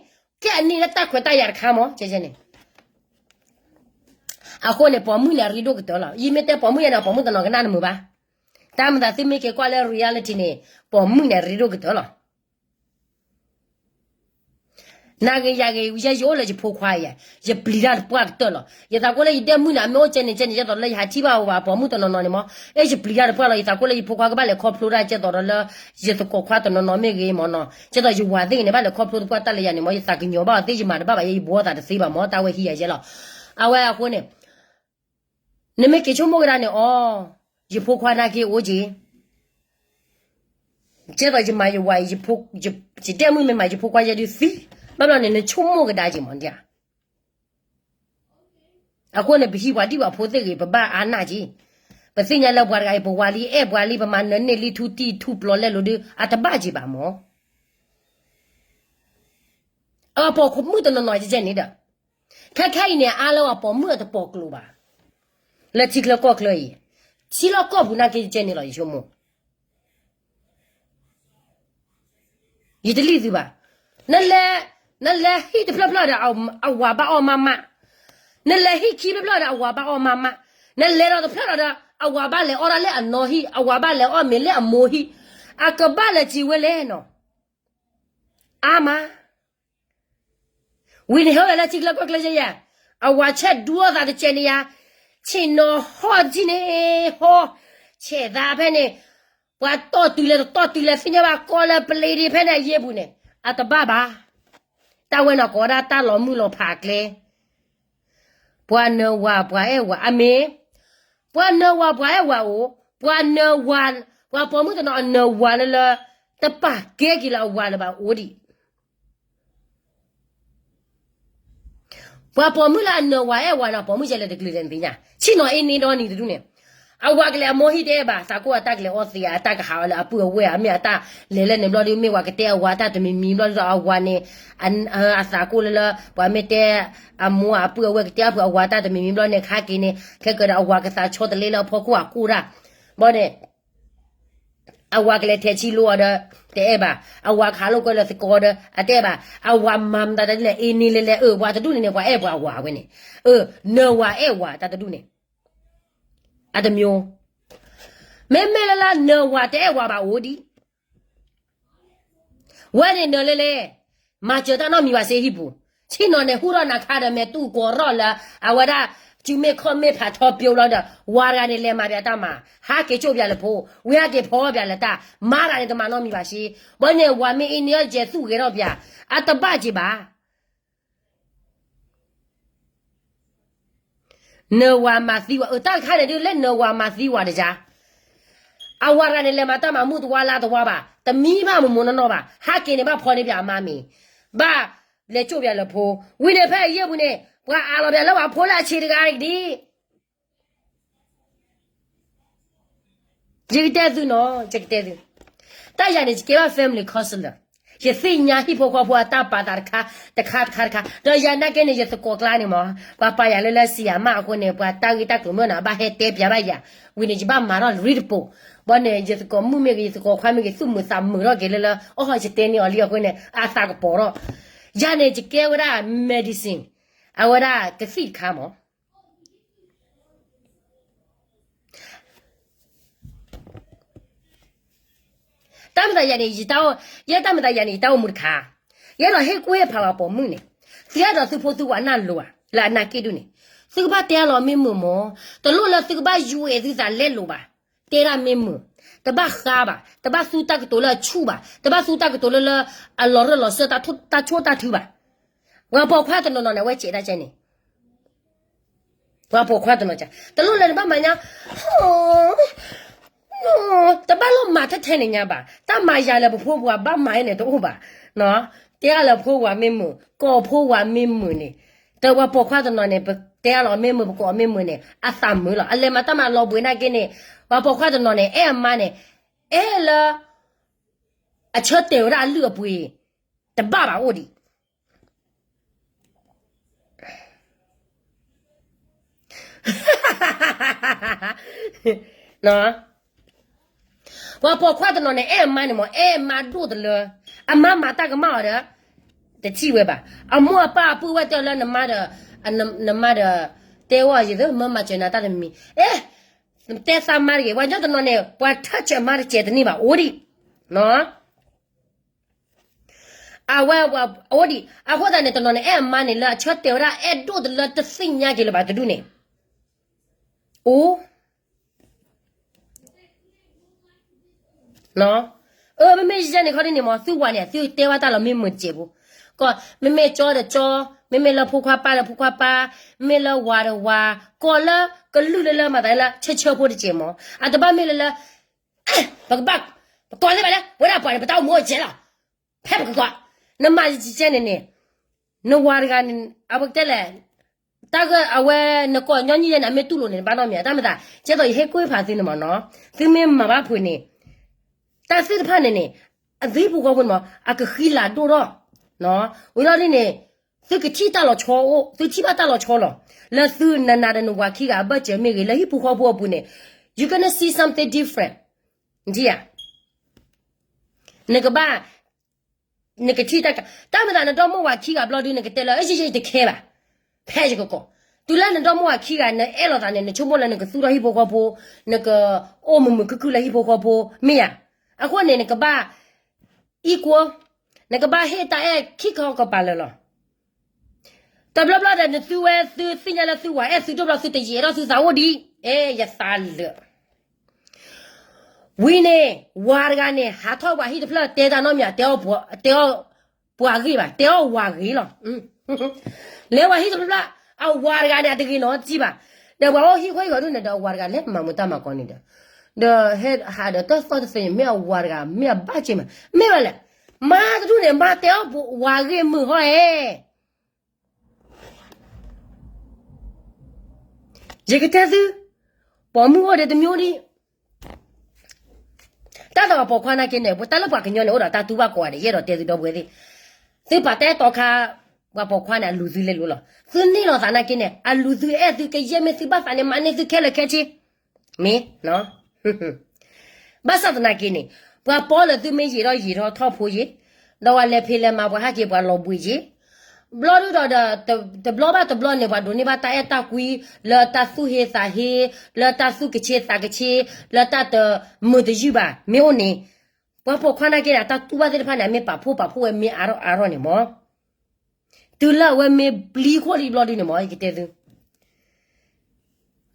ကဲအနံၣ်လၢတၢ်ခွဲးတၢ်ယာ်တခါမး ကဲကဲန့ၣ်. အဃိန့ၣ် ပိာ်မုၣ်န့ၣ် အရ့ဒိၣ်ကတၢၢ်လီၤ. ယမ့ၢ်တဲပိာ်မုၣ်ယဲန့ၣ် ပိာ်မုၣ်တနီၤကနၣ်နမုာ်ဘၣ်. တၢ်မၤသးသုမ့ၢ်က့ၤကွၢ်လၢ reality န့ၣ် ပိာ်မုၣ်န့ၣ် အရ့ဒိၣ်ကတၢၢ်လီၤ. နၤဂ့ၤယၤဂ့ၤ ယဲယအိၣ်လၢယဖိခွါယဲ, ယပျံၤတၢ်တပှၢ်ကတၢၢ်လီၤ. ယသးကိးလၢယဒဲမုၣ်န့ၣ် အမ့ၢ်အိၣ်ကဲန့ၣ်ကဲန့ၣ် ကဲသိးလၢယဟးထံၣ်ဘၣ်ဝဲပိာ်မုၣ်တနီၤနီၤန့ၣ်မး, အဲ ယပျံၤတၢ်တပှၢ်လီၤ. ယသးကိးလၢယဖိခွါကဘၣ်လဲၤခီဖျိတၢ် ကဲသိးဒီးလၢ ယသကိးခွါတနီၤနီၤမ့ၢ်ဂ့ၤမးနီၤ, ကဲသိးယဝၤသ့ၣ်ဂ့ၤန့ၣ် ဘၣ်လဲၤခီဖျိတပှၢ်တၢ်လၢယၤန့ၣ်မး, ယသးကညီၤဘၣ်အီၤသ့ ယမၤတဘၣ်ဘၣ်ယဲ ယဘှီသးတသ့ဘၣ်မး, တၢ်ဝဲဟံးယၤယဲလီၤ. အဝဲအဃိန့ၣ် နမ့ၢ်က့ၤဆိကမိၣ်ကဒါန့ၣ် အိ, ယဖိခွါနာ်က့အိၣ်က့ၤ, ကဲသိးယမၤယဝၤအံၤ, ယဒဲမုၣ်မ့ၢ်မၤယဖိခွါယဲဒုးသံ, ဘၣ်ဘျီန့ၣ် နဆိကမိၣ်ကဒါက့ၤမးဒ်ဧါ. အဃိန့ၣ် ပဟံးပှၤဒံၣ်ပှၤဖိသ့ၣ်ဂ့ၤ ပဘၣ်အါနၢ်က့ၤ, ပသ့ၣ်ညါလၢပှၤတဂၤအံၤ ပဝၤလံအဲၣ်ပှၤလံ ပမၤနၢၤန့ၢ်လံထူတံၢ်ထူပျီလဲလိာ်ဒုး အတဘၣ်က့ၤဘၣ်မး. အပိာ်မုၣ်တနီၤနီၤကဲကဲန့ၣ်ဒီး, ခဲခဲအံၤန့ၣ် အါလၢအပိာ်မုၣ်အတပိာ်ကျိၤဘၣ်, လၢထံချၢကီၢ်ချၢအံၤ, ထံလီၢ်ကီၢ်ပူၤနာ်က့ကဲန့ၣ်လီၤ ယဆိကမိၣ် ယတလံၣ်သုဘၣ်. နလဲၤ, နလဲၤဟံၣ်တဖျၢၣ်ဖျၢၣ်ဒီး အဝၤဘၣ်အီၣ်မးမး, နလဲၤဟံၣ်ခံဖျၢၣ်ဖျၢၣ်ဒီး အဝၤဘၣ်အီၣ်မးမး, နလဲၤဒီးတဖျၢၣ်ဒီး အဝၤဘၣ်လဲၤအီၣ်ဒၣ်လၢအနီၢ်ဟံၣ်, အဝၤဘၣ်လဲၤအီၣ်မ့ၤလၢအမိၢ်ဟံၣ်, အကဘၣ်လဲၤစံးဝဲလဲၣ်နီၤ, အါမး ဝံၤန့ၣ်ဟဲဝဲလၢထံချၢကီၢ်ချၢယဲယဲ, အဝၤဆဲးဒူအီၣ်သးတကဲးန့ၣ်ယါ, ဆ့ၣ်နီၤဟီၣ်တကံၢ်န့ၣ်, ဟီၣ်, ဆဲးသးဖဲန့ၣ်, ပှၤတီၢ်တုၤလဲၤတတီၢ်တုၤလဲၤသ့ၣ်ညါဘၣ်ကီလၢပလ့ဒံးဖဲန့ၣ်အယ့ၢ်ပူၤန့ၣ်, အတဘၣ်ဘၣ်. တၢ်ဝဲန့ၣ်ကိးဒၣ်တၢ်လီၤမုၢ်လီၤဖးအကျဲ, ပှၤနၢၤဝၤပှၤအဲၣ်ဝၤအမ့ၢ်, ပှၤနၢၤဝၤပှၤအဲၣ်ဝၤအိၣ်, ပှၤနၢၤဝၤ, ပှၤပိာ်မုၣ်တနီၤအနၢၤဝၤလၢလၢ, တပာ်ကဲက့ၤလၢအဝၤလၢၤဘၣ်အိၣ်ဒံး ပှၤပိာ်မုၣ်လၢအနၢၤဝၤအဲၣ်ဝၤန့ၣ် ပိာ်မုၣ်ယဲလဲၤတကလုာ်လဲၣ်နသ့ၣ်ညါ, ဆ့ၣ်နီၤအ့န့ဒီနံၤတဒူၣ်န့ၣ်, အဝၤကလဲၤအမိၢ်ဟံၣ်တအဲၣ်ဘၣ်, သးကိၢ်အတၢ်ကလဲၤအီသံး အတၢ်ကဟးအီၤလၢအပုၢ်အဝဲၢ် အမ့ၢ်အတၢ်လဲၤလၢန့ၣ်ဘျီဒုး မ့ၢ်ဝၤကတဲအဝၤတၢ်တမံၤမံၤဘျီဒုးဒီးအဝၤန့ၣ်, အသးကိၢ်လၢလၢ ပှၤမ့ၢ်တဲ အမိၢ်အပုၢ်အဝဲၢ်ကတဲအပုၢ်အဝၤတၢ်တမံၤမံၤဘျီန့ၣ် ခါက့ၤန့ၣ် ခဲကဒီးအဝၤကသးဆီတလဲလၢအဖီခိၣ်အကိၢ်တၢ်, ဘီန့ၣ် အဝၤကလဲၤထဲးဆံလိအီၤဒီး, တအဲၣ်ဘၣ်, အဝၤကဟးလိာ်ကွဲလၢသကိးဒီး, အတအဲၣ်ဘၣ်, အဝၤမၤမတၤတလဲၣ် အ့န့လဲလဲၣ် အၢ ပှၤတဒူၣ်န့ၣ်န့ၣ် ပှၤအဲၣ်ပှၤအဝၤဝဲန့ၣ်, အၢ, နၢၤဝၤအဲၣ်ဝၤတၢ်တဒူၣ်န့ၣ်, အတမံၤ, မ့မ့ၢ်လၢလၢနၢၤဝၤတအဲၣ်ဝၤဘၣ်အိၣ်ဒံး ဝဲန့ၣ်နၢၤလဲလဲၣ်, မၤစၢၤတၢ်နီတမံၤဘၣ်စ့ဟံၣ်ပူၤ, ဆ့ၣ်နီၤန့ၣ်ဟူထီၣ်နၤခါဒီးမဲာ်တူၢ်ကိးရီၣ်လၢ, အဝဲဒၣ်, စုမ့ၢ်ခီၣ်မ့ၢ်ဖးထီပျိဘျီဒီး ဝၤတဂၤန့ၣ် လဲၤမၤပၠးတၢ်မၤ, ဟးက့ၤကၠိၣ်ပၠးလၢဖိ, ဝံၤဟးက့ၤဖီပၠးလၢတၢ်, မၤတဂၤန့ၣ် တမၤနီတမံၤဘၣ်စ့, ဘၣ်န့ၣ် ဝၤမ့ၢ်အံၤန့ၣ်ယဲၢ်သူၣ်ဂဲၤထီၣ်ပၠး, အတဘၣ်က့ၤဘၣ်. နဝၤမၤသံဝၤ, အတၢ်တခါန့ၣ်ဒုး လၢနဝၤမၤသံဝၤတယါ, အဝၤတဂၤန့ၣ် လဲၤမၤတၢ်မၤမုၢ်တဝါလါတဝါဘၣ်, တမံဘၣ်မုာ်မုာ်နီၢ်နီၢ်ဘၣ်, ဟးက့ၤန့ၣ် ဘၣ်ဖီန့ၢ်ပၠးအမါမ့ၤ, ဘၣ်လဲၤကၠိၣ်ပၠးလၢဖိ, ဝံၤန့ၣ်ဖဲအယဲၢ်ပူၤန့ၣ် ပှၤအးလီၤပၠးလၢပှၤဖိလၢအဆံးတဂၤအံၤဒ် ယကတဲသုနီၤ, ယကတဲသု, တၢ်ယၤန့ၣ် ယကဲဘၣ် family counselor, ယသ့ၣ်ညါဟံၣ်ဖိဃီဖိအတၢ်ပာ်သးတခါ, တခါတခါတခါ, ဒီးယၤနာ်က့န့ၣ် ယသကိးကျါန့ၣ်မး, ပှၤပာ်ယၤလၢလၢစံယၤမးအဃိန့ၣ် ပှၤတၢ်ဂ့ၢ်တၢ်ကျိၤမ့ၢ်နီၤ အဘၣ်ဟဲတဲပၠးဘၣ်ယၤ, ဝံၤန့ၣ် ယဘၣ်မၤထီၣ် read တပိၤ, ဘၣ်န့ၣ် ယသကိးမုၣ်မ့ၢ်ဂ့ၤ ယသကိးခွါမ့ၢ်ဂ့ၤ သူၣ်မုာ်သးမုာ်ထီၣ်က့ၤလၢလၢ အီၣ်ဟီၣ်ယတဲန့ၢ်အီၤလံအဃိန့ၣ် အသးကပီၤထီၣ်, ယၤန့ၣ် ယကဲဝဲဒၣ် medicine, အဝဲဒၣ်ကသံၣ်တခါမး တၢ်မ့ၢ်သးယၤန့ၣ်, ယဲတၢ်မ့ၢ်သးယၤန့ၣ် ယတၢ်အိၣ်မူတခါ, ယအဲၣ်ဒိးဟ့ၣ်ကူၣ်ဟ့ၣ်ဖးဝဲပိာ်မုၣ်န့ၣ်, သုအဲၣ်ဒိးသုဖိသုဝၤနၢ်လိၤဧါ, လၢအနာ်က့ဒုးန့ၣ်, သုကဘၣ်တဲအလီၤမ့ၢ်မုာ်မး, တလိၣ်လၢသုကဘၣ်ယူၤအဲၣ်သုသးလဲလိာ်ဘၣ်, တဲဒၣ်မ့ၢ်မုာ်, တဘၣ်ဃါဘၣ်, တဘၣ်သူတၢ်ကတိၤလၢအဆူၣ်ဘၣ်, တဘၣ်သူတၢ်ကတိၤလၢလၢအလီၤရၢၢ်လီၤစၢၢ်တၢ်ဆိၣ်တၢ်ထုဘၣ်, ပှၤပိာ်ခွါတနီၤနီၤန့ၣ် အဝဲစဲးဒၣ်ကဲန့ၣ် ပှၤပိာ်ခွါတနီၤက တလိၣ်လၢနဘၣ်မၤညါ, တဘၣ်လီၤမၤထဲထဲန့ၣ်ညါဘၣ်, တၢ်မၤယၤလၢပဖိပှၤဘၣ်မၤန့ၣ်တအိၣ်ဘၣ်, တဲအါလၢဖိဝၤမ့ၢ်မုာ်, ကိးဖိဝၤမ့ၢ်မုာ်န့ၣ်, တဝဲပိာ်ခွါတနီၤန့ၣ် ပတဲအါလီၤမ့ၢ်မုာ် ပကိးအီၤမ့ၢ်မုာ်န့ၣ် အသးမုာ်လီၤ, အလဲၤမၤတၢ်မၤလီၤဘှံးနာ်က့န့ၣ်, ပှၤပိာ်ခွါတနီၤန့ၣ် အဲၣ်အမါန့ၣ်, အဲၣ်လၢ အဆၢတဲာ်ဝဲဒၣ်အလုၢ်အပှ့ၤ, တဘၣ်ဘၣ်အိၣ်ဒံး ပှၤပိာ်ခွါတနီၤန့ၣ် အဲၣ်အမါန့ၣ်မး အဲၣ်အမါဒိၣ်တလၢ, အမါမၤတၢ်ကမၣ်အီၤဒီး, တထံၣ်ဝဲဘၣ်, အမိၢ်အပၢ်အပုၢ်ဝဲၢ်တဲအီၤလၢနမါဒီး, နမါဒီး, တဲဝဲယသ့ၣ်မၢမၤစၢၤနၤတၢ်တမံၤ, အဲ, တဲသးမါတဂ့ၤ, ပှၤကညီတနီၤန့ၣ် ပှၤထၢၣ်စၢၤအမါတစဲးတန့ၢ်ဘၣ်အိၣ်ဒံး အဝဲအိၣ်ဒံး, အဃိသတးန့ၣ် တနီၤန့ၣ် အဲၣ်အမါန့ၣ်လၢအဆၢတဲာ်ဝဲဒၣ် အဲၣ်ဒိၣ်တလၢတသ့ၣ်ညါက့ၤလၢၤဘၣ်တဒူၣ်န့ၣ်, အိၣ်, အၢ မ့မ့ၢ်ယဲန့ၣ်ခီဒ်န့ၣ်မး သုဝၤန့ၣ် သုတဲဝဲတၢ်လီၤမ့ၢ်မုာ်တစဲးဖိ, ကီး မ့မ့ၢ်ကၠီဒီးကၠီ, မ့မ့ၢ်လၢဖိခွါပၢ်ဒီးဖိခွါပၢ်, မ့ၢ်လၢဝၤဒီးဝၤ, ကီးလၢကလုၢ်လၢလၢမၤသးလၢဆၢဆၢဖိတစဲးမး, အတဘၣ်မ့ၢ်လၢလၢ ပကဘၣ်, ပကိးသ့ၣ်ဘၣ်လၢ ပဝဲဒၣ်ပှၤန့ၣ် ပတၢ်အိၣ်မူအိၣ်ကဲလီၤ, ဖဲပကကိး, နမၤယကဲန့ၣ်န့ၣ်, နဝၤတဂၤန့ၣ် အဝဲကတဲလဲၣ်, တၢ်ဂၢၢ်အဝဲ နကိးညီနုၢ်ယဲန့ၣ် အမ့ၢ်တူၢ်လိာ်န့ၣ် တဘၣ်နီတမံၤ တၢ်မ့ၢ်သး, ကဲသိးယဟ့ၣ်ကူၣ်ဖးသုန့ၣ်မးနီၤ, သုမ့ၢ်မၤဘၣ်ဖုးန့ၣ်, တၢ်သ့ၣ်တဖၣ်န့ၣ်န့ၣ်, အသုဟံၣ်ဖိဃီဖိန့ၣ်မး အကဃံလၤဒိၣ်ထီၣ်, ဝံၤလီၤဒ်န့ၣ်, သုကထံၣ်တၢ်လီၤဆီအိၣ် သုထံၣ်ဘၣ်တၢ်လီၤဆီလီၤ, လၢသုနၤနၤဒီးနဝၤခံဂၤအဘၢၣ်စၢၤမ့ၢ်ဂ့ၤ လၢဟံၣ်ဖိဃီဖိအပူၤန့ၣ်, you gonna see something different, ဧါ, နကဘၣ်, နကထံၣ်တၢ်က, တၢ်မ့ၢ်သးနဒီမိၢ်ဝၤခံဂၤဘျီဒုး နကတဲလၢ အယယတခဲဘၣ်, ဖဲယကကိး, တုၤလၢနဒီမိၢ်ဝၤခံဂၤ နအဲၣ်လိာ်သးန့ၣ် နဆိကမိၣ်လၢနကသူၣ်ထီၣ်ဟံၣ်ဖိဃီဖိ, နကအိၣ်မုာ်မုာ်ခုၣ်ခုၣ်လၢဟံၣ်ဖိဃီဖိ, မ့ၢ်ဧါ, အဃိန့ၣ် နကဘၣ် equal, နကဘၣ်ဟ့ၣ်တၢ်အဲၣ်ခံခီကပၤလၢာ်လီၤ, တဘျီဘျီဒီးနသုဝဲသုသ့ၣ်ညါလၢသုဝၤအဲၣ်သုဒိၣ်ဘျီ သုတယံာ်အဲၣ်ဒိးသုသးအိၣ်ဒံး, အဲ ယသးလၢာ် ဝံၤန့ၣ်, ဝၤတဂၤန့ၣ် ဟးထီၣ်ပှၤဟံၣ်တဖျၢၣ် တဲတၢ်နီတမံၤ တဲအီၣ်ပှၤဂ့ၢ်ဘၣ်, တဲအီၣ်ဝၤဂ့ၢ်လီၤ, လဲၤဝၤဟံၣ်တဖျၢၣ်, အဝၤတဂၤန့ၣ် အတဂ့ၤနီတစံၣ်ဘၣ်, ဒီးပှၤအိၣ်ဟံၣ်ဃီဟံၣ်ဃီဒုးန့ၣ်ဒီး အဝၤတဂၤလဲၤမၤမူးတၢ်မၤကီန့ၣ်ဒီး, ဒီးဟဲဟးဒီးတၢ်သီၣ်တသ့န့ၣ် မ့ၢ်အဝၤတဂၤ မ့ၢ်အဘၣ်က့ၤမး, မ့ၢ်ဝဲလဲၣ်, မါတဒူၣ်န့ၣ် မါတဲအီၣ်ဝၤဂ့ၢ်မုာ်ဟီဧဲ ယကတဲသု, ပိာ်မုၣ်အိၣ်ဒီးတမံၤဒံး, တၢ်သးပှၤပိာ်ခွါနာ်က့န့ၣ် တၢ်လၢပှၤကညီန့ၣ် အိၣ်ဒီးတၢ်တူၢ်ဘၣ်ကိးဂၤဒဲး ယအဲၣ်ဒိးတဲသုဒီပုၢ်ဝဲၢ်သ့ၣ်, သုပာ်တဲတီခါ, ပှၤပိာ်ခွါန့ၣ် အလူၤသုလဲလိၤလီၤ, သုန့ၢ်လီၤသးနာ်က့န့ၣ် အလူၤသုအဲၣ်သုကယဲၢ်မ့ၢ်သုဘၣ်သးန့ၣ် မၤန့ၢ်သုခဲလၢာ်ခဲဆ့ မ့ၢ် ဘၣ်ဆၣ်သနာ်က့န့ၣ်, ပှၤပိာ်လၢသုမ့ၢ်ယံာ်ထီၣ်ယံာ်ထီၣ်ထီၣ်ဖိယ့ၢ်, ဒီးပှၤလဲၤဖံးလဲၤမၤ ပှၤဟးက့ၤပှၤလီၤဘှံးယ့ၢ်, ဘျီဒုဒီး, တဘျီဘၣ်တဘျီန့ၣ် ပှၤဒိးန့ၢ်ဘၣ်တၢ်အဲၣ်တၢ်ကွံ, လၢတၢ်သူၣ်ဟ့သးဟ့, လၢတၢ်သူၣ်ကဆ့သးကဆ့, လၢတၢ်တမုာ်တယုၢ်ဘၣ် မ့ၢ်အိၣ်န့ၣ်, ပှၤပိာ်ခွါနာ်က့န့ၣ် အတၢ်တူၢ်ဘၣ်သ့ၣ်တဖၣ်န့ၣ် အမ့ၢ်ပာ်ဖှိၣ်ပာ်ဖှိၣ်ဝဲမ့ၢ်အါထီၣ်အါထီၣ်န့ၣ်မး တုၤလၢအဝဲမ့ၢ်ပျံၤခိၣ်လံဘျီဒုန့ၣ်မး ယကတဲသု,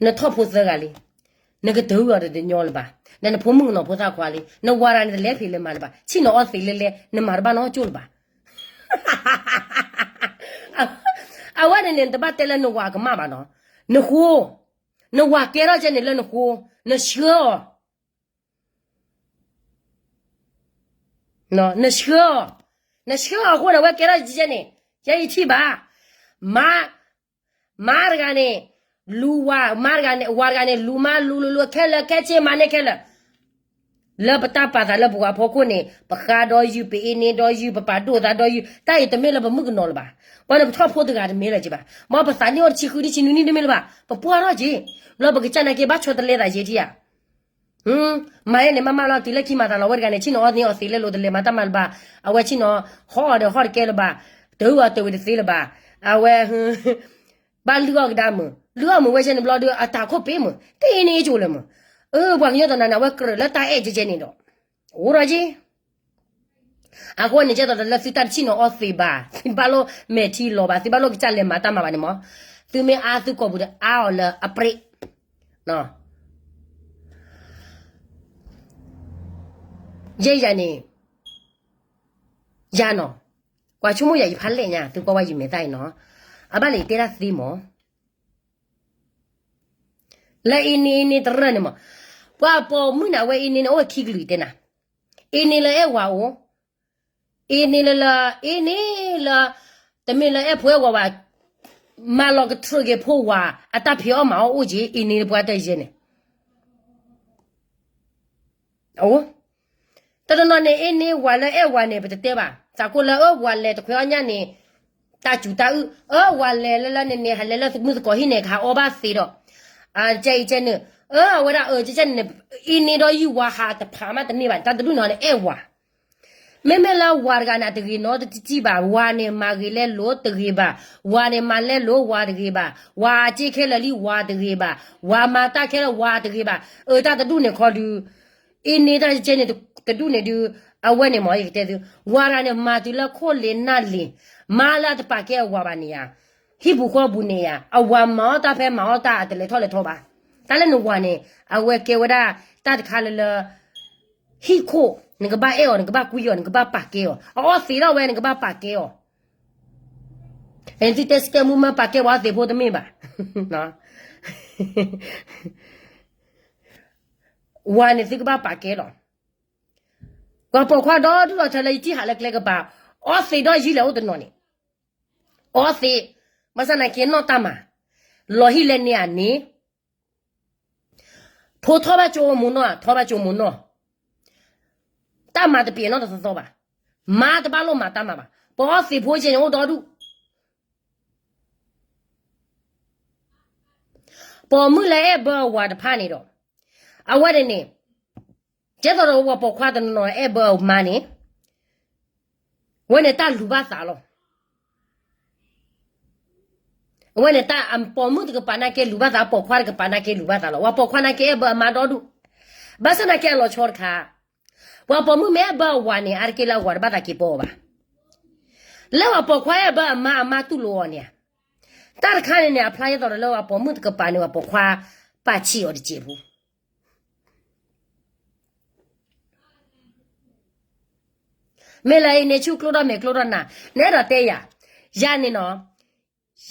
နထီၣ်ဖိသၢဂၤလံ, နကတၢၢ်အီၤတညီလၢၤဘၣ်, နနဖိမုၣ်ကနီၤဖိသၣ်ခွါလံ, နဝၤတဂၤန့ၣ်တလဲဖံးလၢၤမၤလၢၤဘၣ်, ဆ့ၣ်နီၤအီသံးလဲလဲ နမၤတဘၣ်နီကၠိၣ်လၢၤဘၣ်. အဝဲန့ၣ်န့ၣ် နတဘၣ်တဲလၢနဝၤကမၣ်ဘၣ်နီၤ, နဃိ, နဝၤကဲထီၣ်ကဲန့ၣ်လၢနဃိ, နဆှၢအီၤ နဆှၢအီၤ, နဆှၢအီၤအဃိန့ၣ် အဝဲကဲထီၣ်ကဲန့ၣ်, ယဲယထံၣ်ဘၣ်, မါ, မါတဂၤန့ၣ်, လူၤဝၤ, မါတဂၤန့ၣ်, ဝၤတဂၤန့ၣ် လူၤမါလူၤလူၤလူၤခဲလၢာ်ခဲဆ့မၤန့ၢ်ခဲလၢာ်, လၢပတၢ်ပာ်သးလၢပပှၤဖီခိၣ်န့ၣ် ပဃါဒီးယုၢ် ပအ့န့ဒီးယုၢ် ပပာ်ဒိၣ်သးဒီးယုၢ် တၢ်အံၤတမ့ၢ်လၢပမုၣ်ကနီၤလၢၤဘၣ်, ပှၤန့ၣ်ပထီၣ်ဖိတဂၤတမ့ၢ်လၢၤက့ဘၣ်, မ်ပသးနံၣ်အိၣ်တဆံဃုတဆံနွံနံၣ်တမ့ၢ်လၢၤဘၣ်, ပပှၢ်ထီၣ်က့, ဘျီပကစၢ်နာ်က့ဘၣ်ဆီတလဲသးယဲထံဧါ မၤယဲန့ၣ် မၤမးလီၤတုၤလၢခံမၤသးလီၤ ဝဲတဂၤန့ၣ် ဆ့ၣ်နီၤအီသံးအီသံးလဲလိာ်တလဲၤမၤတၢ်မၤလၢၤဘၣ်, အဝဲဆ့ၣ်နီၤ ဟီအီၤဒီးဟီၣ်တကဲလၢၤဘၣ်, တၢ်အီၣ်အီၤတဝံၤတသ့လၢၤဘၣ်, အဝဲ ဘၣ်လုၢ်အီၣ်ကဒါမုာ်, လုၢ်အီၣ်မုာ်ဝဲဆဲန့ၣ်ဘျီဒီး အတၢ်ခိၣ်ပ့ၤမုာ်, တအ့န့ၣ်အကၠိလၢၤမုာ်, အၢ ပှၤကညီတနီၤန့ၣ် အဝဲကြၢးလၢတၢ်အဲၣ်ကဲကဲန့ၣ်ဒီး, အိၣ်ဒီးက့ အဃိန့ၣ် ကဲသိးဒီးလၢသုတၢ်တဆ့ၣ်နီၤအီသံးဘၣ်, သုဘၣ်လိၣ်မဲာ်ထံလီၤဘၣ်, သုဘၣ်လိၣ်ကစၢ်လဲၤမၤတၢ်မၤဘၣ်န့ၣ်မး, သုမ့ၢ်အါသုကိာ်ပူၤဒီးအါအီၤလၢအပြ့း, ယဲယၤန့ၣ်, ယၤနီၤ, ကွၢ်ဆိကမိၣ်ယၤယဖးလဲၣ်ညါ သုကွၢ်ဝဲယမဲာ်သၣ်အံၤနီၤ, အဘၣ်လၢယတဲတၢ်သ့မး လၢအ့န့အ့န့တရၢၢ်န့ၣ်မး, ပှၤပိာ်မုၣ်န့ၣ် အဝဲအ့န့န့ၣ် အိၣ်ဝဲခံကလုာ်တဲနၤ, အ့န့လၢအဲၣ်ဝၤအိၣ်, အ့န့လၢလၢ, အ့န့လၢ, တမ့ၢ်လၢအဲၣ်ဖိအဲၣ်ဝၤဘၣ်, မၤလီၤကထြၢးက့ၤဖိဝၤ, အတၢ်ဖံးအီၣ်မၤအီၣ်အိၣ်က့ၤ အ့န့ပှၤတယဲန့ၣ် တနီၤနီၤန့ၣ် အ့န့ဝၤလၢအဲၣ်ဝၤန့ၣ် ပတတဲဘၣ်, သးကိၢ်လၢအၢဝၤလဲၤတခွဲးအီၣ်ညၣ်န့ၣ်, တၢ်စူၤတၢ်အုၣ်, အၢဝၤလဲၤလၢလၢန့ၣ်န့ၣ် ဟးလဲၤလၢမုၢ်သကိးဟံၣ်န့ၣ် ကဟးအီၣ်ဘၣ်သ့ဒီး, ကဲအံၤကဲန့ၣ်, အၢအဝဲဒၣ်အၢကဲန့ၣ်, အ့န့ဒီးယုၢ်ဝၤဟးတဖးမးတန့ၢ်ဘၣ်, တၢ်တဒူၣ်န့ၣ်န့ၣ်အဲၣ်ဝၤ မ့မ့ၢ်လၢဝၤတဂၤန့ၣ် အတဂ့ၤနီတစံၣ်ဘၣ်, ဝၤန့ၣ်မၤဂ့ၤလဲလိာ်တဂ့ၤဘၣ်, ဝၤန့ၣ်မၤလဲလိာ်ဝၤတဂ့ၤဘၣ်, ဝၤအစ့ခဲလၢာ်လံဝၤတဂ့ၤဘၣ်, ဝၤမၤတၢ်ခဲလၢာ်ဝၤတဂ့ၤဘၣ်, အၢတၢ်တဒူၣ်န့ၣ်ခီဒုး, အ့န့တၢ်ကဲန့ၣ်တဒူၣ်န့ၣ်ဒုး, အဝဲန့ၣ်မ့ၢ်ယကတဲသု, ဝၤတဂၤန့ၣ် မၤတုၤလၢခိၣ်လ့ၤနၢ်လ့ၤ, မၤလၢအတပာ်ကဲအဝၤဘၣ်န့ၣ်ဧါ, ဟံၣ်ပူၤဃီပူၤန့ၣ်ဧါ, အဝၤမၤအီၣ်တၢ်ဖဲမၤအီၣ်တၢ်အတလဲၤထီၣ်လဲၤထီဘၣ်, တၢ်လၢနဝၤန့ၣ်, အဝဲကဲဝဲဒၣ်, တၢ်တခါလၢလၢ ဟံၣ်ခိၣ်, နကဘၣ်အဲၣ်အီၤ နကဘၣ်ကွံအီၤ နကဘၣ်ပာ်ကဲအီၤ, အအီၣ်သံးထီၣ်ဝဲ နကဘၣ်ပာ်ကဲအီၤ, သုတဲစကဲမူမၢပာ်ကဲဝဲအီၣ်သံးဖိတမ့ၢ်ဘၣ်, ဝၤန့ၣ်သုကဘၣ်ပာ်ကဲလီၤ, ပှၤပိာ်ခွါဒီဒူၣ်ဒီထၢလၢယထံၣ်ဟးလၢကျဲကပၤ, အီၣ်သံးဒီးယံာ်လဲၤအိၣ်တနီၤန့ၣ်, အီၣ်သံး, ဘၣ်ဆၣ်သနာ်က့နီၢ်တၢ်မၤ, လီၤဟံၣ်လဲန့ၢ်အန့ၣ် ဖိထီၣ်ဘၣ်ကၠိမိၢ်နီၢ် ထီၣ်ဘၣ်ကၠိမိၢ်နီၢ်, တၢ်မၤတပျဲၤနီတသီသီဘၣ်, မၤတဘၣ်လိၣ်မၤတၢ်မၤဘၣ်, ပှၤအီၣ်သံးဖိကဲန့ၣ် အိၣ်ဒီဒူၣ်, ပိာ်မုၣ်လၢအဲၣ်ဘၢအဝၤတဖၣ်န့ၣ်ဒီး, အဝဲန့ၣ်န့ၣ်, ကဲသိးဒီးပှၤပိာ်ခွါတနီၤနီၤအဲၣ်ဘၢအမါန့ၣ်, အဝဲန့ၣ်တၢ်လူၤဘၣ်သးလီၤ အဝဲန့ၣ်တၢ်ပိာ်မုၣ်တကပၤနာ်က့လူၤဘၣ်သး ပိာ်ခွါတကပၤနာ်က့လူၤဘၣ်သးလီၤ. ပှၤပိာ်ခွါနာ်က့အဲၣ်ဘၢအမါဒီဒူၣ်, ဘၣ်ဆၣ်နာ်က့အလီၤဆီတခါ, ပှၤပိာ်မုၣ်မ့ၢ်အဲၣ်ဘၢအဝၤန့ၣ် အါတက့ၢ်လၢအဝၤတဘၣ်သးက့ၤပီအီၤဘၣ်. လၢပှၤပိာ်ခွါအဲၣ်ဘၢအမါ အမါတူၢ်လိာ်အီၤန့ၣ်ဧါ, တၢ်တခါန့ၣ်န့ၣ် အဖျါဒ်သိးဒီးလၢပှၤပိာ်မုၣ်တကပၤန့ၣ် ပှၤပိာ်ခွါပာ်ဆံးအီၤတစဲးဖိ မ့ၢ်လၢအံၤန့ၣ် ဆူၣ်ကျိဒီးမဲာ်ကျိဒီးနၤ, နအဲၣ်ဒိးတဲယၤ, ယၤန့ၣ်နီၤ,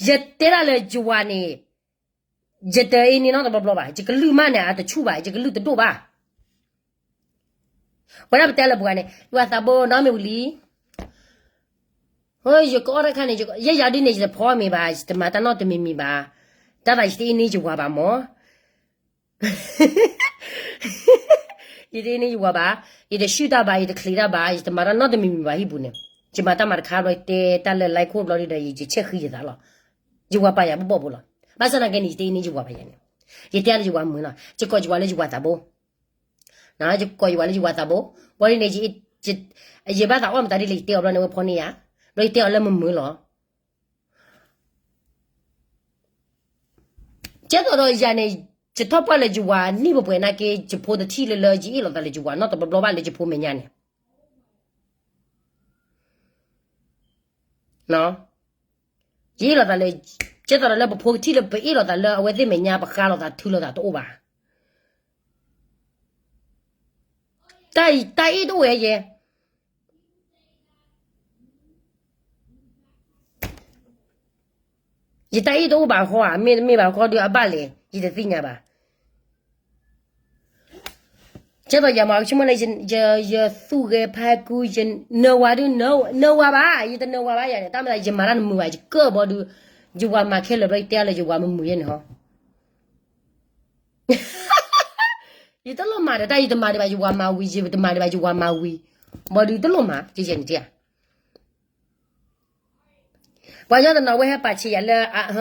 ယတဲဒၣ်လၢယဝၤန့ၣ်, ယတအံၤန့ၣ်နီတဘျီဘျီဘၣ်, ယကလုၢ်မးန့ၣ် အတဆူၣ်ဘၣ်, ယကလုၢ်တဒိၣ်ဘၣ်. ဝဲဒၣ်ပတဲလၢပှၤန့ၣ် ယဝၤသးဘိနီတမံၤဝံၤလံ ယကအီၣ်တၢ်တခါန့ၣ် ယဲယၤဒ်န့ၣ် ယတဖီမ့ၤဘၣ်, ယတမၤတၢ်နီတမံၤမံၤဘၣ်, တၢ်သးယတအံၤန့ၣ်ယဝၤဘၣ်မၢ် ယတအံၤန့ၣ်ယဝၤဘၣ်, ယတဆူၣ်တၢ်ဘၣ်, ယတချံးတၢ်ဘၣ်, ယတမၤတၢ်နီတမံၤမံၤဘၣ်ဟံၣ်ပူၤန့ၣ်, ယမၤတၢ်မၤတခါဘျီ ယတဲတၢ်လၢ like ခိၣ်ဘျီဒီး ယဆဲးဃံယသးလီၤ. ယဝၤပာ်ယၤဘၣ်ဘၣ်ဘိလီၤ. ဘၣ်ဆၣ်သနာ်က့န့ၣ် ယတအံၤန့ၣ်ယဝၤဘၣ်ယၤန့ၣ်, ယတဲလၢယဝၤမုာ်လီၤ, ယကိးယဝၤလၢယဝၤသးဘိ ယကိးယဝၤလၢယဝၤသးဘိ, ဘျီဒ်န့ၣ်, ယဘၣ်သးအီၣ်မတၤဒ်လဲၣ် ယတဲအီၤဘျီန့ၣ် အဝဲဖီန့ၢ်ယၤ, ဘျီယတဲအီၤလၢမုာ်မုာ်လီၤ. ကဲသိးဒီးယၤန့ၣ်, ယထီၣ်ပှၢ်လၢယဝၤနံၣ်ပှဲၤပှဲၤနာ်က့ ယဖိတထံၣ်လၢလၢ ယအ့ၣ်လိာ်သးလၢယဝၤနီတဘျီဘျီဘၣ်လၢယဖိမဲာ်ညါန့ၣ် ယအ့ၣ်လိာ်သးလၢ ကဲသိးဒီးလၢပဖိကထံၣ်လၢပအ့ၣ်လိာ်သးလၢအဝဲသ့ၣ်မဲာ်ညါ ပဃါလိာ်သးထုလိာ်သးတအိၣ်ဘၣ်. တၢ်အ့ၣ်တအိၣ်ဝဲယဲ, ယတၢ်အ့ၣ်တအိၣ်ဘၣ်ဃီဧါ, မ့တမ့ၢ်ဘၣ်ဃီဒီးအဘၣ်လဲၣ် ယတသ့ၣ်ညါဘၣ်. ကဲသိးယၤမၤကဆိကမိၣ်လၢ ယသူၣ်ဂဲၤဖးကူ, ယနၢၤဝၤဒုး, နၢၤဝၤဘၣ်, ယတနၢၤဝၤဘၣ်ယၤန့ၣ်, တၢ်မ့ၢ်သးယမၤတၢ်နမုာ်ဘၣ်, ယကၢၢ်ဘီဒုး, ယဝၤမၤခဲလၢာ်ဘျီ ယတဲအါလၢယဝၤမမုာ်ယဲန့ၣ်ဟီ. ယတလိၣ်မၤဒီးတၢ်, ယတမၤဒံးဘၣ်ယဝၤမၤဝံၤ, ယတမၤဒံးဘၣ်ယဝၤမၤဝံၤ, ဘီဒုးတလိၣ်မၤ ကယဲၢ်န့ၣ်တဧါ. ပှၤကညီတနီၤဝဲဟဲပာ်ဆံးယၤလၢ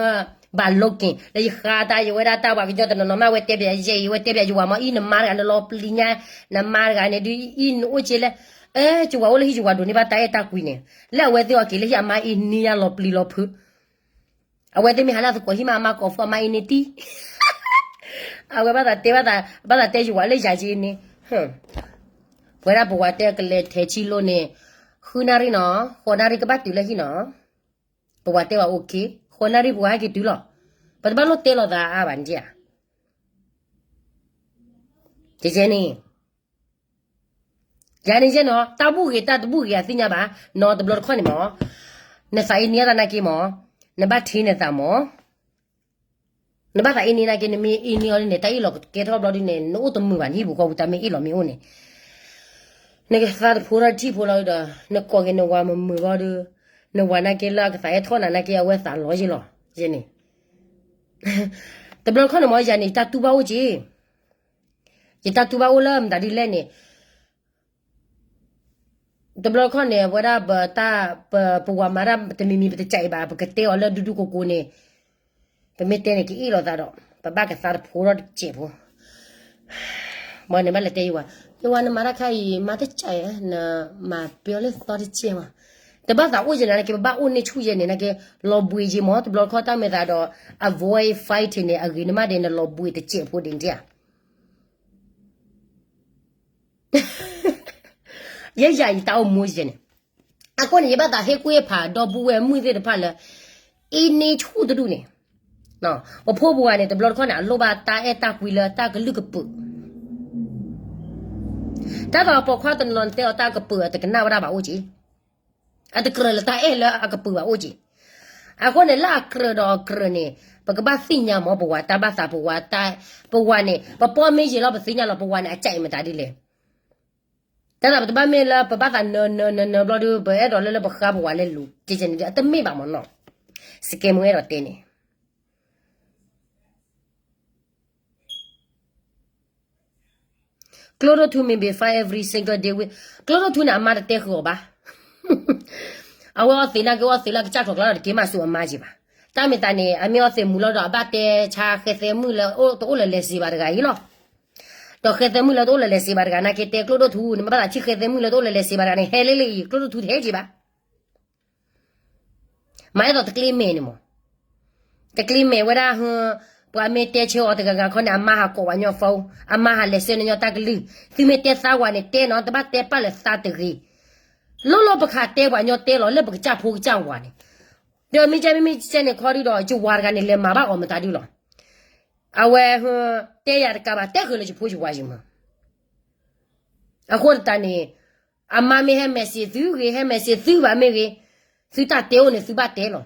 ဘၣ်လိက့ၤ လၢယဃါတၢ်, ယဝဲဒၣ်တၢ်, ပှၤကညီတနီၤနီၤမ့ၢ်ဝဲတဲပျးယဲအံၤ, ဝဲတဲပျးယဝၤမ့ၢ်အံၤ နမါတဂၤနလီၤပျံၤညါ, နမါတဂၤန့ၣ်ဒုးအံၤနအိၣ်က့လၢ, အဲ ယဝၤအိၣ်လၢဟံၣ် ယဝၤဒိးန့ၢ်ဘၣ်တၢ်အဲၣ်တၢ်ကွံန့ၣ်, လၢအဝဲသ့ၣ်အီၤက့ၤလၢဟံၣ်အမါအံၤန့ၢ်ယၤလီၤပျံၤလီၤဖုး အဝဲသ့ၣ်မ့ၢ်ဟးလၢအသကိးဟံၣ်မး အမါကိးဖုအမါအံၤန့ၢ်တံၢ်, အဝဲဘၣ်သးတဲ, ဘၣ်သးတဲယဝၤလၢယၤက့န့ၣ်, ပဝဲဒၣ်ပဝၤတဲကလဲၤထဲဆံလိန့ၣ်, ဃုနၣ်ရံၣ်နီၤ, ဃိးနၣ်ရံၣ်ကဘၣ်တုၤလၢဟံၣ်နီၤ, ပဝၤတဲဝဲ okay, ဃိးနၣ်ရံၣ်ပဝၤဟဲက့ၤတုၤလီၤ, ပတဘၣ်လိၣ်တဲလိာ်သးအါဘၣ်န့ၣ်ဧါ. ကဲန့ၣ် ယၤန့ၣ်ယဲနီၤ, တၢ်ဘူၣ်ဂ့ၤတၢ်တဘူၣ်ဂ့ၤအသ့ၣ်ညါဘၣ်, နီၤတဘျီတခီၣ်န့ၣ်မး, နသးအ့န့အသးနာ်က့မး, နဘၣ်ထံၣ်နသးမး, နဘၣ်သးအ့န့နာ်က့ နမ့ၢ်အ့န့အီၤဒ်န့ၣ် တၢ်အ့ၣ်လိာ်ကဲထီၣ်ဘျီဒ်န့ၣ် နအိၣ်တမုာ်ဘၣ် နဟံၣ်ပူၤဃီပူၤ တၢ်မ့ၢ်အ့ၣ်လိာ်မ့ၢ်အိၣ်န့ၣ်, နကသးတဖိထီၣ်တထံၣ်ဖိလီၤဒီး နကိးက့ၤနဝၤမုာ်မုာ်ဘျီဒီး, နဝၤနာ်က့လၢအကသးအဲၣ်ထီၣ်နၤနာ်က့ အဝဲသးလီၤယ့ၢ်လီၤ, ယဲန့ၣ် တဘျီခီၣ်န့ၣ်မး ယၤန့ၣ် ယတၢ်တူၢ်ဘၣ်အိၣ်က့ၤ, ယတၢ်တူၢ်ဘၣ်အိၣ်လၢမတၤဒ်လဲၣ်န့ၣ်, တဘျီခီၣ်န့ၣ် အဝဲဒၣ်ပတၢ်, ပ, ပဝၤမၤတၢ်တမံၤမံၤ ပတကးအံၤဘၣ် ပကတဲအီၤလၢဒူဒူကိကိန့ၣ်, ပမ့ၢ်တဲန့ၣ် ကအ့ၣ်လိာ်သးဒီး ပဘၣ်ကသးတဖိထီၣ်တစဲးဖိ, ဘၣ်န့ၣ်ဘၣ်လဲၤတဲယဝၤ, ယဝၤနမၤတၢ်ခါအံၤ မၤတကးအံၤ နမၤပျီလၢသီတစဲးမး, တဘၣ်သးအိၣ်ယဲၢ်နၤနာ်က့ ပဘၣ်အိၣ်န့ၢ်ဆူၣ်ယဲၢ်န့ၣ်နာ်က့, လီၤဘှံးယံၤမး တဘျီခီၣ်တၢ်မ့ၢ်သးဒီး avoid fighting န့ၣ် အဂ့ၤနမ့ၢ်ဒဲး နလီၤဘှံးတစဲးဖိဒ်န့ၣ်ဧါ. ယဲယၤအံၤတၢ်အိၣ်မူယဲန့ၣ်, အဃိန့ၣ် ယဘၣ်သးဟ့ၣ်ကူၣ်ဟ့ၣ်ဖး ဒီပုၢ်ဝဲၢ်မုၣ်သ့ၣ်တဖၣ်လၢ အ့န့ဆူၣ်တဒူၣ်န့ၣ်, ပဖိပဝၤန့ၣ် တဘျီတခီၣ်န့ၣ် အလိၣ်ဘၣ်တၢ်အဲၣ်တၢ်ကွံလၢတၢ်ကလုၢ်ကပုာ်, တၢ်သိးပိာ်ခွါတနီၤနီၤတဲအီၤတၢ်ကပုာ် အတကနၣ်ဝဲဒၣ်ဘၣ်အိၣ်က့ၤ, အတကြၢးလၢတၢ်အဲၣ်လၢအကပုာ်ဘၣ်အိၣ်က့ၤ, အဃိန့ၣ် လၢအကြၢးဒီးအကြၢးန့ၣ် ပကဘၣ်သ့ၣ်ညါမး ပဝၤတၢ်ဘၣ်သး ပဝၤတၢ်, ပဝၤန့ၣ် ပပီမ့ၢ်ယံာ်လီၤ ပသ့ၣ်ညါလီၤ ပဝၤန့ၣ် အကးအံၤမတၤဒ်လဲၣ်, တၢ်သးပတဘၣ်မ့ၢ်လၢပဘၣ်သးနၢၤနၢၤနၢၤနၢၤဘျီဒီး ပအဲၣ်ဒိးလၢလၢပဃါပဝၤလဲၤလူၤ ကဲကဲန့ၣ်ဒီး အတမ့ၢ်ဘၣ်မးနီၤ, စကဲမူအဲၣ်ဒိးတဲန့ၣ် ကျိဒိၣ်ထူ မ့ၢ်ဘ့ၣ် fight every single day with, ကျိဒိၣ်ထူန့ၣ် အမါတတဲဃုာ်အီၤဘၣ်, အဝဲအီသံးနာ်က့ အီသံးလၢကစၢ်ကျိၤကျါဒီး တက့ၤမၤဆူၣ်အမါက့ၤဘၣ်, တၢ်မ့ၢ်သးန့ၣ် အမ့ၢ်အီသံးမူၤလီၤဒီး အဘၣ်တဲဆါဃဲသဲမုၣ်လၢတအိၣ်လၢလဲၤစ့ဘၣ်တဂၤအံၤလီၤ, ဒီးဃဲသဲမုၣ်လၢတအိၣ်လၢလဲၤစ့ဘၣ်တဂၤနာ်က့ တဲကျိဒိၣ်ထူန့ၣ် မ့ၢ်ဘၣ်သးဆံဃဲသဲမုၣ်လၢတအိၣ်လၢလဲၤစ့ဘၣ်တဂၤန့ၣ် ဟဲလၢလၢအံၤ ကျိဒိၣ်ထူတဟဲက့ၤဘၣ် မၤအဲၣ်ဒိးတကျ့မဲာ်န့ၣ်မး, တကျ့မဲာ်ဝဲဒၣ်, ပှၤမ့ၢ်တဲဆၢအီၤတဂၤဂၤခီန့ၣ် အမါဟးကိးဝဲညီ phone, အမါဟးလဲၤဆှၢန့ၢ်ညီတၢ်ကလုၢ်, သုမ့ၢ်တဲသးဝၤန့ၣ်တဲနီၤ တဘၣ်တဲပၢ်လၢသးတဂ့ၤ, လီၤလီၤပခးတဲပှၤညီတဲလီၤလၢပကစၢ်ဖိကစၢ်ဝၤန့ၣ်, ဒီးမ့ၢ်ကဲမ့မ့ၢ်ကဲန့ၣ်ခီဒုဒီး ယဝၤတဂၤန့ၣ် လဲၤမၤဘၣ်အီၤမတၤဒုလီၤ, အဝဲ, တဲယၤတကးဘၣ် တဲဃုာ်လၢယဖိယဝၤယမး အဃိသတးန့ၣ်, အမါမ့ၢ်ဟဲ message သုဂ့ၤ ဟဲ message သုဘၣ်မ့ၢ်ဂ့ၤ, သုတၢ်တဲအိၣ်န့ၣ် သုဘၣ်တဲလီၤ.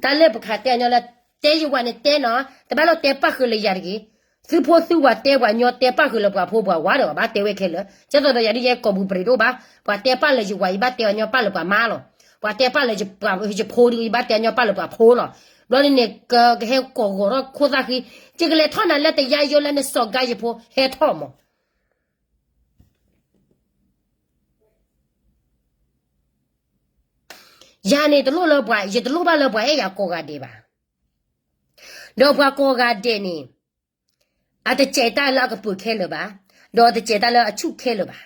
တၢ်လၢပခးတဲအညီလၢ တဲယဝၤန့ၣ်တဲနီၤ, တဘၣ်လီၤတဲပၣ်ဃုာ်လၢယၤတဂ့ၤ. သုဖိသုဝၤတဲပှၤညီတဲပၣ်ဃုာ်လၢပှၤဖိပှၤဝၤဒီး ဘၣ်တဲဝဲခဲလၢာ်. ကဲသိးဒီးယၤဒ်ယဲကိာ်ပူၤပြံးတအိၣ်ဘၣ်, ပှၤတဲပၢ်လၢယဝၤ ယဘၣ်တဲအညီပၢ်လၢပှၤမါလီၤ. ပှၤတဲပၢ်လၢယဖိဒု ယဘၣ်တဲအညီပၢ်လၢပှၤဖိလီၤ. ဘျီဒ်န့ၣ် ကဟဲကိးဂီၤထီၣ်ခိၣ်သၣ်ဃံ, ယကလဲၤထီၣ်နၤလၢတယါယိလၢနစီၤကါယဖိဟဲထီၣ်မး ယၤန့ၣ်တလိၣ်လၢပှၤ, ယတလိၣ်ဘၣ်လၢပှၤအဲၣ်ယၤကိးဂၤဒဲးဘၣ်. ဒီးပှၤကိးဂၤဒဲးန့ၣ်, အတစဲးတၢ်လၢအကပုာ်ခဲလၢာ်ဘၣ်, ဒီးအတစဲးတၢ်လၢအဆူၣ်ခဲလၢာ်ဘၣ်.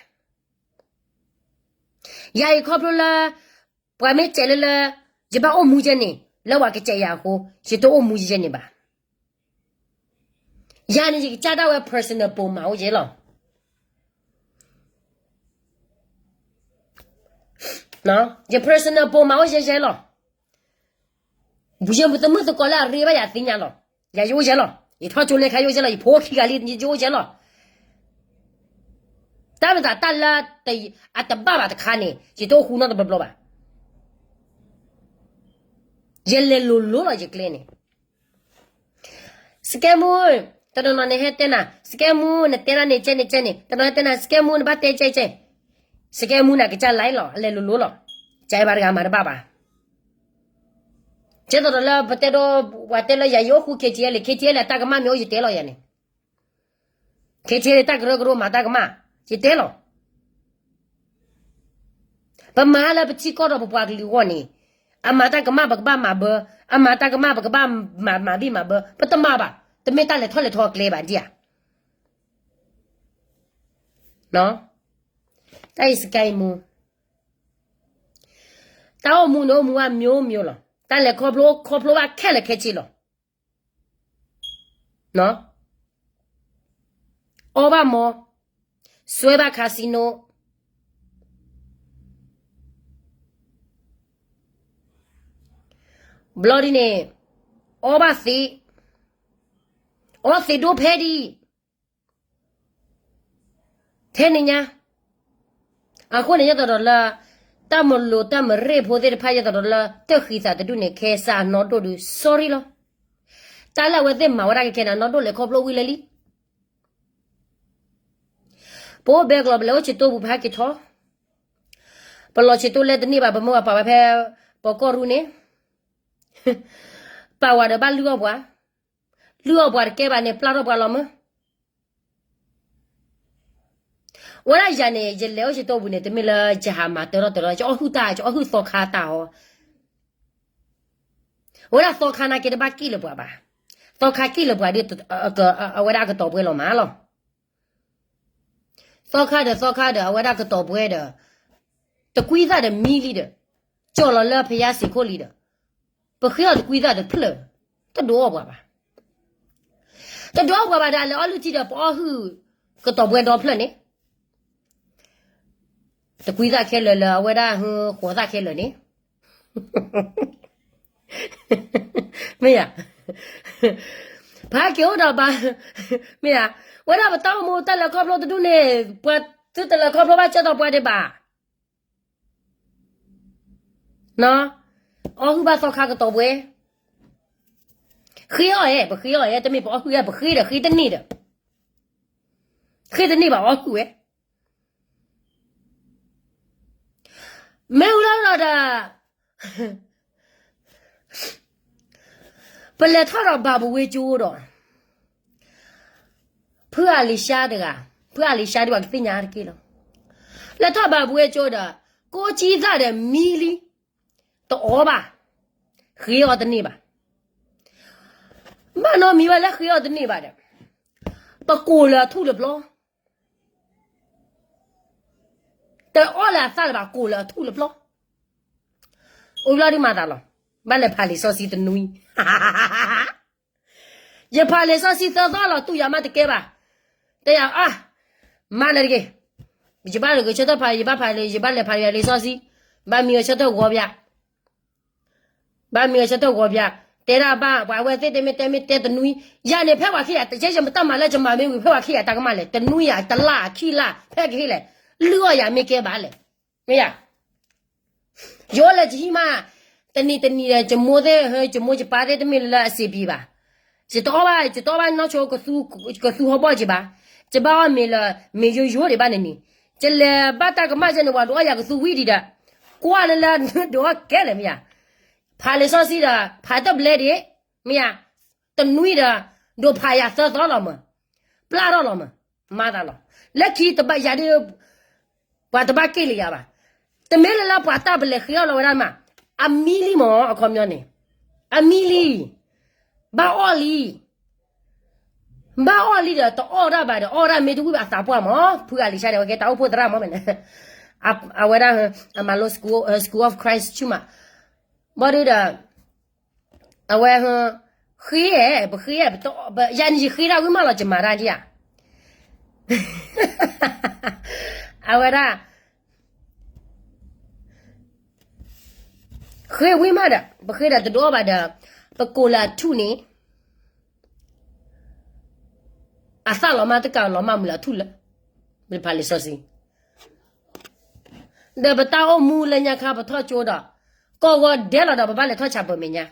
ယၤအံၤခီဖျိလၢ ပှၤမ့ၢ်စဲးလၢလၢ ယဘၣ်အိၣ်မူယဲန့ၣ်, လၢပှၤကစဲးယၤအဃိ, ယတအိၣ်မူယဲန့ၣ်ဘၣ်. ယၤန့ၣ် ယကစၢ်ဒၣ်ဝဲ personal ပိာ်မၤအိၣ်ယဲလီၤ. ယ personal ပိာ်မၤအိၣ်ယဲယဲလီၤ. ယသမုၣ်သကိးလၢအရ့ဘၣ်ယၤသ့ၣ်ညါလီၤ. ယၤယအိၣ်ယဲလီၤ. ယထီၣ်ကၠိလဲခါယအိၣ်ယဲလီၤ. ယဖိခံဂၤလံ ယအိၣ်ယဲလီၤ. တၢ်မၤသးတၢ်လၢ အတဘၣ်ဘၣ်တခါန့ၣ် ယတအိၣ်ဃူနီတဘျီဘျီဘၣ်. ယလဲၤလိၤလိၤလီၤယကျဲန့ၣ် စကဲမူ, တနီၤနီၤန့ၣ်ဟဲတဲနၤ စကဲမူ နတဲဒၣ်န့ၣ်ကဲန့ၣ်ကဲန့ၣ်, တနီၤတဲနၤ စကဲမူ နဘၣ်တဲကဲကဲ, စကဲမူန့ၣ် ကစၢ်လဲလီၤ အလဲၤလိၤလိၤလီၤ. ကဘၣ်တဂၤမၤတဘၣ်ဘၣ်. ကဲသိးဒီးလၢပတဲဒီး ပှၤတဲလၢယၤယအိၣ်ဃူ K T L, K T L အတၢ်ကမၣ်မ့ၢ်အိၣ်ယတဲလီၤယၤန့ၣ်, K T L တၢ်ကရၢကရိမၤတၢ်ကမၣ် ယတဲလီၤ. ပမၤလၢပထံကီၢ်ဒီးပပှၤကလုာ်အဂီၢ်န့ၣ်, အမၤတၢ်ကမၣ်ပကဘၣ်မၤဘၢ, အမၤတၢ်ကမၣ်ပကဘၣ်မၤဘံၣ်မၤဘၢ, ပတမၤဘၣ်, တမ့ၢ်တၢ်လဲၤထီၣ်လဲၤထီအကျဲဘၣ်ဒ်ဧါ. တၢ်အံၤစကဲမူ, တၢ်အိၣ်မူန့ၣ်အိၣ်မူဘၣ်မျိုးမျိုးလီၤ. တၢ်လဲၤခီဖျိအိၣ်ခီဖျိဘၣ်ခဲလၢာ်ခဲဆ့လီၤ. အီၣ်ဘၣ်မီ, စွဲဘၣ် casino, ဘျီဒ်န့ၣ် အီၣ်ဘၣ်သ့, အီၣ်သ့ဒိၣ်ဖဲဒ် ထဲန့ၣ်ညါ. အဃိန့ၣ် ယသးဒီးလၢ တၢ်မလိၤတၢ်မရ့ၣ်ဖိသ့ၣ်တဖၣ် ယသးဒီးလၢ တၢ်ဃံသးတဒူၣ်န့ၣ် ခဲစၢ်နီၢ်ဒိၣ်ဒုး sorry လီၤ. တၢ်လၢအဝဲသ့ၣ်မၤဝဲဒၣ်ကဲခဲန့ၣ် နီၢ်ဒိၣ်လဲၤခီဖျိဝံၤလၢလံ. ပအိၣ်ဘဲကျိၤ ပလဲၤအိၣ်ဆံးတိၢ်ပူၤ ပဟဲက့ၤထီၣ်, ပလီၤဆံးတိၢ်လဲတန့ၢ်ဘၣ် ပမ့ၢ်ပာ်ဝဲဖဲ ပကီၢ်ရူၢ်န့ၣ်, ပာ်ဝဲဒီးဘၣ်လုၢ်အီၣ်ပှၤ, လုၢ်အီၣ်ပှၤတကဲဘၣ်န့ၣ် ပျၢ်ထီၣ်ပှၤလီၤမၢ်. ဝဲဒၣ်ယၤန့ၣ် ယလဲၤအိၣ်ဆံးတိၢ်ပူၤန့ၣ် တမ့ၢ်လၢယဟးမၤတၢထီၣ်တၢထီၣ် ကအီၣ်ဟုၣ်တၢ် ကအီၣ်ဟုၣ်သီခါတၢ်အီၤ, အဝဲဒၣ်သီခါနာ်က့တဘၣ်က့ၣ်လၢၤပှၤဘၣ်. သီခါက့ၣ်လၢၤပှၤဒီး အဝဲဒၣ်အကတီၤပှဲၤလီၤမးလီၤ. သီခါဒီးသီခါဒီး အဝဲဒၣ်ကတီၤပှဲၤဒီး တကွံသၣ်ဒီးမံလံဒီး ကၠီၣ်လီၤလၢဖယါစံးခိၣ်လံဒီး ပဃ့အီၤတကွံသၣ်တဖျၢၣ်, တဒိးအီၣ်ပှၤဘၣ်. တဒိးအီၣ်ပှၤဘၣ်ဒီး အလဲၤအီၣ်လုၢ်ထံဒီး ပအီၣ်ဟုၣ်ကတီၤပှဲၤဒီဖျၢၣ်န့ၣ် တကွံသၣ်ခဲလၢာ်လၢအဝဲဒၣ်ဃိးသၣ်ခဲလၢာ်န့ၣ် မ့ၢ်ဧါ. ပဟဲက့ၤအိၣ်ဒီးဘၣ်, မ့ၢ်ဧါ. ဝဲဒၣ်ပတၢ်အိၣ်မူတၢ်လဲၤခီဖျိတဒူၣ်န့ၣ် ပှၤသုတလဲၤခီဖျိဘၣ်ကၢ်သိးပှၤဒံးဘၣ်. အီၣ်ဟုၣ်ဘၣ်သီခါကတီၤပှဲၤ, ဃ့အီၣ်ဧဲ, ပဃ့အီၣ်ဧဲ, တမ့ၢ်ပအီၣ်ဟုၣ်ဧဲ, ပဃ့ဒီးဃ့တန့ၢ်ဒီး, ဃ့တန့ၢ်ဘၣ်အီၣ်ဟုၣ်ဝဲ မ့ၢ်ဝံၤလီၤဒီး ပလဲၤထီၣ်ဒီးဘၤဘူၤဝ့ကၠိဒီး ဖုအၤလံၤၡါတဂၤ, ဖုအၤလံၤၡါဒ်ပှၤကသ့ၣ်ညါတက့ၢ်လီၤ. လဲၤထီၣ်ဘၤဘူၤဝ့ကၠိဒီး ကိးကံသၣ်ဒီးမံလံ, တအီၣ်ဘၣ်, ဃ့အီၤတန့ၢ်ဘၣ်. ဘၣ်နီတမံၤဝဲလၢဃ့အီၤတန့ၢ်ဘၣ်ဒီး ပကိးလၢအထူၣ်တဘျီ တအီၣ်လၢအသၣ်လၢၤဘၣ် ကိးလၢအထူၣ်တဘျီ. အိၣ်ဘျီဒုးမၤသးလီၤ. ဘၣ်လဲၤဖးလံာ်စီဆှံတနွံ, ယဖးလံာ်စီဆှံသၢသီလီၤ တူၢ်ယၤမးတကဲဘၣ်. တဲယၤ, မၤနၤတဂ့ၤ, ယဘၣ်ဂဲၤဆၢထၢၣ်ဖး, ယဘၣ်ဖးလံာ်, ယဘၣ်လဲၤဖးလံာ်စီဆှံ, ဘၣ်မံအဆၢထၢၣ်ဂီၤပၠး ဘၣ်မံအဆၢထၢၣ်ဂီၤပၠး, တဲဒၣ်ဘၣ် ပှၤအဝဲသ့ၣ်တဲမ့ၢ်တဲမ့ၢ်တဲတနွံ, ယၤန့ၣ် ဖဲပှၤခံဂၤ, ယဲယမတၢ်မၤလၢယမၤမ့ၢ်ဝံၤ ဖဲပှၤခံဂၤတၢ်ကမၣ်လဲၣ်, တနွံယၤ, တလါ, ခံလါ, ဖဲကဟ့ၣ်လဲၣ်, လုၢ်အီၣ်ယၤမ့ၢ်ကဲဘၣ်လဲၣ်, မ့ၢ်ယၤ ယအိၣ်လၢယဟံၣ်မး, တနံၤတနံၤဒီး ယမိၢ်သ့ၣ်, ယမိၢ်ယပၢ်သ့ၣ်တမ့ၢ်လၢအစံးဘံၣ်ဘၣ်. ယတအီၣ်ဘၣ်, ယတအီၣ်ဘၣ်နီၢ်ဆိ ကသူဟီၣ်ဘီၣ်က့ၤဘၣ်. ယဘၣ်အီၣ်မ့ၤလၢ မ့ၤယိယိဒံးဘၣ်န့ၣ်န့ၣ်, ယလဲၤဘၣ်တၢ်ကမၣ်ယဲန့ၣ် ပှၤဒုးအီၣ်ယၤကသူဝံၣ်ဒံးဒီး, ကွၢ်လၢလၢဒုးအီၣ်ကဲလဲၣ်မ့ၢ်ယၤ. ဖးလံာ်စီဆှံဒီး ဖးတဘျဲဒံး, မ့ၢ်ယၤ, တနွံဒီး ဒိးဖးယၤသၢသီလီၤမး, ပျၢ်ထီၣ်လီၤမး, မၤသးလီၤ. လၢခံတဘၣ်ယၤဒ် ပှၤတဘၣ်က့ၣ်လၢယၤဘၣ်. တမ့ၢ်လၢလၢပှၤတၢ်ပလဲၤဃ့အီၣ်လီၤဝဲဒၣ်မး, အမံလံမး အခီပညီန့ၣ်, အမံလံ, ဘၣ်အီၣ်လံ, ဘၣ်အီၣ်လံဒီး တအီၣ်ဒၣ်ဘၣ်ဒီး အီၣ်ဒၣ်မ့ၢ်တဝံၣ်ဘၣ်အသးပှၢ်မး, ဖုအၤလံၤၡါန့ၣ် အဝဲကဲတၢ်အိၣ်ဖှိၣ်သရၣ်မးမ့ၢ်န့ၣ်, အဝဲဒၣ် အမၤလိ School, School of Christ ဆူၣ်မး, ဘၣ်ဒုဒီး အဝဲ ဃ့ဧဲ, ပဃ့ဧဲ, ယၤန့ၣ်ယဃ့တၢ်ဝံၣ်မးလီၤ ယမၤတၢ်ဒံးဧါ. အဝဲဒၣ် ဃ့ဝံၤမးဒီး ပဃ့ဒီးတဒုးအီၣ်ဘၣ်ဒီး ပကိးလၢအထူၣ်န့ၣ် အသၣ်လီၤမၢ်တကးလီၤမၢ်မုာ်လၢအထူၣ်လၢ ပဖးလံာ်စီဆှံ ဒီးပတၢ်အိၣ်မူလၢညါခါပထီၣ်ကၠိဒီး ကိးဂီၤဒဲးလီၤဒီး ပဘၣ်လဲၤထီၣ်ဆၣ်ပၢၢ်မဲာ်ညါ,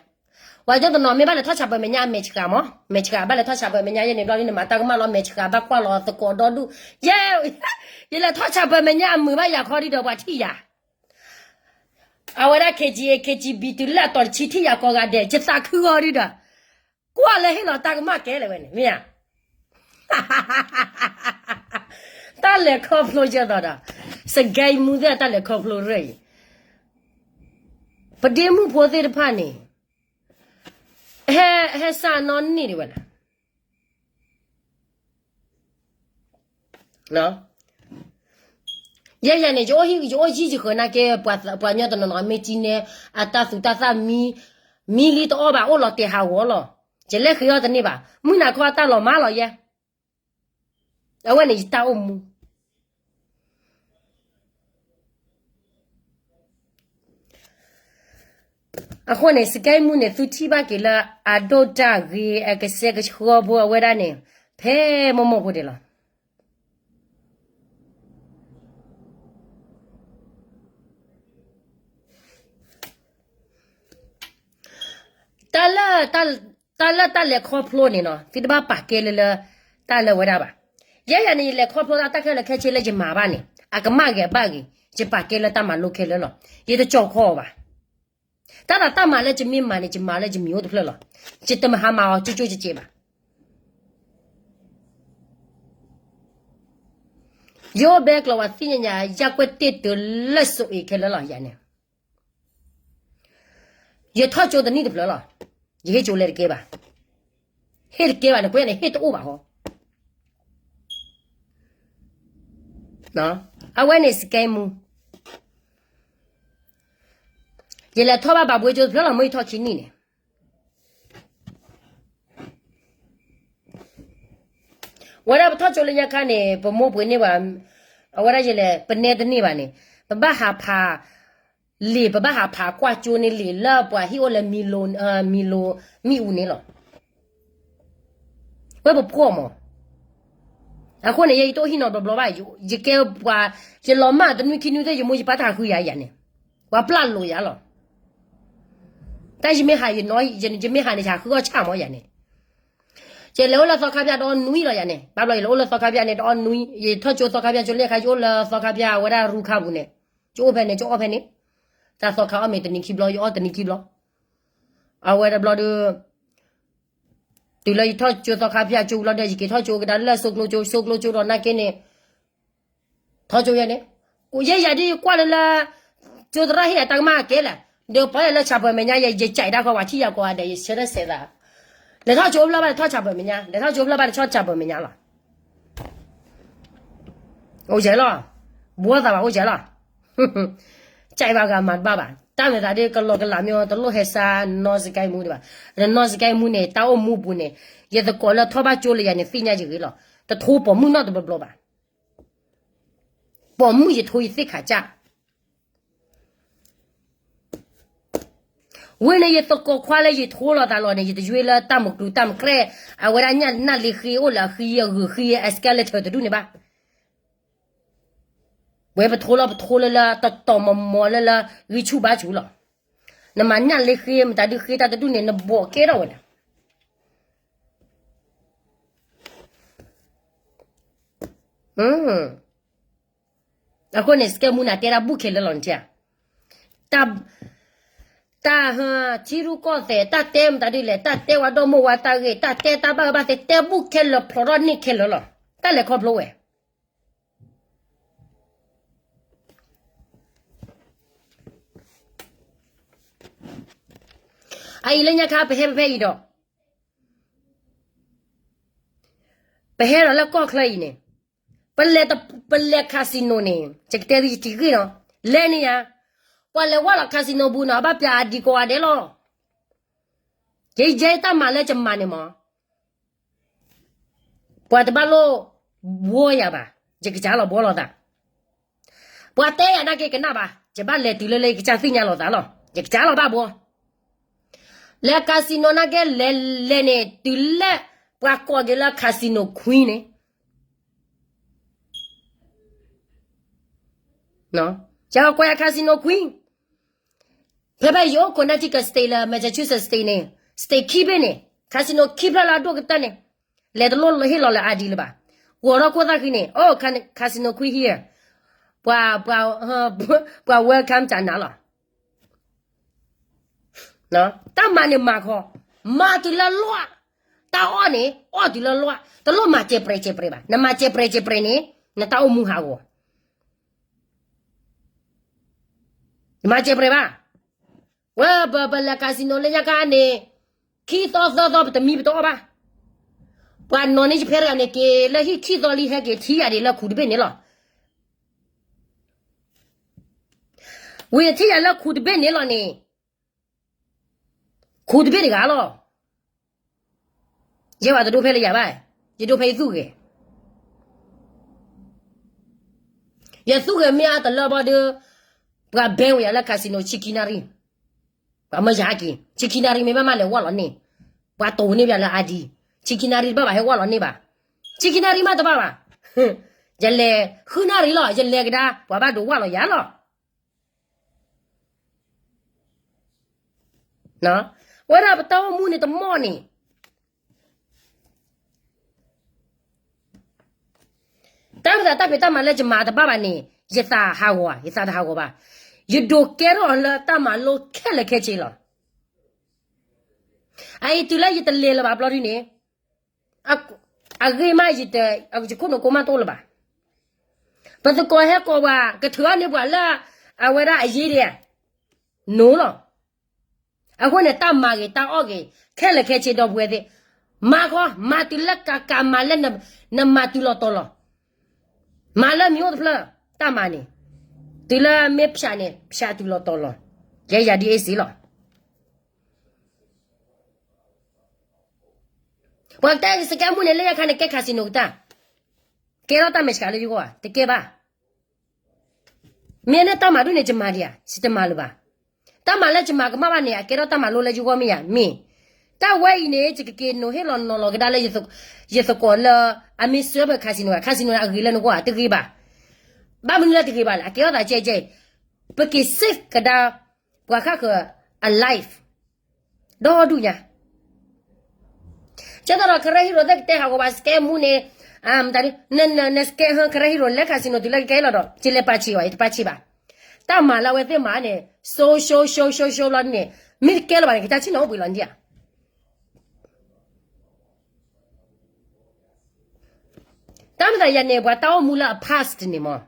ပှၤကညီတနီၤမ့ၢ်ဘၣ်လဲၤထီၣ်ဆၣ်ပၢၢ်မဲာ်ညါ အမဲာ်ဆှးမး, မဲာ်ဆှးဘၣ်လဲၤထီၣ်ဆၣ်ပၢၢ်မဲာ်ညါ ယဲန့ၣ်ဘျီဒ်န့ၣ် မၤတၢ်ကမၣ်လီၤ မဲာ်ဆှးဘၣ်ကွၢ်လီၤသကိးဒီဒူၣ်, ယဲ, ယလဲၤထီၣ်ဆၣ်ပၢၢ်မဲာ်ညါအမုာ်ဘၣ်ယၤခီဒ်ဒီးပှၤထံၣ်ယၤ, အဝဲဒၣ် ခ့ကၠံၣ်အ့ၣ် ခ့ကၠံၣ်ဘံၣ် တုၤလၢအတီၤတဆံထံၣ်ယၤကိးဂၤဒဲး ယသးခုဂီၤဒ်ဒီး ကွၢ်လၢဟ့ၣ်လီၤတၢ်ကမၣ်ကဲလဲၣ်ဝဲန့ၣ် မ့ၢ်ဧါ တၢ်လဲၤခီဖျိကဲသိးဒီး စကဲမူသ့ၣ်တၢ်လဲၤခီဖျိရၢၢ်အံၤ, ပဒ့မုၣ်ဖိသ့ၣ်တဖၣ်န့ၣ် ဟဲ, ဟဲစးနီၣ်န့ၢ်ဒံးဝဲလၢ ယဲယၤန့ၣ် ယအိၣ်ဟံၣ်ယအိၣ်ယံၣ်ယဃၢၤနာ်က့ ပှၤကညီတနီၤနီၤမ့ၢ်ကံန့ၣ် အတၢ်သူတၢ်သၣ်မံ, မံလံတအီၣ်ဘၣ် အိၣ်လီၤတဲာ်ဟးဂီၤလီၤ, ယလဲၤဃ့အီၣ်တန့ၢ်ဘၣ် မုၢ်နၤခီအတၢ်လီၤမၢ်လီၤယဲ, အဝဲန့ၣ်ယတၢ်အိၣ်မူ အဃိန့ၣ် စကဲမူန့ၣ် သုထံၣ်ဘၣ်က့ၤလၢအဒိၣ်တၢ်ဂ့ၤ အကစဲကဆှီဖိအဝဲဒၣ်န့ၣ် ဖဲမိၢ်မိၢ်ဖိဒဲးလီၤ. တၢ်လၢ, တၢ်လၢတၢ်လဲၤခီဖျိန့ၣ်နီၤ သုတဘၣ်ပာ်ကဲလၢလၢ တၢ်လၢဝဲဒၣ်ဘၣ်. ယဲယၤန့ၣ် ယလဲၤခီဖျိတၢ်ခဲလၢာ်ခဲဆ့လၢယမၤဘၣ်န့ၣ် အကမၣ်ဂ့ၤဘၣ်ဂ့ၤ ယပာ်ကဲလၢတၢ်မၤလိခဲလၢာ်လီၤ. ယတကၠီၤခီအီၤဘၣ်. တၢ်သးတၢ်မၤလၢယမ့ၢ်မၤန့ၣ် ယမၤလၢယမံၤအိၣ်တဖျၢၣ်လီၤ. ယတမၤဟးမၤအီၤကၠိကၠိကဲးကဲးဘၣ်. ယအိၣ်ဘဲကျိၤဝဲသ့ၣ်ညါညါ ယကွဲးတ့ၢ်တုၤလၢစိၤအ့ၤခဲလၢာ်လီၤ ယၤန့ၣ် ယထီၣ်ကၠိတနံၣ်တဖျၢၣ်လီၤ. ယဟ့ၣ်ကၠိလဲၤတကဲဘၣ်. ဟ့ၣ်တကဲဘၣ်န့ၣ် ကွဲးန့ၣ် ဟ့ၣ်တအိၣ်ဘၣ်ဟီ. အဝဲန့ၣ်စကဲမူ ယလဲၤထီၣ်ဘၣ်ဘၣ်ဘှ့ကၠိတဖျၢၣ်လီၤ မ့ၢ်ယထီၣ်ခံနံၣ်န့ၣ် ဝဲဒၣ်ပထီၣ်ကၠိလၢညါခါန့ၣ် ပမိၢ်ပှ့ၤန့ၢ်ဘၣ်, အဝဲဒၣ်ယလဲၤ ပနဲတန့ၢ်ဘၣ်န့ၣ် ပဘၣ်ဟးဖးလံာ် ပဘၣ်ဟးဖးကွၢ်ကၠိန့ၢ်လံာ်လၢပှၤဟံၣ်အိၣ်လၢ မံၤလိၤ မံၤလိၤ မံၣ်အူန့ၣ်လီၤ. ဝဲပဖှီၣ်မး. အဃိန့ၣ် ယဲယတအိၣ်ဟံၣ်နီတဘျီဘၣ်, ယကဲပှၤ, ယလီၤမၢ်တနွံခံနွံသ့ၣ် ယမိၢ်ယပၢ်တဟးဃုယၤယၤန့ၣ်, ပှၤပျၢ်လိာ်ယၤလီၤ. တၢ်ယမ့ၢ်ဟးယနီၤ, ယမ့ၢ်ဟးန့ၣ် ယဟးဃုအီၣ်ဆၣ်မးယၤန့ၣ်, ယလဲၤအိၣ်လၢသီခါဖၠၣ်တအီၣ်နွံလီၤယၤန့ၣ်, ဘၣ်ဘျီယလဲၤအိၣ်လၢသီခါဖၠၣ်န့ၣ် တအီၣ်နွံ, ယထီၣ်ကၠိသီခါဖၠၣ်ကၠိလၢခါ ယအိၣ်လၢသီခါဖၠၣ်အဝဲဒၣ်ရူခါပူၤန့ၣ်, ကၠိအိၣ်ဖဲန့ၣ် ကၠိအီၣ်ဖဲန့ၣ်, တၢ်သီခါအီၣ်မ့ၢ်တနံၤခံဘျီ ယအီၣ်တနံၤခံဘျီ, အဝဲတဘျီဒီး တုၤလၢယထီၣ်ကၠိသီခါဖၠၣ်ကၠိလီၤဒီး ယက့ၤထီၣ်ကၠိကဒါလၢစိကျိကၠိ, စိကျိကၠိဒီးနာ်က့န့ၣ်, ထီၣ်ကၠိယဲန့ၣ်, ယဲယၤဒ်ယကွၢ်လၢလၢ, ကၠိသရၣ်ဟ့ၣ်ယၤတၢ်ကမၣ်ကဲလဲၣ်, ဒီးပှၤလၢဆၣ်ပၢၢ်မဲာ်ညါယဲ ယကးတၢ်ဃီ ပှၤထံၣ်ယၤကိးဂၤဒဲး ယဆၢထၢၣ်စဲးသး, လဲၤထီၣ်ကၠိအိၣ်ဖျၢၣ်ဘၣ် လဲၤထီၣ်ဆၣ်ပၢၢ်မဲာ်ညါ, လဲၤထီၣ်ကၠိအိၣ်ဖျၢၣ်ဘၣ် လဲၤထီၣ်ဆၣ်ပၢၢ်မဲာ်ညါလီၤ. အိၣ်ယဲလီၤ, ဘှီသးဘၣ်အိၣ်ယဲလီၤ, ကးဘၣ်ဂၤမၤတဘၣ်ဘၣ်, တၢ်မ့ၢ်သးဒ်ကလီကလးမ့ၢ်အီၤ တလိၣ်ဟဲစါနီၢ်စကဲမူဒံးဘၣ်, နီၢ်စကဲမူန့ၣ် တၢ်အိၣ်မူပူၤန့ၣ်, ယသကိးလၢထီၣ်ဘၣ်ကၠိလၢယၤန့ၣ် သ့ၣ်ညါယဂ့ၤလီၤ, တထိပိာ်မုၣ်နီတဘျီဘျီဘၣ်. ပိာ်မုၣ်ယထိယသ့ၣ်ခးကၢ်, ဝဲန့ၣ်ယသကိးခွါလၢယထိလိာ်သးလီၤန့ၣ် ယတယွ့လၢတၢ်မုၢ်ကျူတၢ်မုၢ်ကျဲ, အဝဲဒၣ်ညၣ်နၢ်လ့ဃ့အိၣ်လၢအဃံအဂုၤဃံအ skeleton တဒူၣ်န့ၣ်ဘၣ်. ဝဲပထိလီၤ ပထိလၢလၢတတီၤမီၤမီၤလၢလၢဂံၢ်ဆူၣ်ဘါဆူၣ်လီၤ. နမၤညၣ်လ့ဃ့ မတၤဒုဃ့တၢ်တဒူၣ်န့ၣ် နဘိးကဲထီၣ်ဝဲဒၣ်. အဃိန့ၣ် စကဲမူန့ၣ် တဲတၢ်ဘူၣ်ခဲလၢာ်လီၤန့ၣ်, တၢ်, တၢ်ဟ, ထံရူၢ်ကီၢ်သဲး တၢ်တဲမတၤဒ်လဲၣ်, တၢ်တဲဝဲဒီမိၢ်ဝဲတၢ်ဂ့ၢ်, တၢ်တဲတၢ်ဘၣ်ဝဲဘၣ်သ့ တဲဘူၣ်ခဲလၢာ် ဖျိးထီၣ်န့ၢ်ခဲလၢာ်လီၤ. တၢ်လဲၤခီဖျိဝဲ အအံၤလၢညါခါ ပဟဲဖဲဖဲအံၤဒီး ပဟဲဒီးလၢကီၢ်ချၢအံၤန့ၣ်, ပလဲၤ, ပလဲၤ casino န့ၣ် ယကတဲသုယတံၤဂ့ၢ်နီၤ, လဲၤန့ၣ်ယါ, ပှၤလဲၤဝဲလီၤ casino ပူၤနီၤ အဘၣ်ပျၢ်အဒံကိးဂၤဒဲးလီၤ. ယဲယဲတၢ်မၤလၢယမၤန့ၣ်မး ပှၤတဘၣ်လိၣ်ဘှီယၤဘၣ်, ယကစၢ်လီၤဘှီလိာ်သး. ပှၤတဲယၤနာ်က့ကနၣ်ဘၣ်, ယဘၣ်လဲၤတုၤလၢလၢယကစၢ်သ့ၣ်ညါလိာ်သးလီၤ. ယကစၢ်လီၤဘၣ်ဘှီ, လဲၤ casino နာ်က့လဲၤလဲၤန့ၣ် တုၤလၢပှၤကိးက့ၤလၢ casino queen န့ၣ်, ယကကိးယၤ casino queen, ဖဲဖဲယအိၣ် Connecticut State လၢ Massachusetts State န့ၣ် state ခံဘ့ၣ်န့ၣ် casino ခံဖျၢၣ်လၢအဒိၣ်ကတၢၢ်န့ၣ် လဲၤတလိၣ်ဟ့ၣ်လီၤလၢ ID လၢၤဘၣ်, ဂီၤထီၣ်ခိၣ်သၣ်ဃံန့ၣ် အိၣ် casino queen here, ပှၤ ပှၤ ပှၤ welcome ကနၤလီၤ. တၢ်မၤန့ၣ်မၤခီ, မၤတုၤလၢလီၢ်, တၢ်အီၣ်န့ၣ် အီၣ်တုၤလၢလီၢ်, တလိၣ်မၤစဲးပြဲးစဲးပြဲးဘၣ်. နမၤစဲးပြဲးစဲးပြဲးန့ၣ် နတၢ်အိၣ်မူဟးဂီၤ, နမၤစဲးပြဲးဘၣ်. ဝဲ ပလဲၤ casino လၢညါခါန့ၣ် ခံသီသၢသီ ပတမံပတအီၣ်ဘၣ်. ပှၤနီၢ်န့ၢ်ယဖဲတဂၤန့ၣ် က့ၤလၢဟံၣ်ခံသီလံ ဟဲက့ၤထံၣ်ယၤဒံးလၢခူတဘ့ၣ်န့ၣ်လီၤ. ဝံၤထံၣ်ယၤလၢခူတဘ့ၣ်န့ၣ်လီၤန့ၣ်, ခူတဘ့ၣ်တဂၤလီၤ. ယဲဝဲတဒိဖဲလၢယၤဘၣ်, ယဒိဖဲယသူၣ်ဂဲၤ, ယသူၣ်ဂဲၤမ့ၢ်အတလၢဘၣ်ဒီး ပှၤဘဲဝဲယၤလၢ casino ဆံခံနၣ်ရံၣ်, ပှၤမၢယၤက့ၤ ဆံခံနၣ်ရံၣ် မ့ၢ်ဘၣ်မးလဲၤဝီၣ်လီၤန့ၢ်, ပှၤတိၢ်န့ၢ်ဘၣ်လၢ ID, ဆံခံနၣ်ရံၣ်တဘၣ်ဘၣ် ဟဲဝီၣ်လီၤန့ၢ်ဘၣ်, ဆံခံနၣ်ရံၣ်မးတဘၣ်ဘၣ်, ယလဲၤဃုနၣ်ရံၣ်လီၤ ယလဲၤကဒါ ပှၤဘၣ်ဒိဝီၣ်လီၤယၤလီၤ. ဝဲဒၣ်ပတၢ်အိၣ်မူန့ၣ်တမီၢ်န့ၣ်, တၢ်မ့ၢ်သးတၢ်ဖံးတၢ်မၤလၢယမၤတဘၣ်ဘၣ်န့ၣ် ယသးဟးဂီၤ, ယသးတဟးဂီၤဘၣ်. ယဒိးကဲထီၣ်အီၤလၢတၢ်မၤလိခဲလၢာ်ခဲဆ့လီၤ. အအံၤတုၤလၢယတလဲၤလၢၤဘၣ်ဘျီဒ်န့ၣ်, အဂ့ၢ်မး ယခိၣ်နူာ်ကိမးတအိၣ်လၢၤဘၣ်. ပသကိးဟဲကိးပှၤ ကထုးအီၣ်န့ၢ်ပှၤလၢ အဝဲဒၣ်အယ့ဒံးဧါ, နိလီၤ. အဃိန့ၣ် တၢ်မၤဂ့ၤတၢ်အီၣ်ဂ့ၤ ခဲလၢာ်ခဲဆ့ ဒီပုၢ်ဝဲၢ်သ့ၣ်, မၤဃီ, မၤတုၤလၢကးကး မၤလၢနမၤတုၤလီၤတီၤလီၤ. မၤလၢမံၤအိၣ်တဖျၢၣ်, တၢ်မၤန့ၣ်, တုၤလၢမ့ၢ်ဖၠးန့ၣ် ဖၠးတုၤလီၤတီၤလီၤ. ယဲယၤဒ်အ့ၣ်စ့လီၤ. ပှၤကတဲစကဲမူန့ၣ် လၢညါခါန့ၣ် ကဲ casino ကတၢၢ်, ကဲထီၣ်တၢ်မဲာ်ဆှးလၢယဂီၢ်ဧါ, တကဲဘၣ်. မ့ၢ်န့ၣ်တၢ်မၤဒ်န့ၣ် ယမၤဒံးဧါ, ယတမၤလၢၤဘၣ်. တၢ်မၤလၢယမၤကမၣ်ဘၣ်န့ၣ် အကဲထီၣ်တၢ်မၤလိလၢယဂီၢ်မ့ၢ်ဧါ, မ့ၢ်. တၢ်ဝဲအံၤန့ၣ် ယကက့ၤနိးဟ့ၣ်လီၤနီၤလီၤကဒါလၢ ယသကိးလၢ အမ့ၢ်စၢဖၢ casino ဧါ, casino န့ၣ် အဂ့ၤလၢနဂီၢ်ဧါ, တဂ့ၤဘၣ်. ဘၣ်မနုၤလၢတဂ့ၤဘၣ်လဲၣ်, အကဲထီၣ်သးကဲကဲအံၤ, ပက့ၤ save ကဒါ ပှၤဃၣ်ဃၢၤအ life ဒီဒူၣ်ညါ. ကဲသိးဒီး ကရၢဟံရိၤသ့ၣ်ကတဲဟးဂီၤဘၣ် စကဲမူန့ၣ်, နစကဲဟၢ ကရၢဟံရိၤလဲၤ casino တုၤလၢကကဲလီၤဒီး ကလဲၤပာ်ဆံးအီၤ ယတပာ်ဆံးဘၣ်. တၢ်မၤလၢအဝဲသ့ၣ်မၤန့ၣ် ဆိဆိဆိဆိဘျီန့ၣ် မ့ၢ်တကဲလၢၤဘၣ်န့ၣ် ကစၢ်ဆ့ၣ်နီၤအိၣ်ဘှံးလီၤဒံးဧါ. တၢ်မ့ၢ်သးယၤန့ၣ် ပှၤတၢ်အိၣ်မူလၢအ past န့ၣ်မး,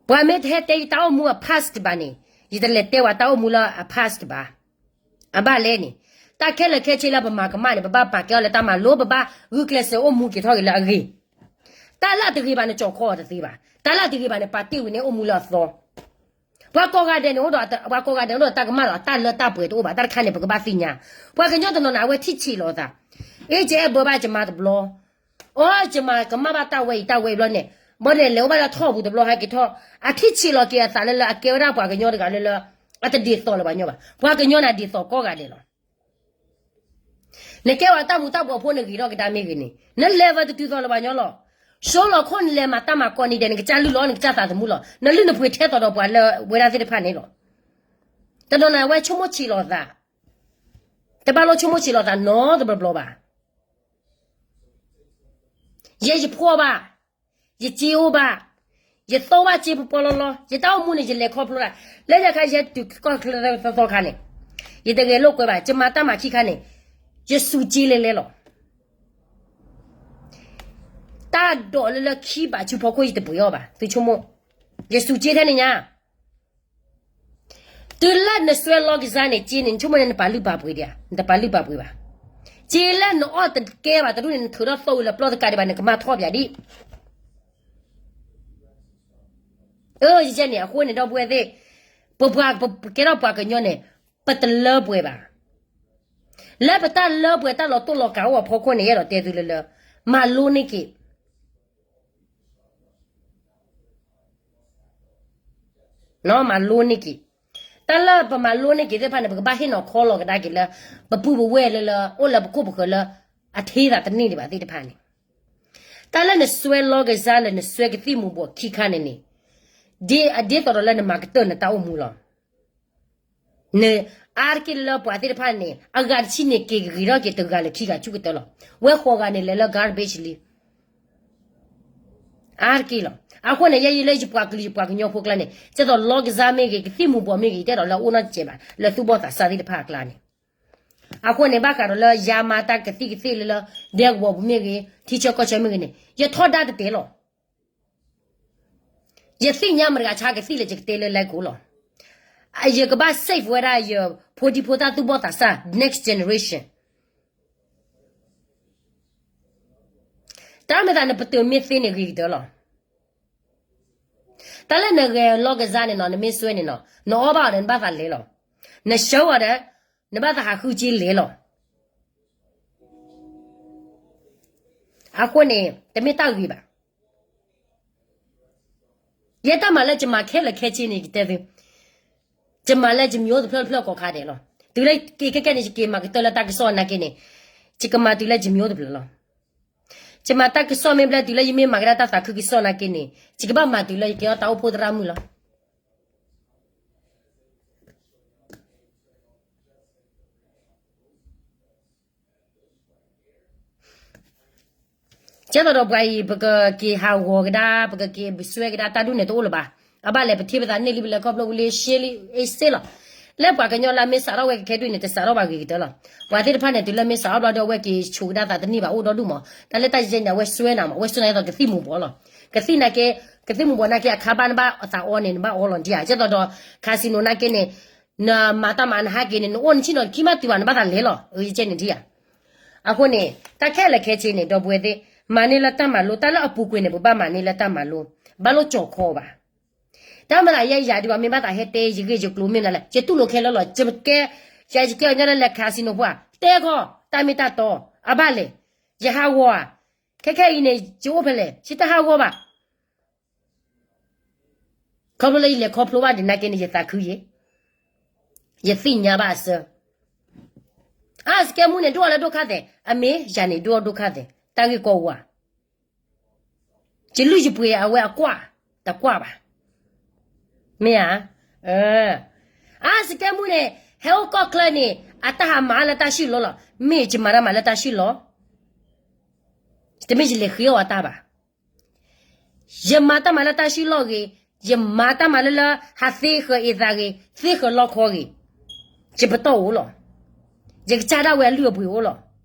ပှၤမ့ၢ်တဟဲတဲယတၢ်အိၣ်မူအ past ဘၣ်န့ၣ်, ယတလဲၤတဲပှၤတၢ်အိၣ်မူလၢအ past ဘၣ်. အဘၣ်လဲၣ်န့ၣ်, တၢ်ခဲလၢာ်ခဲဆ့လၢပမၤကမၣ်န့ၣ် ပဘၣ်ပာ်ကဲအီၤလၢတၢ်မၤလိ, ပဘၣ်ဂုာ်ကျဲးစၢးအိၣ်မူက့ၤထီၣ်က့ၤလၢအဂ့ၤ. တၢ်လၢအတဂ့ၤဘၣ်န့ၣ် ကၠီၤခီအီၤတသ့ဘၣ်. တၢ်လၢအတဂ့ၤဘၣ်န့ၣ် ပာ်တ့ၢ်ဝံၤန့ၣ်အိၣ်မူလၢအသီ. ပှၤကိးဂၤဒဲးန့ၣ်အိၣ်ဒီး, ပှၤကိးဂၤဒဲးအိၣ်ဒီးတၢ်ကမၣ်ဒီး တၢ်လၢတၢ်ပှဲၤတအိၣ်ဘၣ်. တၢ်တခါန့ၣ် ပကဘၣ်သ့ၣ်ညါ, ပှၤကညီတနီၤန့ၣ် အဝဲထံၣ်ဆံးလီၤအသး, အ့ၣ် ကအဲၣ်ဘၢဘၣ်ယမါတဘျီ, အိ ယမါကမၣ်ဘၣ်တၢ်ဝဲအံၤတၢ်ဝဲအံၤဘျီန့ၣ်, ဘၣ်ဒီးလဲၤအိၣ်ဘၣ်လၢထီၣ်ပူၤတဘျီ ဟဲက့ၤထီၣ်, အထံၣ်ဆံးလီၤက့ၤအသးလၢလၢအကဲဝဲဒၣ်ပှၤကညီတဂၤလၢလၢ, အတဒ်သိးလၢၤဘၣ်ညီဘၣ်. ပှၤကညီန့ၣ်ဒ်သိးကိးဂၤဒဲးလီၤ. နကဲဝဲတၢ်မူၤတၢ်ဘှီးဖိန့ၣ်ဂ့ၤထီၣ်ကဒါမ့ၢ်ဂ့ၤန့ၣ်, န level တတုၤသိးလၢၤဘၣ်ညီလီၤ. ဆိလီၤခိၣ်နလဲၤမၤတၢ်မၤကိးနံၤဒဲး နကစၢ်လုၢ်လီၤ နကစၢ်သးသမူလီၤ. နလုၢ်နပှ့ၤထဲသိးဒီးပှၤလၢဝဲဒၣ်သ့ၣ်တဖၣ်န့ၣ်လီၤ. တနီၤန့ၣ် အဝဲဆိကမိၣ်ဆံးလီၤသး, တဘၣ်လိၣ်ဆိကမိၣ်ဆံးလီၤသးနီတဘျီဘျီဘၣ်. ယဲယဖှီၣ်ဘၣ်, ယစ့အိၣ်ဘၣ်, ယသိၣ်ဘၣ်စ့ပပီလီၤလီၤ, ယတၢ်အိၣ်မူန့ၣ် ယလဲၤခီဖျိဒၣ်, လၢညါခါယဲတုၤကီၢ်ချၢသီသီခါန့ၣ်, ယတဂဲၤလိာ်ကွဲဘၣ်, ယမၤတၢ်မၤခံခါန့ၣ်, ယစူးစ့လဲၤလဲၤလီၤ. တၢ်ဒိးလၢလၢခံဘးဆူဖီခိၣ်ယတပှ့ၤအီၤဘၣ်, သုဆိကမိၣ်, ယစူးစ့ထဲန့ၣ်ညါ. တုၤလၢနစွဲလီၤကစၢ်န့ၣ် စ့န့ၣ် နဆိကမိၣ်န့ၣ် နပာ်လုၢ်ပာ်ပှ့ၤဒံးဧါ, နတပာ်လုၢ်ပာ်ပှ့ၤဘၣ်. စ့လၢနအီၣ်တကဲဘၣ်တဒူၣ်န့ၣ် နထုးထီၣ်သိဝံၤလၢပျီတကးဒံးဘၣ် နကမၣ်ထီၣ်ပၠးဒံး. အၢ ယဲန့ၣ် အဃိန့ၣ် ဒီပုၢ်ဝဲၢ်သ့ၣ်, ပပှၤကဲထီၣ်ပှၤကညီန့ၣ်, ပတလၢပှဲၤဘၣ်. လၢပတၢ်လၢပှဲၤတၢ်လီၤတိၢ်လီၤကးအိၣ်အဖီခိၣ်န့ၣ် ယအဲၣ်ဒိးတဲသုလၢလၢ, မၤလိန့ၢ်က့ၤ မၤလိန့ၢ်က့ၤ. တၢ်လၢပမၤလိန့ၢ်က့ၤသ့ၣ်တဖၣ်န့ၣ် ပကဘၣ်ဟ့ၣ်နီၤခီလီၤကဒါက့ၤလၢ ပပုၢ်ပဝဲၢ်လၢလၢ အိၣ်လၢပခိၣ်ပဃၢၤလၢ အထ့သးတန့ၢ်ဒံးဘၣ်သ့ၣ်တဖၣ်န့ၣ်, တၢ်လၢနစွဲလီကစၢ်လၢနစွဲကသံၣ်မူၤဘှီးခံခါန့ၣ်န့ၣ်, ဒ်အဒ်သိးဒီးလၢနမၤကတၢၢ်နတၢ်အိၣ်မူလီၤ. နအါတက့ၢ်လၢပှၤသ့ၣ်တဖၣ်န့ၣ် အဂၤတဆံန့ၣ် က့ၤကဂ့ၤထီၣ်က့ၤတဂၤလၢခံဂၤဆူကတၢၢ်လီၤ. ဝဲဃိးဂၤန့ၣ် လဲၤလၢ garbage လံ အါတက့ၢ်လီၤ. အဃိန့ၣ် ယဲယလၢယပှၤကလုာ်ယပှၤကညီဖိကျါန့ၣ် ဒ်သိးလီကစၢ်မ့ၢ်ဂ့ၤ ကသံၣ်မူၤဘှီးမ့ၢ်ဂ့ၤ တဲဒီးလၢအအိၣ်နီတစဲးဘၣ် လၢသူၣ်ဘီၣ်သးစၢ်သ့ၣ်တဖၣ်အကျါန့ၣ်. အဃိန့ၣ် ဘၣ်ဃးဒီးလၢယၤမၤတၢ်ကသံၣ်ကသ့ၣ်လၢလၢ ဒဲကဝီၤပူၤမ့ၢ်ဂ့ၤ ထံဆၢကီၢ်ဆၢမ့ၢ်ဂ့ၤန့ၣ် ယထီဒါတတဲလီၤ. ယသ့ၣ်ညါမတၤတဂၤဆါကသံၣ်လၢယကတဲလၢ လဲကိး လီၤ. ယကဘၣ် safe ဝဲဒၣ်ယဖိဒံဖိသၣ်သူၣ်ဘီၣ်သးစၢ် next generation. တၢ်မ့ၢ်သးနပတုာ်မ့ၢ်သ့န့ၣ်ဂ့ၤကတၢၢ်လီၤ. တၢ်လၢနဂဲၤလီကစၢ်န့ၣ်နီၤ နမ့ၢ်စွဲန့ၣ်နီၤ နအီၣ်ဘၣ်အီၤဒီးနဘၣ်သးလဲၤလီၤ. နဆှၢအီၤဒီး နဘၣ်သးဟးဃုက့ၤလဲၤလီၤ. အဃိန့ၣ် တမ့ၢ်တၢ်ဂ့ၤဘၣ်. ယဲတၢ်မၤလၢယမၤခဲလၢာ်ခဲဆ့န့ၣ် ယကတဲသု, ယမၤလၢယမံၤအိၣ်တဖျၢၣ်တဖျၢၣ်ကိးခါဒဲးလီၤ. တုၤလၢက့ၤခဲကဲန့ၣ် ယက့ၤမၤကတၢၢ်လၢတၢ်ကစီၣ်နာ်က့န့ၣ်, ယကမၤတုၤလၢယမံၤအိၣ်တဖျၢၣ်လီၤ. ယမၤတၢ်ကစီၣ်မ့ၢ်ဘျဲၣ်တုၤလၢယမ့ၢ်မၤကဒါတၢ်သးခုကစီၣ်နာ်က့န့ၣ် ယကဘၣ်မၤတုၤလၢယကဲထီၣ်တၢ်အိၣ်ဖှိၣ်သရၣ်မုၣ်လီၤ. ကဲသိးဒီးပှၤအံၤ ပကက့ၤဟးဂီၤကဒါ ပကက့ၤစွဲကဒါတၢ်ဒ်န့ၣ်တအိၣ်လၢၤဘၣ်. အဘၣ်လဲၣ် ပထံၣ်ပသးန့ၢ်လံ ပလဲၤခီဖျိဝံၤလံ ရှဲလံ အ့စ့လီၤ. လၢပှၤကညီလၢအမ့ၢ်စးထီၣ်ဝဲကခဲဒ်န့ၣ် တစးထီၣ်ဘၣ်ဂ့ၤကတၢၢ်လီၤ. ပှၤသ့ၣ်တဖၣ်န့ၣ် တုၤလၢမ့ၢ်စးထီၣ်ဘျီဒီး အဝဲက့ၤဆိးကဒါသးတန့ၢ်ဘၣ် အိၣ်ဒီဒူၣ်မး. တၢ်လၢတၢ်ယဲန့ၣ် အဝဲစွဲနၤမး အဝဲစွဲနၤဒ်သိးကသံၣ်မူၤဘှီးလီၤ. ကသံၣ်နာ်က့, ကသံၣ်မူၤဘှီးနာ်က့ အခါဘၣ်နဘၣ်သးအီန့ၣ် နဘၣ်အီလီၤဒံးဧါ. ကဲသိးဒီးခးစံနိနာ်က့န့ၣ် နမၤတၢ်မၤနဟးက့ၤန့ၣ် နအိၣ်နဆံၣ်နီၤခံမးတုၤဘၣ် နဘၣ်သးလဲၤလီၤ ယကဲန့ၣ်ဒံးဧါ. အဃိန့ၣ် တၢ်ခဲလၢာ်ခဲဆ့န့ၣ် ဒီပုၢ်ဝဲၢ်သ့ၣ် မၤန့ၢ်လၢတၢ်မၤလိ တၢ်လၢအပူၤကွံာ်န့ၣ် ပဘၣ်မၤန့ၢ်လၢတၢ်မၤလိ, ဘၣ်လိၣ်ကၠီၤခီဘၣ်. တၢ်မၤသးယဲယၤဒံးဘၣ် မ့ၢ်ဘၣ်သးဟဲတဲယဂ့ၢ်ယကျိၤမ့ၢ်နၤလဲၣ် ယတူၢ်လိာ်ခဲလၢာ်လီၤ. ယကဲ, ယကဲအီၤညါလၢလဲၤခးစံနိဖိဧါ တဲခီ တၢ်မ့ၢ်တၢ်တီ အဘၣ်လဲၣ်. ယဟးဂီၤဧါ, ခဲခဲအံၤန့ၣ် ယအိၣ်ဖဲလဲၣ် ယတဟးဂီၤဘၣ်. ခီဖျိလၢယလဲၤခီဖျိဘၣ်ဒံးနာ်က့န့ၣ် ယသးခုယဲ, ယသ့ၣ်ညါဘၣ်အဆၢ. အါစကဲမူန့ၣ် ဒိၣ်အီၤလၢဒိၣ်ခါသဲး, အမ့ၢ်ယၤန့ၣ် ဒိၣ်အီၤဒိၣ်ခါသဲး, တၢ်ဂ့ၢ်ကီဝါ, ယလုၢ်ယပှ့ၤအဝဲအကွၢ်, တကွၢ်ဘၣ်. မ့ၢ်ဧါ. အါစကဲမူန့ၣ် ဟဲအိၣ်ကီၢ်ချၢန့ၣ် အတၢ်ဟးမၤလၢတၢ်စုၣ်လီၤလီၤ. မ့ၢ်ယမၤတၢ်မၤလၢတၢ်စုၣ်လီၤ, တမ့ၢ်ယလဲၤဃ့အီၣ်အတၢ်ဘၣ်. ယမၤတၢ်မၤလၢတၢ်စုၣ်လီၤဂ့ၤ, ယမၤတၢ်မၤလၢလၢ ဟးသ့ဃၢၤအ့ၣ်သးဂ့ၤ, သ့ဃၢၤလီခီဂ့ၤ, ယပတီၢ်အိၣ်လီၤ. ယကစၢ်ဒၣ်ဝဲအလုၢ်အပှ့ၤအိၣ်လီၤ.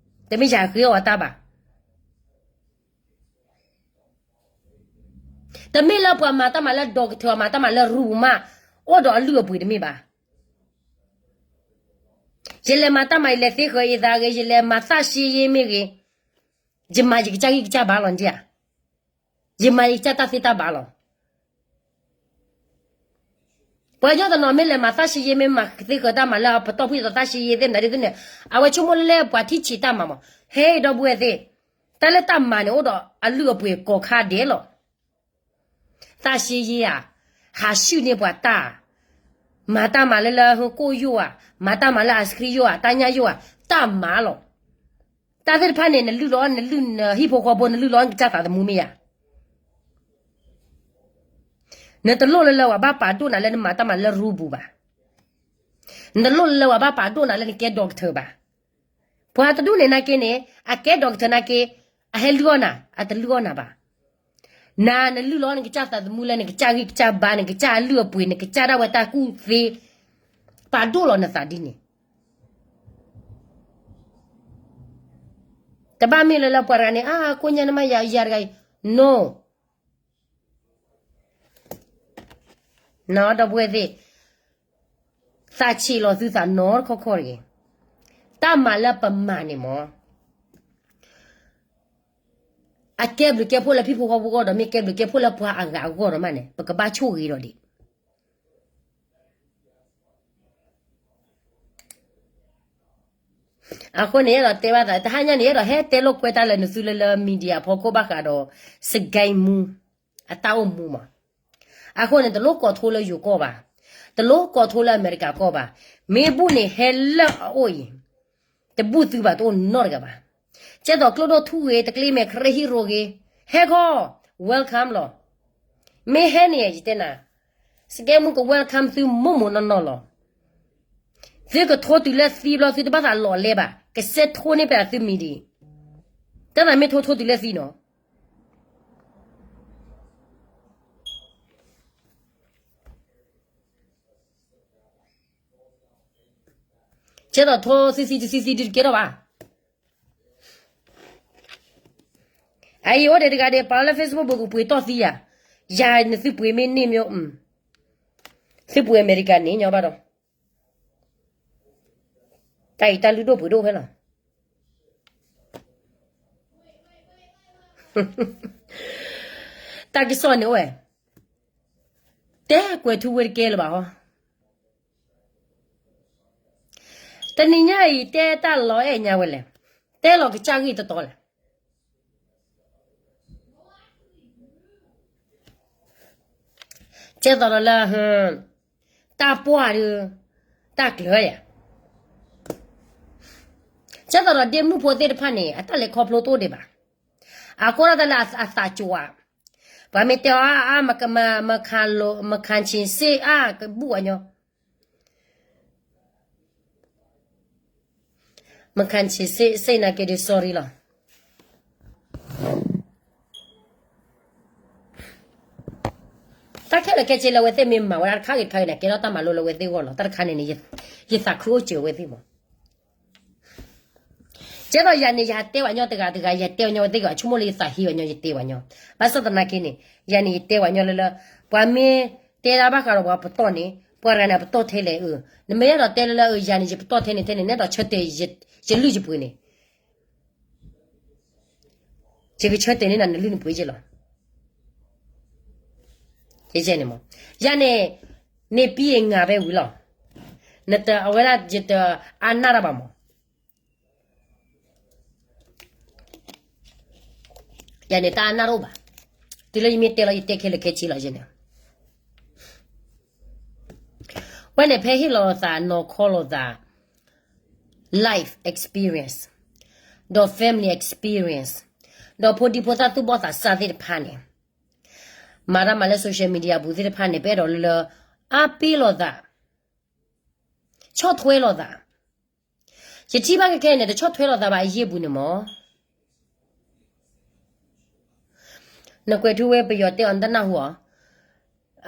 တမ့ၢ်ယဃ့အီၣ်အတၢ်ဘၣ်. တမ့ၢ်လၢပှၤမၤတၢ်မၤလၢ doctor မၤတၢ်မၤလၢရူမး အိၣ်ဒီးအလုၢ်အပှ့ၤတမ့ၢ်ဘၣ်. ယလဲၤမၤတၢ်မၤ ယလဲၤသ့ဃၢၤအ့ၣ်သးဂ့ၤ, ယလဲၤမၤသၣ်ရှ့ယ့မ့ၢ်ဂ့ၤ, ယမၤယကစၢ်ဂံၢ်ကစၢ်ဘါလီၤဒံးဧါ. ယမၤယကစၢ်တၢ်သ့တၢ်ဘါလီၤ. ပှၤကညီတနီၤမ့ၢ်လဲၤမၤသၣ်ရှ့ယ့မ့ၢ်မၤသ့ဃၢၤတၢ်မၤလၢအပတီၢ်ဖုၣ်သီသၣ်ရှ့ယ့သ့ၣ်မတၤဒ်သိးန့ၣ်, အဝဲဆိကမိၣ်လၢပှၤထံၣ်ဆံးတၢ်မၤမး. ဟဲဒီပုၢ်ဝဲၢ်သ့ၣ်, တၢ်လၢတၢ်မၤန့ၣ်အိၣ်ဒီးအလုၢ်အပှ့ၤကိးခါဒဲးလီၤ. သၣ်ရှ့ယ့ဧါ, ဟးဆူၣ်န့ၢ်ပှၤတၢ်, မၤတၢ်မၤလၢလၢဟကိၣ်ယိၣ်ဧါ, မၤတၢ်မၤလၢအစခရံယိၣ်ဧါ, တၢ်ညၣ်ယိၣ်ဧါ, တၢ်မၤလီၤ. တၢ်သ့ၣ်တဖၣ်န့ၣ် နလုၢ်လီၤ နလုၢ်နဟံၣ်ဖိဃီဖိ နလုၢ်လီၤနကစၢ်သးသမူမ့ၢ်ဧါ. နတလိၣ်လၢလၢပှၤဘၣ်ပာ်ဒိၣ်နၤလၢနမၤတၢ်မၤလၢရူပူၤဘၣ်. နတလိၣ်လၢလၢပှၤဘၣ်ပာ်ဒိၣ်နၤလၢနကဲ doctor ဘၣ်. ပှၤတဒူၣ်န့ၣ်နာ်က့န့ၣ် အကဲ doctor နာ်က့ အဟဲလုၢ်အီၣ်နၤ, အတလုၢ်အီၣ်နၤဘၣ်. နၤနလုၢ်လီၤနကစၢ်သးသမူလၢနကစၢ်ဂံၢ်ကစၢ်ဘါ နကစၢ်အလုၢ်အပှ့ၤ နကစၢ်ဒၣ်ဝဲတၢ်ကူၣ်သ့ ပာ်ဒိၣ်လီၤနသးဒ်န့ၣ် တဘၣ်မ့ၢ်လၢလၢပှၤတဂၤန့ၣ် အါ ကိၣ်ညါနမါယၤယၤတဂၤအံၤ no. ဒီပုၢ်ဝဲၢ်သ့ၣ်, သးဆံးလီၤသုသးနီတခီခီတဂ့ၤ. တၢ်မၤလၢပမၤန့ၣ်မး အကဲဘျုးကဲဖှိၣ်လၢဟံၣ်ဖိဃီဖိအဂီၢ်ဒီး မ့ၢ်ကဲဘျုးကဲဖှိၣ်လၢပှၤအဂၤအဂီၢ်ဒီးမးန့ၣ် ပကဘၣ်ဆိၣ်ဂ့ၤဒီးဒံး. အဃိန့ၣ် အဲၣ်ဒိးတဲဘၣ်သး တဟါညါန့ၣ် အဲၣ်ဒိးဟဲတဲလိာ်ကွဲတၢ်လၢနသုလၢလၢ media ဖီခိၣ်ဘၣ်ဃးဒီး စကဲမူ အတၢ်အိၣ်မူမး. အဃိန့ၣ် တလိၣ်ကိးထိလၢယိၤကီၢ်ဘၣ်. တလိၣ်ကီၢ်ထိလၢအမဲရကၤကီၢ်ဘၣ်. မ့ၢ်ဘူၣ်န့ၣ်ဟဲလၢအအိၣ်အံၤ, တဘူၣ်သုဘၣ်တအိၣ်နီတဂၤဘၣ်. ကဲသိးကျိဒိၣ်ထူဂ့ၤ တကျ့မဲာ်ခရၢဟံၣ်ရိဂ့ၤ, ဟဲခီ, welcome လီၤ. မ့ၢ်ဟဲန့ၣ် ယတဲနၤ, စကဲမူက welcome သုမိၢ်မိၢ်နီၢ်နီၢ်လီၤ. သုကထိတုၤလၢသံဘျီ သုတဘၣ်သးလီၤလဲဘၣ်, ကစဲးထိန့ၢ်ပသးသုမံၤဒံး, တၢ်သးမ့ၢ်ထိထိတုၤလၢသံနီၤ. ကဲသိးထိသံသံတသံသံဒုးတကဲထီၣ်ဘၣ်. အအံၤအိၣ်ဒဲးတဂၤဒဲး ပာ်လၢ Facebook ပူၤကပှ့ၤတီၢ်သံယၤ, ယၤနသုပှ့ၤမ့ၢ်န့ၢ်မ့ၢ်, သုပှ့ၤအမဲရကၤန့ၣ်ညီဘၣ်ဒီး, တၢ်အံၤတၢ်လုၢ်ဒိၣ်ပှ့ၤဒိၣ်ဖဲလီၤ. တၢ်ကစီၣ်န့ၣ်အိၣ်ဝဲ, တဲကွဲၤထူဝ့တကဲလၢၤဘၣ်ဟီ. တနံၤညါအံၤ တဲတၢ်လီၤအဲၣ်ညါဝဲလဲၣ်, တဲလီၤကစၢ်ဂ့ၢ်တတီလဲၣ်. ကဲသိးဒီးလၢ တၢ်ပှၢ်ဒီး တၢ်ကျၢၤယၤ, ကဲသိးဒီးဒ့မုၣ်ဖိသ့ၣ်တဖၣ်န့ၣ် အတၢ်လဲၤခီဖျိတအိၣ်ဒံးဘၣ်. အဃိဒၣ်တၢ်လၢအသးကၠိၤဧါ, ပှၤမ့ၢ်တဲအီၤအါအါ မခံချင်စိတ် အါ ကဘူၣ်အညီ မခံချင်စိတ် စိတ်နာက့ဒီး sorry လီၤ. တၢ်ခဲလၢာ်ခဲဆ့လၢအဝဲသ့ၣ်မ့ၢ်မၤဝဲဒၣ်တခါဂ့ၤတခါဂ့ၤန့ၣ် ကဲထီၣ်တၢ်မၤလိလၢအဝဲသ့ၣ်အဂီၢ်လီၤ. တၢ်တခါန့ၣ်န့ၣ် ယသးခုအိၣ်စၢၤအဝဲသ့ၣ်မး. ကဲသိးယၤန့ၣ် ယဟးတဲဝဲညီတဂၤတဂၤ ယဟးတဲဝဲညီဝဲသ့ၣ်ဂ့ၤ ဆိကမိၣ်လၢယသးဟ့ဝဲညီ ယတဲဝဲညီ. ဘၣ်ဆၣ်သနာ်က့န့ၣ် ယၤန့ၣ် ယတဲဝဲညီလၢလၢ ပှၤမ့ၢ်တဲဒၣ်ဘၣ်ဃးဒီးပှၤပတီၢ်န့ၣ် ပှၤတဂၤန့ၣ် အပတီၢ်ထဲလဲၣ်အၢ, နမ့ၢ်အဲၣ်ဒိးတဲလၢလၢအၢ ယၤန့ၣ် ယပတီၢ်ထဲန့ၣ်ထဲန့ၣ် နဲဒိးဆၢတဲာ် ယလုၢ်ယပှ့ၤန့ၣ် ယကဆၢတဲာ်န့ၢ်နၤနလုၢ်နပှ့ၤက့လီၤ. ယဲန့ၣ်မး, ယၤန့ၣ် န့ၣ်ပံၤအ့ၣ်ငါဖဲဝံၤလီၤ. နတအဝဲဒၣ်ယတအါနၢ်တၢ်ဘၣ်မး. ယၤန့ၣ်တၢ်အါနၢ်တအိၣ်ဘၣ်. တုၤလၢယမ့ၢ်တဲလီၤ ယတဲခဲလၢာ်ခဲဆ့လီၤယဲန့ၣ်. ဝဲန့ၣ်ဖဲဟ့ၣ်လီၤသးနီၤခီလိာ်သး life experience ဒီး family experience ဒီးဖိဒံဖိသၣ်သူၣ်ဘီၣ်သးစၢ်သ့ၣ်တဖၣ်န့ၣ် မၤတၢ်မၤလၢ social media ပူၤသ့ၣ်တဖၣ်န့ၣ် ပအဲၣ်ဒိးလၢလၢ အါပ့ၤလိာ်သး ဆီၣ်ထွဲလိာ်သး. ယထံၣ်ဘၣ်ခဲခဲန့ၣ် တဆီၣ်ထွဲလိာ်သးဘၣ်အယ့ၢ်ပူၤန့ၣ်မး. နကွဲးထူဝ့ပယီၤတဲအီၤနတနၢ်ဟူအီၤ,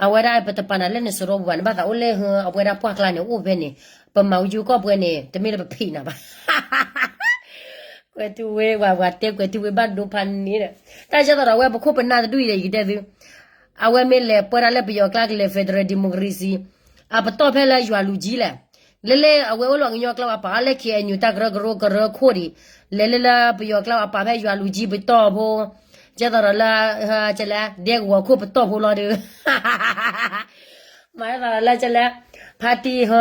အဝဲဒၣ်ပတပာ်နၤလၢနစရီပူၤဘၣ် နဘၣ်သးအိၣ်လဲၣ်ဟၢ အဝဲဒၣ်ပှၢ်ကျါန့ၣ် အိၣ်ဖဲန့ၣ်, ပမၤဝဲယူၤကီၢ်ပှဲၤန့ၣ် တမ့ၢ်လၢပဖံးနၤဘၣ်. ကွဲးထူဝ့ဝဲ ပှၤတဲကွဲးထူဝ့ဘၣ်ဒိဖးန့ၣ်ဒီး, တၢ်ကဲသိးဒီးအဝဲပခိၣ်ပနၢ်တဒူၣ်အံၤဒီး ယကတဲသု အဝဲမ့ၢ်လဲၤပၢတၢ်လၢပယီၤကျါကလဲၤ federal democracy အပတီၢ်ဖဲလၢယွၤလူၤကၠံလဲၣ်. လၢလၢအဝဲအိၣ်လီၤကညီကျါ အပာ်အီၤလၢ KNU တၢ်ကရၢကရိကရၢခိၣ်ဒံး, လဲၤလၢလၢပယီၤကျါ အပာ်ဖဲယွၤလူၤကၠံပတီၢ်ဖိ, ကဲသိးဒီးလၢ ကလဲၣ် ဒဲကဝီၤခိၣ်ပတီၢ်ဖိလီၤဒီး မၤဒ်သိးဒီးလၢကလဲၣ် party ဟ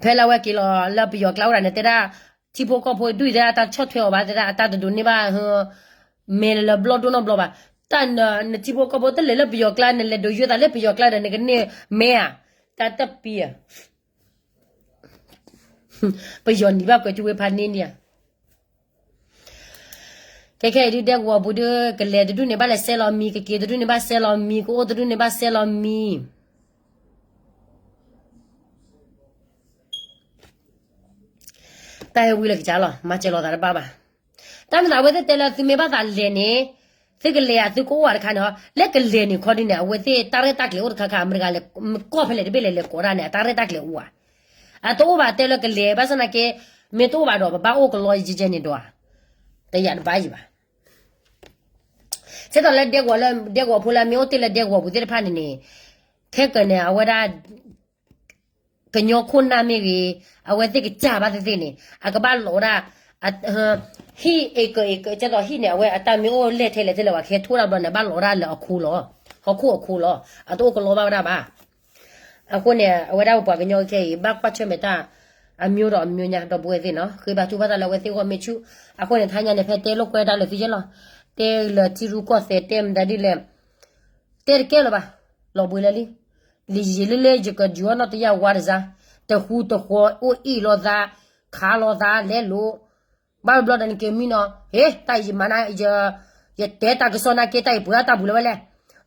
ဖဲလၢအဝဲက့ၤလီၤလၢပယီၤကျါအိၣ်ဒၣ်န့ၣ် တဲဒၣ် ထံဖိကီၢ်ဖိဒူၣ်အံၤတဲဒၣ် အတၢ်ဆီၣ်ထွဲအီၤဘၣ် တဲဒၣ် အတၢ်တဒိးန့ၢ်ဘၣ် မဲလၢဘျီၣ်ဒိၣ်နီတဘျီဘၣ်. တၢ်နထံဖိကီၢ်ဖိတလဲၤလၢပယီၤကျါ နလဲၤဒိးယိၤသးလၢပယီၤကျါဒီး နကန့ၢ်မဲဧါ, တၢ်တပံၤဧါ. ပယီၤနံၤဘၣ်ကွဲးထူဝ့ဖးန့ၢ်န့ၣ်ဧါ. ခဲခဲအံၤဒုးဒဲကဝီၤပူၤဒုး ကလဲၤတဒူၣ်န့ၣ်ဘၣ်လဲၤဆဲးလီၤမံၤ, ကက့ၤတဒူၣ်န့ၣ်ဘၣ်ဆဲးလီၤမံၤ, ကအိၣ်တဒူၣ်န့ၣ်ဘၣ်ဆဲးလီၤမံၤ. တၢ်ဟဲဝံလၢကစၢ်လီၤ မၤစၢၤလိာ်သးတဘၣ်ဘၣ်. တၢ်မ့ၢ်သးအဝဲသ့ၣ်တဲလၢသုမ့ၢ်ဘၣ်သးလဲၤန့ၣ် သုကလဲၤဧါ သုကအိၣ်ဧါတခါန့ၣ် လၢကလဲၤန့ၣ်ခီဒုးန့ၣ် အဝဲသ့ၣ်တၢ်ရဲၣ်တၢ်ကျဲၤအိၣ်တခါခါ အမဲရကၤလဲၤ ကီၢ်ဖဲလဲၣ်တဘ့ၣ်လဲၤလဲၤကိးတၢ်န့ၣ် အတၢ်ရဲၣ်တၢ်ကျဲၤအိၣ်ဧါ. အတအိၣ်ဘၣ်တဲလၢကလဲၤ ဘၣ်ဆၣ်သနာ်က့ မ့ၢ်တအိၣ်ဘၣ်ဒီး ပဘၣ်အိၣ်ကလီယဲၢ်ယဲၢ်န့ၣ်ဒီး တယၤတဘၣ်ယံၤဘၣ်. ဆဲးသိးလၢဒဲကဝီၤလၢ ဒဲကဝီၤဖိလၢအမ့ၢ်အိၣ်တ့ၢ်လၢဒဲကဝီၤပူၤသ့ၣ်တဖၣ်န့ၣ်န့ၣ် ခဲကနံၣ်န့ၣ် အဝဲဒၣ် ကညီခိၣ်နၢ်မ့ၢ်ဂ့ၤ အဝဲသ့ၣ်ကစၢ်ဘၣ်သ့ၣ်သ့ၣ်န့ၣ် အကဘၣ်လီၤဝဲဒၣ် ဟံၣ်အ့ၣ်က့ၤအ့ၣ်က့ၤ ကဲသိးဟံၣ်န့ၣ် အဝဲအတၢ်မ့ၢ်အိၣ်လဲၣ်ထဲလဲၣ်ထဲလဲၣ် ပှၤကဟဲထိၣ်တၢ်ဘျီန့ၣ် ဘၣ်လီၤဝဲဒၣ်လၢအခိလီၤ ဟီၣ်ခိၣ်အခိလီၤ အတအိၣ်ကလီဘၣ်ဝဲဒၣ်ဘၣ်. အဃိန့ၣ် အဝဲဒၣ်ပပှၤကညီခဲအံၤ ဘၣ်ကွၢ်ဆၢၣ်မဲာ်တၢ် အမျိုးဒီးအမျိုးညါ ဒီပုၢ်ဝဲၢ်သ့ၣ်နီၤ ဃ့ဘါထုကဖၣ်တၢ်လၢအဝဲသ့ၣ်ဂီၢ်မ့ၢ်ဆူၣ်. အဃိန့ၣ် တဟါညါန့ၣ် ဖဲတဲလိာ်ကွဲတၢ်လၢသုယဲၢ်လီၤ. တဲလၢထံရူၢ်ကီၢ်သဲး တဲမတၤဒ်လဲၣ် တဲတကဲလၢၤဘၣ်. လီၤဘှံးလၢလံ လံာ်ယံာ်လၢလၢယကဒုးအီၣ်နီၢ်တယၢ်ဝါတစါ, တဃူတဃီၤအိၣ်အ့ၣ်လိာ်သး, ခးလိာ်သးလဲလိာ်, ဘၣ်ဘျီဒီးနက့ၤမံနီၤ, ဟ့ၣ် တၢ်အံၤယမၤနၤ, ယတဲတၢ်ကစီၣ်နာ်က့ တၢ်အံၤပှဲၤအတၢ်ပူၤလၢၤဝဲလဲၣ်,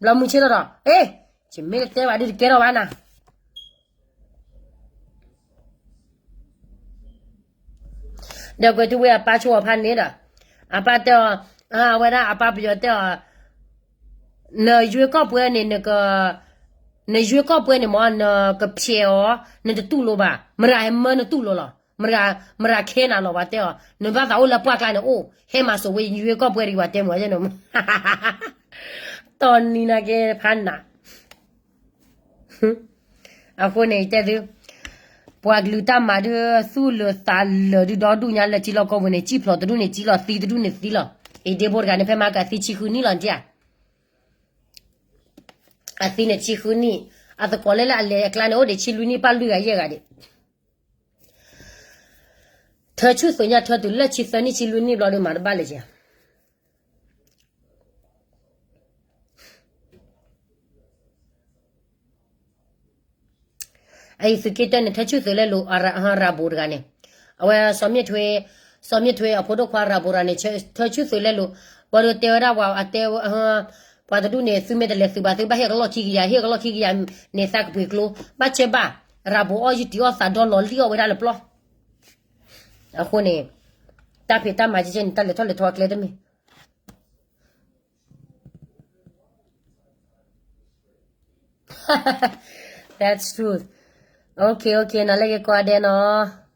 ဘျီမုၢ်ဆ့ၣ်ထီၣ်ဒီး ဟ့ၣ် ယမ့ၢ်တတဲဘၣ်ဒုးတကဲထီၣ်ဘၣ်နၤ ဒီးကွဲးထူဝ့အပၢ်ဆိအီၤဖးန့ၣ်ဒီး, အပၢ်တဲအီၤ, အဝဲဒၣ်အပၢ်ပယီၤတဲအီၤ, နရွေးကောက်ပွဲန့ၣ် နက, နရွေးကောက်ပွဲန့ၣ်မ့ၢ် နကဖျဲးအီၤ, နတတူၢ်လိာ်ဘၣ်, မရၤဟဲမၢနတူၢ်လိာ်လီၤ, မရၤ, မရၤခဲနၤလီၤ ပှၤတဲအီၤ, နဘၣ်သးအိၣ်လၢပှၢ်ကျါန့ၣ်အိၣ်, ဟဲမၤစိးဝဲရွေးကောက်ပွဲဒီး ပှၤတဲမ့ၢ်ဝဲ, တီနံၤနာ်က့ဖးနး အဃိန့ၣ် တဲသု, ပှၤကလုာ်တၢ်မၤဒုး သူၣ်လၢာ်သးလၢာ်ဒုးဒီဒူၣ်ညါလၢထံလီၢ်ကီၢ်ပူၤန့ၣ် စံၣ်ဖျိးတဒူၣ်န့ၣ်စံၣ်လီၤ သံတဒူၣ်န့ၣ်သံလီၤ, အ့ဒ့ဖိတဂၤန့ၣ် ဖဲမၤကသံဆံဃုနံၣ်လီၤ နထံၣ်ဧါ, အသံန့ၣ်ဆံဃုနံၣ်, အသကိးလၢလၢအလဲၤအကျါန့ၣ် အိၣ်ဒံးဆံလွံၢ်နံၣ်ပၢ်လွံၢ်ဂၤယဲၢ်ဂၤဒံး, ထၢဆူၣ်သုးညါထၢတုၤလၢဆံသၢနံၣ်ဆံလွံၢ်နံၣ်ဘျီဒီးမၤတဘၣ်လၢၤက့ၤ အအံၤသုးက့တၢန့ၣ် ထၢဆူၣ်သုးလဲလိာ် ရၤဘိတဂၤန့ၣ်, အဝဲ စီၤမ့ၣ်ထွ့, စီၤမ့ၣ်ထွ့အဖိဒိၣ်ခွါရၤဘိတဂၤန့ၣ် ထၢဆူၣ်သုးလဲလိာ်, ဘၣ်ဒီးတဲဝဲဒၣ်ပှၤ, အတဲ, ပှၤတဒူၣ်န့ၣ် သုမ့ၢ်တလဲၤသုးဘၣ် သုဘၣ်ဟ့ၣ်ကလီၢ်ခံကယၤ, ဟ့ၣ်ကလီၢ်ခံကယၤန့ၣ် သးကပှ့ၤကျိ, ဘၣ်ဆဲဘၣ်, ရၤဘိအီၣ်ယုၢ်တံၤအီၣ်သးဒီလီၤလံအီၣ်ဝဲဒၣ်လၢပျီ, အဃိန့ၣ်, တၢ်ဖံးတၢ်မၤကဲန့ၣ် တၢ်လဲၤထီၣ်လဲၤထီအကျဲတမ့ၢ် That's true. Okay, okay, နလၢက့ၤကိးဂၤဒဲးနီၤ.